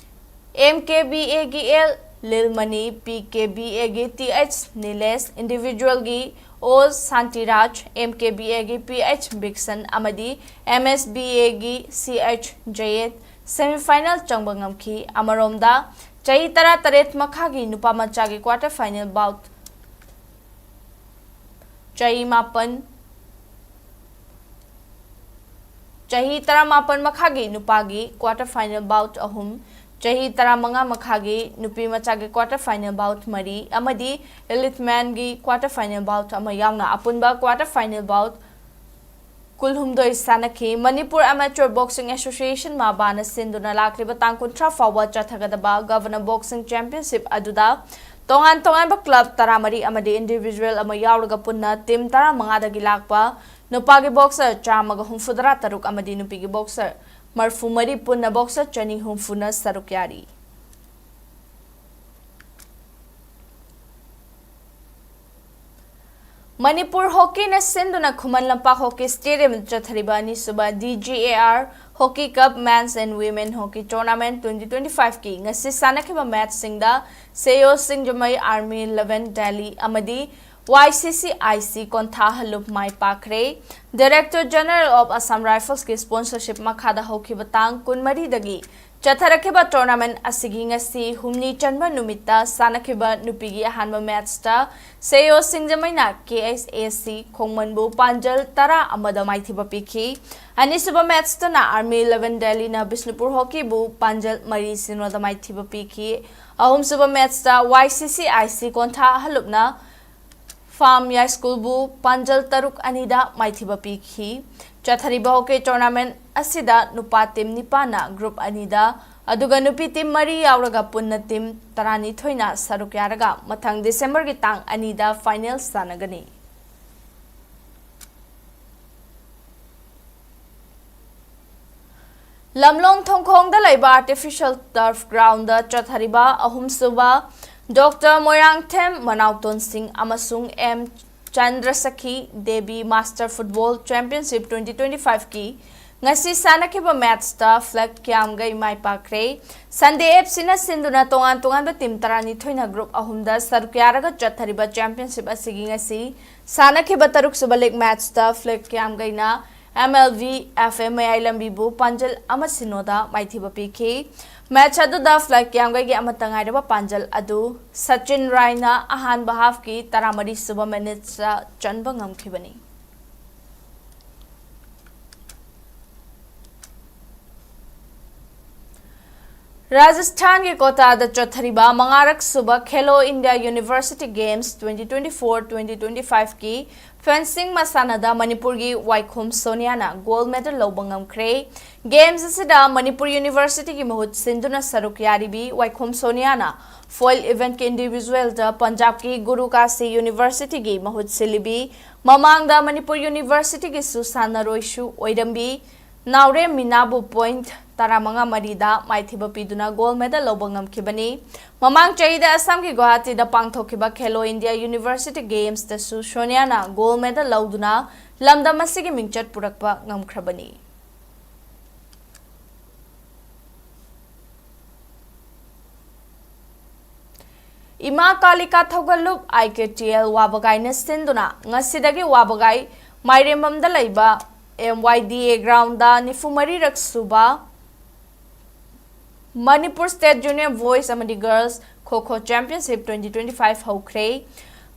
M K B Aꯒꯤ L ꯂꯤꯜꯃꯅꯤ, P K B Aꯒꯤ T H ꯅꯤꯂꯦꯁ, individualꯒꯤ O ꯁꯥꯟꯇꯤꯔꯥꯖ, M K B Aꯒꯤ P H ꯕꯤꯛꯁꯟ ꯑꯃꯗꯤ M S B Aꯒꯤ C H ꯖꯌꯦꯠ semi final ꯆꯪꯕ ꯉꯝꯈꯤ꯫ ꯑꯃꯔꯣꯝꯗ, ꯆꯍꯤ ꯇꯔꯥꯇꯔꯦꯠ ꯃꯈꯥꯒꯤ ꯅꯨꯄꯥ ꯃꯆꯥꯒꯤ quarter final bout ꯆꯍꯤ ꯃꯥꯄꯟ, ꯆꯍꯤ ꯇꯔꯥꯃꯥꯄꯟ ꯃꯈꯥꯒꯤ ꯅꯨꯄꯥꯒꯤ quarter final bout ꯑꯍꯨꯝ, ꯆꯍꯤ ꯇꯔꯥꯃꯉꯥ ꯃꯈꯥꯒꯤ ꯅꯨꯄꯤ ꯃꯆꯥꯒꯤ quarter final bout ꯃꯔꯤ ꯑꯃꯗꯤ Elite Menꯒꯤ quarter final bout ꯑꯃ ꯌꯥꯎꯅ ꯑꯄꯨꯟꯕ quarter final bout ꯀꯨꯜꯍꯨꯝꯗꯣꯏ ꯁꯥꯟꯅꯈꯤ꯫ Manipur Amateur Boxing Association, ꯃꯥꯕꯥꯅ ꯁꯤꯟꯗꯨꯅ ꯂꯥꯛꯂꯤꯕ ꯇꯥꯡ ꯀꯨꯟꯊ꯭ꯔꯥ ꯐꯥꯎꯕ ꯆꯠꯊꯒꯗꯕ Governor Boxing Championship ꯑꯗꯨꯗ ꯇꯣꯉꯥꯟ ꯇꯣꯉꯥꯟꯕ club ꯇꯔꯥꯃꯔꯤ ꯑꯃꯗꯤ individual ꯑꯃ ꯌꯥꯎꯔꯒ ꯄꯨꯟꯅ team ꯇꯔꯥꯃꯉꯥꯗꯒꯤ ꯂꯥꯛꯄ ꯅꯨꯄꯥꯒꯤ boxer ꯆꯥꯝꯃꯒ ꯍꯨꯝꯐꯨꯇꯔꯥ ꯇꯔꯨꯛ ꯑꯃꯗꯤ ꯅꯨꯄꯤꯒꯤ boxer ꯃꯔꯐꯨ ꯃꯔꯤ, ꯄꯨꯟꯅ boxer ꯆꯅꯤ ꯍꯨꯝꯐꯨꯅ ꯁꯔꯨꯛ ꯌꯥꯔꯤ꯫ ꯃꯅꯤꯄꯨꯔ ꯍꯣꯀꯤꯅ ꯁꯤꯟꯗꯨꯅ ꯈꯨꯃꯟ ꯂꯝꯄꯥꯛ Hockey Stadiumꯗ ꯆꯠꯊꯔꯤꯕ ꯑꯅꯤꯁꯨꯕ D G A R Hockey Cup Men's and Women Hockey Tournament twenty twenty fiveꯀꯤ ꯉꯁꯤ ꯁꯥꯟꯅꯈꯤꯕ matchꯁꯤꯡꯗ ꯁꯦꯌꯣ ꯁꯤꯡꯖꯃꯩ Army Eleven Delhi ꯑꯃꯗꯤ Y C C I C ꯀꯣꯟꯊꯥ ꯍꯜꯂꯨꯞ my ꯄꯥꯛꯈ꯭ꯔꯦ꯫ Director General of Assam Riflesꯀꯤ sponsorship ꯃꯈꯥꯗ ꯍꯧꯈꯤꯕ ꯇꯥꯡ ꯀꯨꯟꯃꯔꯤꯗꯒꯤ ꯆꯠꯊꯔꯛꯈꯤꯕ tournament ꯑꯁꯤꯒꯤ ꯉꯁꯤ ꯍꯨꯝꯅꯤ ꯆꯟꯕ ꯅꯨꯃꯤꯠꯇ ꯁꯥꯟꯅꯈꯤꯕ ꯅꯨꯄꯤꯒꯤ ꯑꯍꯥꯟꯕ matchꯇ ꯁꯦꯌꯣ ꯁꯤꯡꯖꯃꯩꯅ K S A C ꯈꯣꯡꯃꯟꯕꯨ ꯄꯥꯟꯖꯜ ꯇꯔꯥ ꯑꯃꯗ ꯃꯥꯏꯊꯤꯕ ꯄꯤꯈꯤ꯫ ꯑꯅꯤꯁꯨꯕ matchꯇꯅ Army eleven Delhiꯅ ꯕꯤꯁꯅꯨꯄꯨꯔ Hockeyꯕꯨ ꯄꯥꯟꯖꯜ ꯃꯔꯤ ꯁꯤꯅꯣꯗ ꯃꯥꯏꯊꯤꯕ ꯄꯤꯈꯤ꯫ ꯑꯍꯨꯝꯁꯨꯕ matchꯇ Y C C I C ꯀꯣꯟꯊꯥ ꯑꯍꯜꯂꯨꯞꯅ ꯐꯥꯝ ꯌꯥꯏꯁ꯭ꯀꯨꯜꯕꯨ ꯄꯥꯟꯖꯜ ꯇꯔꯨꯛ ꯑꯅꯤꯗ ꯃꯥꯏꯊꯤꯕ ꯄꯤꯈꯤ꯫ ꯆꯠꯊꯔꯤꯕ hockey tournament ꯑꯁꯤꯗ ꯅꯨꯄꯥ team ꯅꯤꯄꯥꯟꯅ group ꯑꯅꯤꯗ, ꯑꯗꯨꯒ ꯅꯨꯄꯤ team ꯃꯔꯤ ꯌꯥꯎꯔꯒ ꯄꯨꯟꯅ team ꯇꯔꯥꯅꯤꯊꯣꯏꯅ ꯁꯔꯨꯛ ꯌꯥꯔꯒ ꯃꯊꯪ Decemberꯒꯤ ꯇꯥꯡ ꯑꯅꯤꯗ final ꯁꯥꯟꯅꯒꯅꯤ꯫ ꯂꯝꯂꯣꯡ ꯊꯣꯡꯈꯣꯡꯗ ꯂꯩꯕ artificial turf groundꯗ ꯆꯠꯊꯔꯤꯕ ꯑꯍꯨꯝꯁꯨꯕ Doctor ꯃꯣꯏꯔꯥꯡꯊꯦꯝ ꯃꯅꯥꯎꯇꯣꯟꯁꯤꯡ ꯑꯃꯁꯨꯡ M ꯆꯟꯗ꯭ꯔꯁꯈꯤ Devi Master Football Championship twenty twenty fiveꯀꯤ ꯉꯁꯤ ꯁꯥꯟꯅꯈꯤꯕ matchꯇ ꯐ꯭ꯂꯦꯛ ꯀ꯭ꯌꯥꯝꯒꯩ ꯃꯥꯏ ꯄꯥꯛꯈ꯭ꯔꯦ꯫ Sunday FCꯅ ꯁꯤꯟꯗꯨꯅ ꯇꯣꯉꯥꯟ ꯇꯣꯉꯥꯟꯕ team ꯇꯔꯥꯅꯤꯊꯣꯏꯅ group ꯑꯍꯨꯝꯗ ꯁꯔꯨꯛ ꯌꯥꯔꯒ ꯆꯠꯊꯔꯤꯕ championship ꯑꯁꯤꯒꯤ ꯉꯁꯤ ꯁꯥꯟꯅꯈꯤꯕ ꯇꯔꯨꯛꯁꯨꯕ league matchꯇ ꯐ꯭ꯂꯦꯛ ꯀ꯭ꯌꯥꯝꯒꯩꯅ MLV FM ꯃꯌꯥꯏ ꯂꯝꯕꯤꯕꯨ ꯄꯥꯟꯖꯜ ꯑꯃ ꯁꯤꯅꯣꯗ ꯃꯥꯏꯊꯤꯕ ꯄꯤꯈꯤ꯫ Match ꯑꯗꯨꯗ ꯐ꯭ꯂꯦꯛ ꯀ꯭ꯌꯥꯝꯒꯩꯒꯤ ꯑꯃꯠꯇ ꯉꯥꯏꯔꯕ ꯄꯥꯟꯖꯜ ꯑꯗꯨ ꯁꯆꯤꯟ ꯔꯥꯏꯅ ꯑꯍꯥꯟꯕ halfꯀꯤ ꯇꯔꯥꯃꯔꯤꯁꯨꯕ minuteꯇ ꯆꯟꯕ ꯉꯝꯈꯤꯕꯅꯤ꯫ ꯔꯥꯖꯁꯊꯥꯟꯒꯤ ꯀꯣꯇꯥꯗ ꯆꯠꯊꯔꯤꯕ ꯃꯉꯥꯔꯛ ꯁꯨꯕ Khelo India University Games twenty twenty four twenty twenty fiveꯀꯤ fencing ꯃꯁꯥꯟꯅꯗ ꯃꯅꯤꯄꯨꯔꯒꯤ ꯋꯥꯏꯈꯣꯝ ꯁꯣꯅꯤꯌꯥꯅ gold medal ꯂꯧꯕ ꯉꯝꯈ꯭ꯔꯦ꯫ Games ꯑꯁꯤꯗ ꯃꯅꯤꯄꯨꯔ Universityꯒꯤ ꯃꯍꯨꯠ ꯁꯤꯟꯗꯨꯅ ꯁꯔꯨꯛ ꯌꯥꯔꯤꯕꯤ ꯋꯥꯏꯈꯣꯝ ꯁꯣꯅꯤꯌꯥꯅ foil eventꯀꯤ individualꯗ ꯄꯟꯖꯥꯕꯀꯤ ꯒꯨꯔꯨ ꯀꯥꯁꯤ Universityꯒꯤ ꯃꯍꯨꯠ ꯁꯤꯜꯂꯤꯕꯤ ꯃꯃꯥꯡꯗ ꯃꯅꯤꯄꯨꯔ Universityꯒꯤꯁꯨ ꯁꯥꯟꯅꯔꯣꯏꯁꯨ ꯑꯣꯏꯔꯝꯕꯤ ꯅꯥꯎꯔꯦꯝ ꯃꯤꯅꯥꯕꯨ point ꯇꯔꯥꯃꯉꯥ ꯃꯔꯤꯗ ꯃꯥꯏꯊꯤꯕ ꯄꯤꯗꯨꯅ gold medal ꯂꯧꯕ ꯉꯝꯈꯤꯕꯅꯤ꯫ ꯃꯃꯥꯡ ꯆꯍꯤꯗ ꯑꯁꯥꯝꯒꯤ ꯒꯨꯋꯥꯍꯥꯇꯤꯗ ꯄꯥꯡꯊꯣꯛꯈꯤꯕ Khelo India University Gamesꯇꯁꯨ ꯁꯣꯅꯤꯌꯥꯅ gold medal ꯂꯧꯗꯨꯅ ꯂꯝꯗꯝ ꯑꯁꯤꯒꯤ ꯃꯤꯡꯆꯠ ꯄꯨꯔꯛꯄ ꯉꯝꯈ꯭ꯔꯕꯅꯤ꯫ ꯏꯃꯥ ꯀꯥꯂꯤꯀꯥ ꯊꯧꯒꯜꯂꯨꯞ I K T L ꯋꯥꯕꯒꯥꯏꯅ ꯁꯤꯟꯗꯨꯅ ꯉꯁꯤꯗꯒꯤ ꯋꯥꯕꯒꯥꯏ ꯃꯥꯏꯔꯦꯝꯕꯝꯗ ꯂꯩꯕ M Y D A groundꯗ ꯅꯤꯐꯨ ꯃꯔꯤꯔꯛ ꯁꯨꯕ Manipur State Junior Boys ꯑꯃꯗꯤ Girls Kho Kho Championship twenty twenty-five ꯍꯧꯈ꯭ꯔꯦ꯫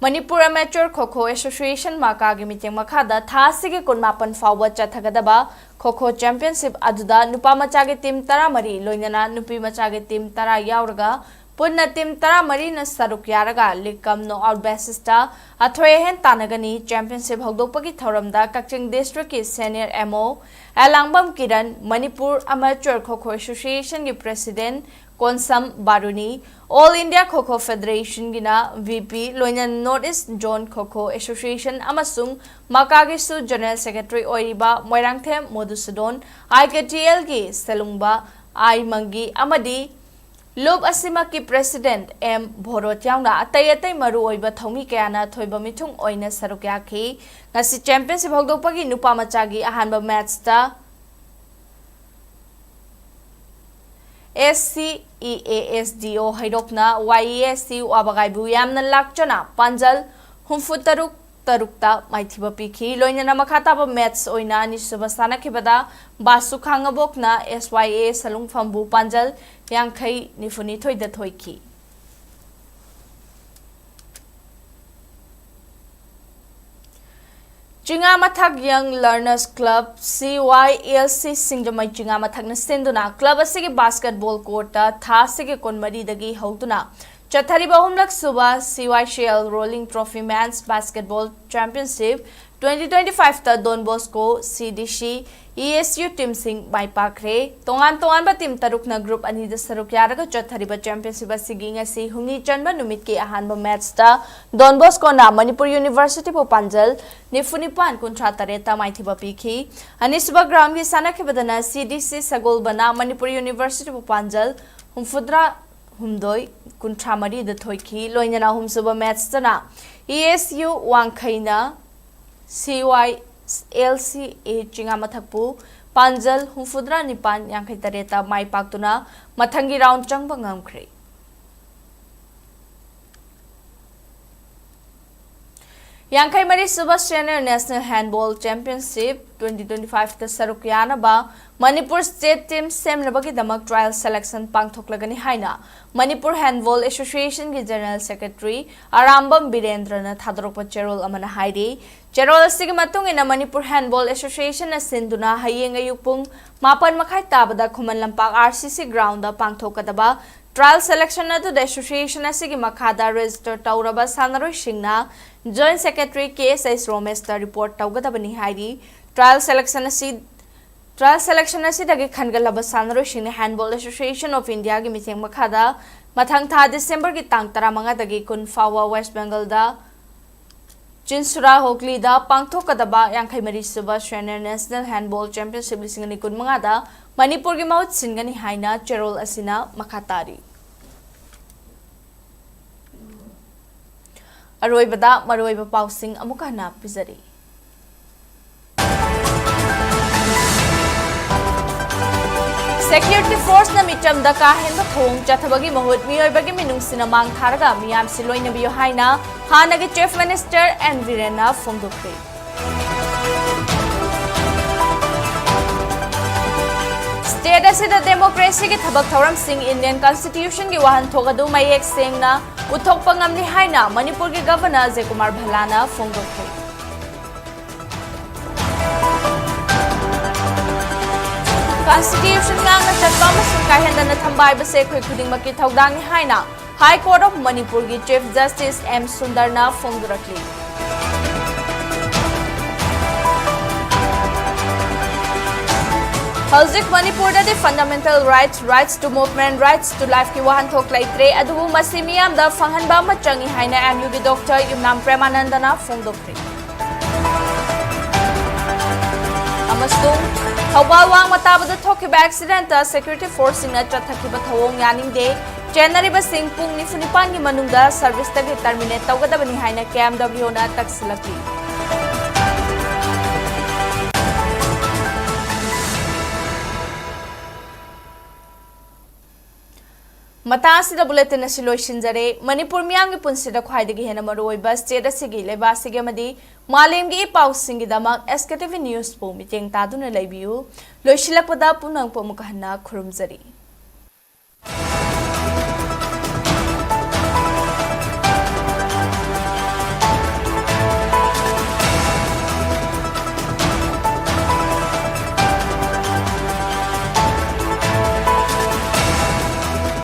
Manipur Amateur Kho Kho Association, ꯃꯀꯥꯒꯤ ꯃꯤꯠꯌꯦꯡ ꯃꯈꯥꯗ ꯊꯥ ꯑꯁꯤꯒꯤ ꯀꯨꯟꯃꯥꯄꯟ ꯐꯥꯎꯕ ꯆꯠꯊꯒꯗꯕ Kho Kho Championship ꯑꯗꯨꯗ ꯅꯨꯄꯥ ꯃꯆꯥꯒꯤ team ꯇꯔꯥꯃꯔꯤ, ꯂꯣꯏꯅꯅ ꯅꯨꯄꯤ ꯃꯆꯥꯒꯤ team ꯇꯔꯥ ꯌꯥꯎꯔꯒ ꯄꯨꯟꯅ team ꯇꯔꯥꯃꯔꯤꯅ ꯁꯔꯨꯛ ꯌꯥꯔꯒ League cum Knockout basisꯇ ꯑꯊꯣꯏ ꯑꯍꯦꯟ ꯇꯥꯟꯅꯒꯅꯤ꯫ Championship ꯍꯧꯗꯣꯛꯄꯒꯤ ꯊꯧꯔꯝꯗ ꯀꯛꯆꯤꯡ Districtꯀꯤ Senior M O ꯑꯦꯂꯥꯡꯕꯝ Kiran, Manipur Amateur Kho Kho Associationꯒꯤ President Konsam ꯕꯥꯔꯨꯅꯤ, All India Kho Kho Federationꯒꯤꯅ V P, ꯂꯣꯏꯅꯅ North East Zone Kho Kho Association ꯑꯃꯁꯨꯡ ꯃꯀꯥꯒꯤꯁꯨ General Secretary ꯑꯣꯏꯔꯤꯕ ꯃꯣꯏꯔꯥꯡꯊꯦꯝ ꯃꯣꯗꯨꯁꯨꯗꯣꯟ, I K T Lꯒꯤ ꯁꯦꯂꯨꯡꯕ ꯑꯥꯏ ꯃꯪꯒꯤ ꯑꯃꯗꯤ ꯂꯨꯞ ꯑꯁꯤꯃꯛꯀꯤ President ꯑꯦꯝ ꯚꯣꯔꯣꯠ ꯌꯥꯎꯅ ꯑꯇꯩ ꯑꯇꯩ ꯃꯔꯨꯑꯣꯏꯕ ꯊꯧꯃꯤ ꯀꯌꯥꯅ ꯑꯊꯣꯏꯕ ꯃꯤꯊꯨꯡ ꯑꯣꯏꯅ ꯁꯔꯨꯛ ꯌꯥꯈꯤ꯫ ꯉꯁꯤ Championship ꯍꯧꯗꯣꯛꯄꯒꯤ ꯅꯨꯄꯥ ꯃꯆꯥꯒꯤ ꯑꯍꯥꯟꯕ matchꯇ S C E A S D O ꯍꯩꯔꯣꯛꯅ Y E S C ꯋꯥꯕꯒꯥꯏꯕꯨ ꯌꯥꯝꯅ ꯂꯥꯛꯆꯅ ꯄꯥꯟꯖꯜ ꯍꯨꯝꯐꯨ ꯇꯔꯨꯛ ꯇꯔꯨꯛꯇ ꯃꯥꯏꯊꯤꯕ ꯄꯤꯈꯤ꯫ ꯂꯣꯏꯅꯅ ꯃꯈꯥ ꯇꯥꯕ match ꯑꯣꯏꯅ ꯑꯅꯤꯁꯨꯕ ꯁꯥꯟꯅꯈꯤꯕꯗ ꯕꯥꯁꯨ ꯈꯥꯉꯕꯣꯛꯅ S Y A ꯁꯂꯨꯡꯐꯝꯕꯨ ꯄꯥꯟꯖꯜ ꯌꯥꯡꯈꯩ ꯅꯤꯐꯨꯅꯤꯊꯣꯏꯗ ꯊꯣꯏꯈꯤ꯫ ꯆꯤꯉꯥꯃꯊꯛ Young Learners Club, C Y L C, ꯁꯤꯡꯖꯃꯩ ꯆꯤꯉꯥꯃꯊꯛꯅ ꯁꯤꯟꯗꯨꯅ club ꯑꯁꯤꯒꯤ basketball courtꯇ ꯊꯥ ꯑꯁꯤꯒꯤ ꯀꯨꯟꯃꯔꯤꯗꯒꯤ ꯍꯧꯗꯨꯅ ꯆꯠꯊꯔꯤꯕ ꯑꯍꯨꯝꯂꯛ ꯁꯨꯕ C Y C L Rolling Trophy Men's Basketball Championship twenty twenty-fiveꯇ Don Bosco, C D C, E S U teamꯁꯤꯡ ꯃꯥꯏ ꯄꯥꯛꯈ꯭ꯔꯦ꯫ ꯇꯣꯉꯥꯟ ꯇꯣꯉꯥꯟꯕ team ꯇꯔꯨꯛꯅ group ꯑꯅꯤꯗ ꯁꯔꯨꯛ ꯌꯥꯔꯒ ꯆꯠꯊꯔꯤꯕ championship ꯑꯁꯤꯒꯤ ꯉꯁꯤ ꯍꯨꯝꯅꯤ ꯆꯟꯕ ꯅꯨꯃꯤꯠꯀꯤ ꯑꯍꯥꯟꯕ matchꯇ Don Boscoꯅ ꯃꯅꯤꯄꯨꯔ Universityꯕꯨ ꯄꯥꯟꯖꯜ ꯅꯤꯐꯨ ꯅꯤꯄꯥꯟ ꯀꯨꯟꯊ꯭ꯔꯥ ꯇꯔꯦꯠꯇ ꯃꯥꯏꯊꯤꯕ ꯄꯤꯈꯤ꯫ ꯑꯅꯤꯁꯨꯕ groundꯒꯤ ꯁꯥꯟꯅꯈꯤꯕꯗꯅ C D C ꯁꯒꯣꯜꯕꯅ ꯃꯅꯤꯄꯨꯔ Universityꯕꯨ ꯄꯥꯟꯖꯜ ꯍꯨꯝꯐꯨꯇꯔꯥ ꯍꯨꯝꯗꯣꯏ ꯀꯨꯟꯊ꯭ꯔꯥ ꯃꯔꯤꯗ ꯊꯣꯏꯈꯤ꯫ ꯂꯣꯏꯅꯅ ꯑꯍꯨꯝꯁꯨꯕ matchꯇꯅ E S U ꯋꯥꯡꯈꯩꯅ C Y L C A ꯆꯤꯉꯥꯃꯊꯛꯄꯨ ꯄꯥꯟꯖꯜ ꯍꯨꯝꯐꯨꯇꯔꯥ ꯅꯤꯄꯥꯟ ꯌꯥꯡꯈꯩ ꯇꯔꯦꯠꯇ ꯃꯥꯏ ꯄꯥꯛꯇꯨꯅ ꯃꯊꯪꯒꯤ round ꯆꯪꯕ ꯉꯝꯈ꯭ꯔꯦ꯫ ꯌꯥꯡꯈꯩ ꯃꯔꯤ ꯁꯨꯕ Senior National Handball Championship twenty twenty-five ꯇ ꯁꯔꯨꯛ ꯌꯥꯅꯕ Manipur state team ꯁꯦꯝꯅꯕꯒꯤꯗꯃꯛ trial selection ꯄꯥꯡꯊꯣꯛꯂꯒꯅꯤ ꯍꯥꯏꯅ ꯃꯅꯤꯄꯨꯔ Handball Association ꯒꯤ General Secretary ꯑꯔꯥꯝꯕꯝ ꯕꯤꯔꯦꯟꯗ꯭ꯔꯅ ꯊꯥꯗꯣꯔꯛꯄ ꯆꯦꯔꯣꯜ ꯑꯃꯅ ꯍꯥꯏꯔꯤ꯫ ꯆꯦꯔꯣꯜ ꯑꯁꯤꯒꯤ ꯃꯇꯨꯡ ꯏꯟꯅ, ꯃꯅꯤꯄꯨꯔ Handball Association ꯅ ꯁꯤꯟꯗꯨꯅ ꯍꯌꯦꯡ ꯑꯌꯨꯛ ꯄꯨꯡ ꯃꯥꯄꯟ ꯃꯈꯥꯏ ꯇꯥꯕꯗ Khuman Lampak R C C ground ꯗ ꯄꯥꯡꯊꯣꯛꯀꯗꯕ trial selection ꯑꯗꯨꯗ association ꯑꯁꯤꯒꯤ ꯃꯈꯥꯗ register ꯇꯧꯔꯕ ꯁꯥꯟꯅꯔꯣꯏꯁꯤꯡꯅ Joint Secretary K S H ꯔꯣꯃꯦꯁꯇ report ꯇꯧꯒꯗꯕꯅꯤ ꯍꯥꯏꯔꯤ꯫ Trial selection ꯑꯁꯤ, trial selection ꯑꯁꯤꯗꯒꯤ ꯈꯟꯒꯠꯂꯕ ꯁꯥꯟꯅꯔꯣꯏꯁꯤꯡꯅ Handball Association of India ꯒꯤ ꯃꯤꯠꯌꯦꯡ ꯃꯈꯥꯗ ꯃꯊꯪ ꯊꯥ December ꯒꯤ ꯇꯥꯡ ꯇꯔꯥꯃꯉꯥꯗꯒꯤ ꯀꯨꯟ ꯐꯥꯎꯕ West Bengal ꯗ ꯆꯤꯟꯁꯨꯔꯥ ꯍꯣꯒꯂꯤꯗ ꯄꯥꯡꯊꯣꯛꯀꯗꯕ ꯌꯥꯡꯈꯩ ꯃꯔꯤ ꯁꯨꯕ Senior National Handball Championship ꯂꯤꯁꯤꯡ ꯑꯅꯤ ꯀꯨꯟꯃꯉꯥꯗ ꯃꯅꯤꯄꯨꯔꯒꯤ ꯃꯍꯨꯠ ꯁꯤꯟꯒꯅꯤ ꯍꯥꯏꯅ ꯆꯦꯔꯣꯜ ꯑꯁꯤꯅ ꯃꯈꯥ ꯇꯥꯔꯤ꯫ ꯑꯔꯣꯏꯕꯗ ꯃꯔꯨꯑꯣꯏꯕ ꯄꯥꯎꯁꯤꯡ ꯑꯃꯨꯛ ꯍꯟꯅ ꯄꯤꯖꯔꯤ꯫ Security force ꯅ ꯃꯤꯆꯝꯗ ꯀꯥ ꯍꯦꯟꯕ ꯊꯧꯑꯣꯡ ꯆꯠꯊꯕꯒꯤ ꯃꯍꯨꯠ ꯃꯤꯑꯣꯏꯕꯒꯤ ꯃꯤꯅꯨꯡꯁꯤꯅ ꯃꯥꯡ ꯊꯥꯔꯒ ꯃꯤꯌꯥꯝꯁꯤ ꯂꯣꯏꯅꯕꯤꯌꯨ ꯍꯥꯏꯅ ꯍꯥꯟꯅꯒꯤ Chief Minister N ꯕꯤꯔꯦꯟꯅ ꯐꯣꯡꯗꯣꯛꯈ꯭ꯔꯦ꯫ State ꯑꯁꯤꯗ democracy ꯒꯤ ꯊꯕꯛ ꯊꯧꯔꯝꯁꯤꯡ Indian Constitution ꯒꯤ ꯋꯥꯍꯟꯊꯣꯛ ꯑꯗꯨ ꯃꯌꯦꯛ ꯁꯦꯡꯅ ꯎꯠꯊꯣꯛꯄ ꯉꯝꯂꯤ ꯍꯥꯏꯅ ꯃꯅꯤꯄꯨꯔꯒꯤ Governor ꯑꯖꯌ ꯀꯨꯃꯥꯔ ꯚꯜꯂꯥꯅ ꯐꯣꯡꯗꯣꯛꯈ꯭ꯔꯦ꯫ Constitution ꯉꯥꯛꯅ ꯆꯠꯄ ꯑꯃꯁꯨꯡ ꯀꯥꯏꯍꯟꯗꯅ ꯊꯝꯕ ꯍꯥꯏꯕꯁꯦ ꯑꯩꯈꯣꯏ ꯈꯨꯗꯤꯡꯃꯛꯀꯤ ꯊꯧꯗꯥꯡꯅꯤ ꯍꯥꯏꯅ High Court of ꯃꯅꯤꯄꯨꯔꯒꯤ Chief Justice M ꯁꯨꯟꯗꯔꯅ ꯐꯣꯡꯗꯣꯔꯛꯂꯤ꯫ ꯍꯧꯖꯤꯛ ꯃꯅꯤꯄꯨꯔꯗꯗꯤ fundamental rights, rights to movement, rights to life ꯀꯤ ꯋꯥꯍꯟꯊꯣꯛ ꯂꯩꯇ꯭ꯔꯦ, ꯑꯗꯨꯕꯨ ꯃꯁꯤ ꯃꯤꯌꯥꯝꯗ ꯐꯪꯍꯟꯕ ꯑꯃ ꯆꯪꯏ ꯍꯥꯏꯅ M U ꯒꯤ Doctor ꯌꯨꯝꯅꯥꯝ ꯄ꯭ꯔꯦꯃꯥꯅꯟꯗꯅ ꯐꯣꯡꯗꯣꯛꯈ꯭ꯔꯦ꯫ ꯑꯃꯁꯨꯡ ꯊꯧꯕꯥꯜ ꯋꯥꯡꯃ ꯇꯥꯕꯗ ꯊꯣꯛꯈꯤꯕ accident ꯇ security force ꯁꯤꯡꯅ ꯆꯠꯊꯈꯤꯕ ꯊꯧꯑꯣꯡ ꯌꯥꯅꯤꯡꯗꯦ꯫ ꯆꯦꯟꯅꯔꯤꯕꯁꯤꯡ ꯄꯨꯡ ꯅꯤꯐꯨ ꯅꯤꯄꯥꯟꯒꯤ ꯃꯅꯨꯡꯗ service ꯇꯒꯤ terminate ꯇꯧꯒꯗꯕꯅꯤ ꯍꯥꯏꯅ K M W ꯅ ꯇꯛꯁꯤꯜꯂꯛꯂꯤ꯫ ꯃꯇꯥꯡ ꯑꯁꯤꯗ ꯕꯨꯂꯦꯇꯤꯟ ꯑꯁꯤ ꯂꯣꯏꯁꯤꯟꯖꯔꯦ꯫ ꯃꯅꯤꯄꯨꯔ ꯃꯤꯌꯥꯝꯒꯤ ꯄꯨꯟꯁꯤꯗ ꯈ꯭ꯋꯥꯏꯗꯒꯤ ꯍꯦꯟꯅ ꯃꯔꯨꯑꯣꯏꯕ ꯁ꯭ꯇꯦꯠ ꯑꯁꯤꯒꯤ, ꯂꯩꯕꯥꯛ ꯑꯁꯤꯒꯤ ꯑꯃꯗꯤ ꯃꯥꯂꯦꯝꯒꯤ ꯏ ꯄꯥꯎꯁꯤꯡꯒꯤꯗꯃꯛ ꯑꯦꯁ ꯀꯦ ꯇꯤ ꯚꯤ ꯅ꯭ꯌꯨꯁꯄꯨ ꯃꯤꯠꯌꯦꯡ ꯇꯥꯗꯨꯅ ꯂꯩꯕꯤꯌꯨ꯫ ꯂꯣꯏꯁꯤꯜꯂꯛꯄꯗ ꯄꯨꯝꯅꯃꯛꯄꯨ ꯑꯃꯨꯛꯀ ꯍꯟꯅ ꯈꯨꯔꯨꯝꯖꯔꯤ꯫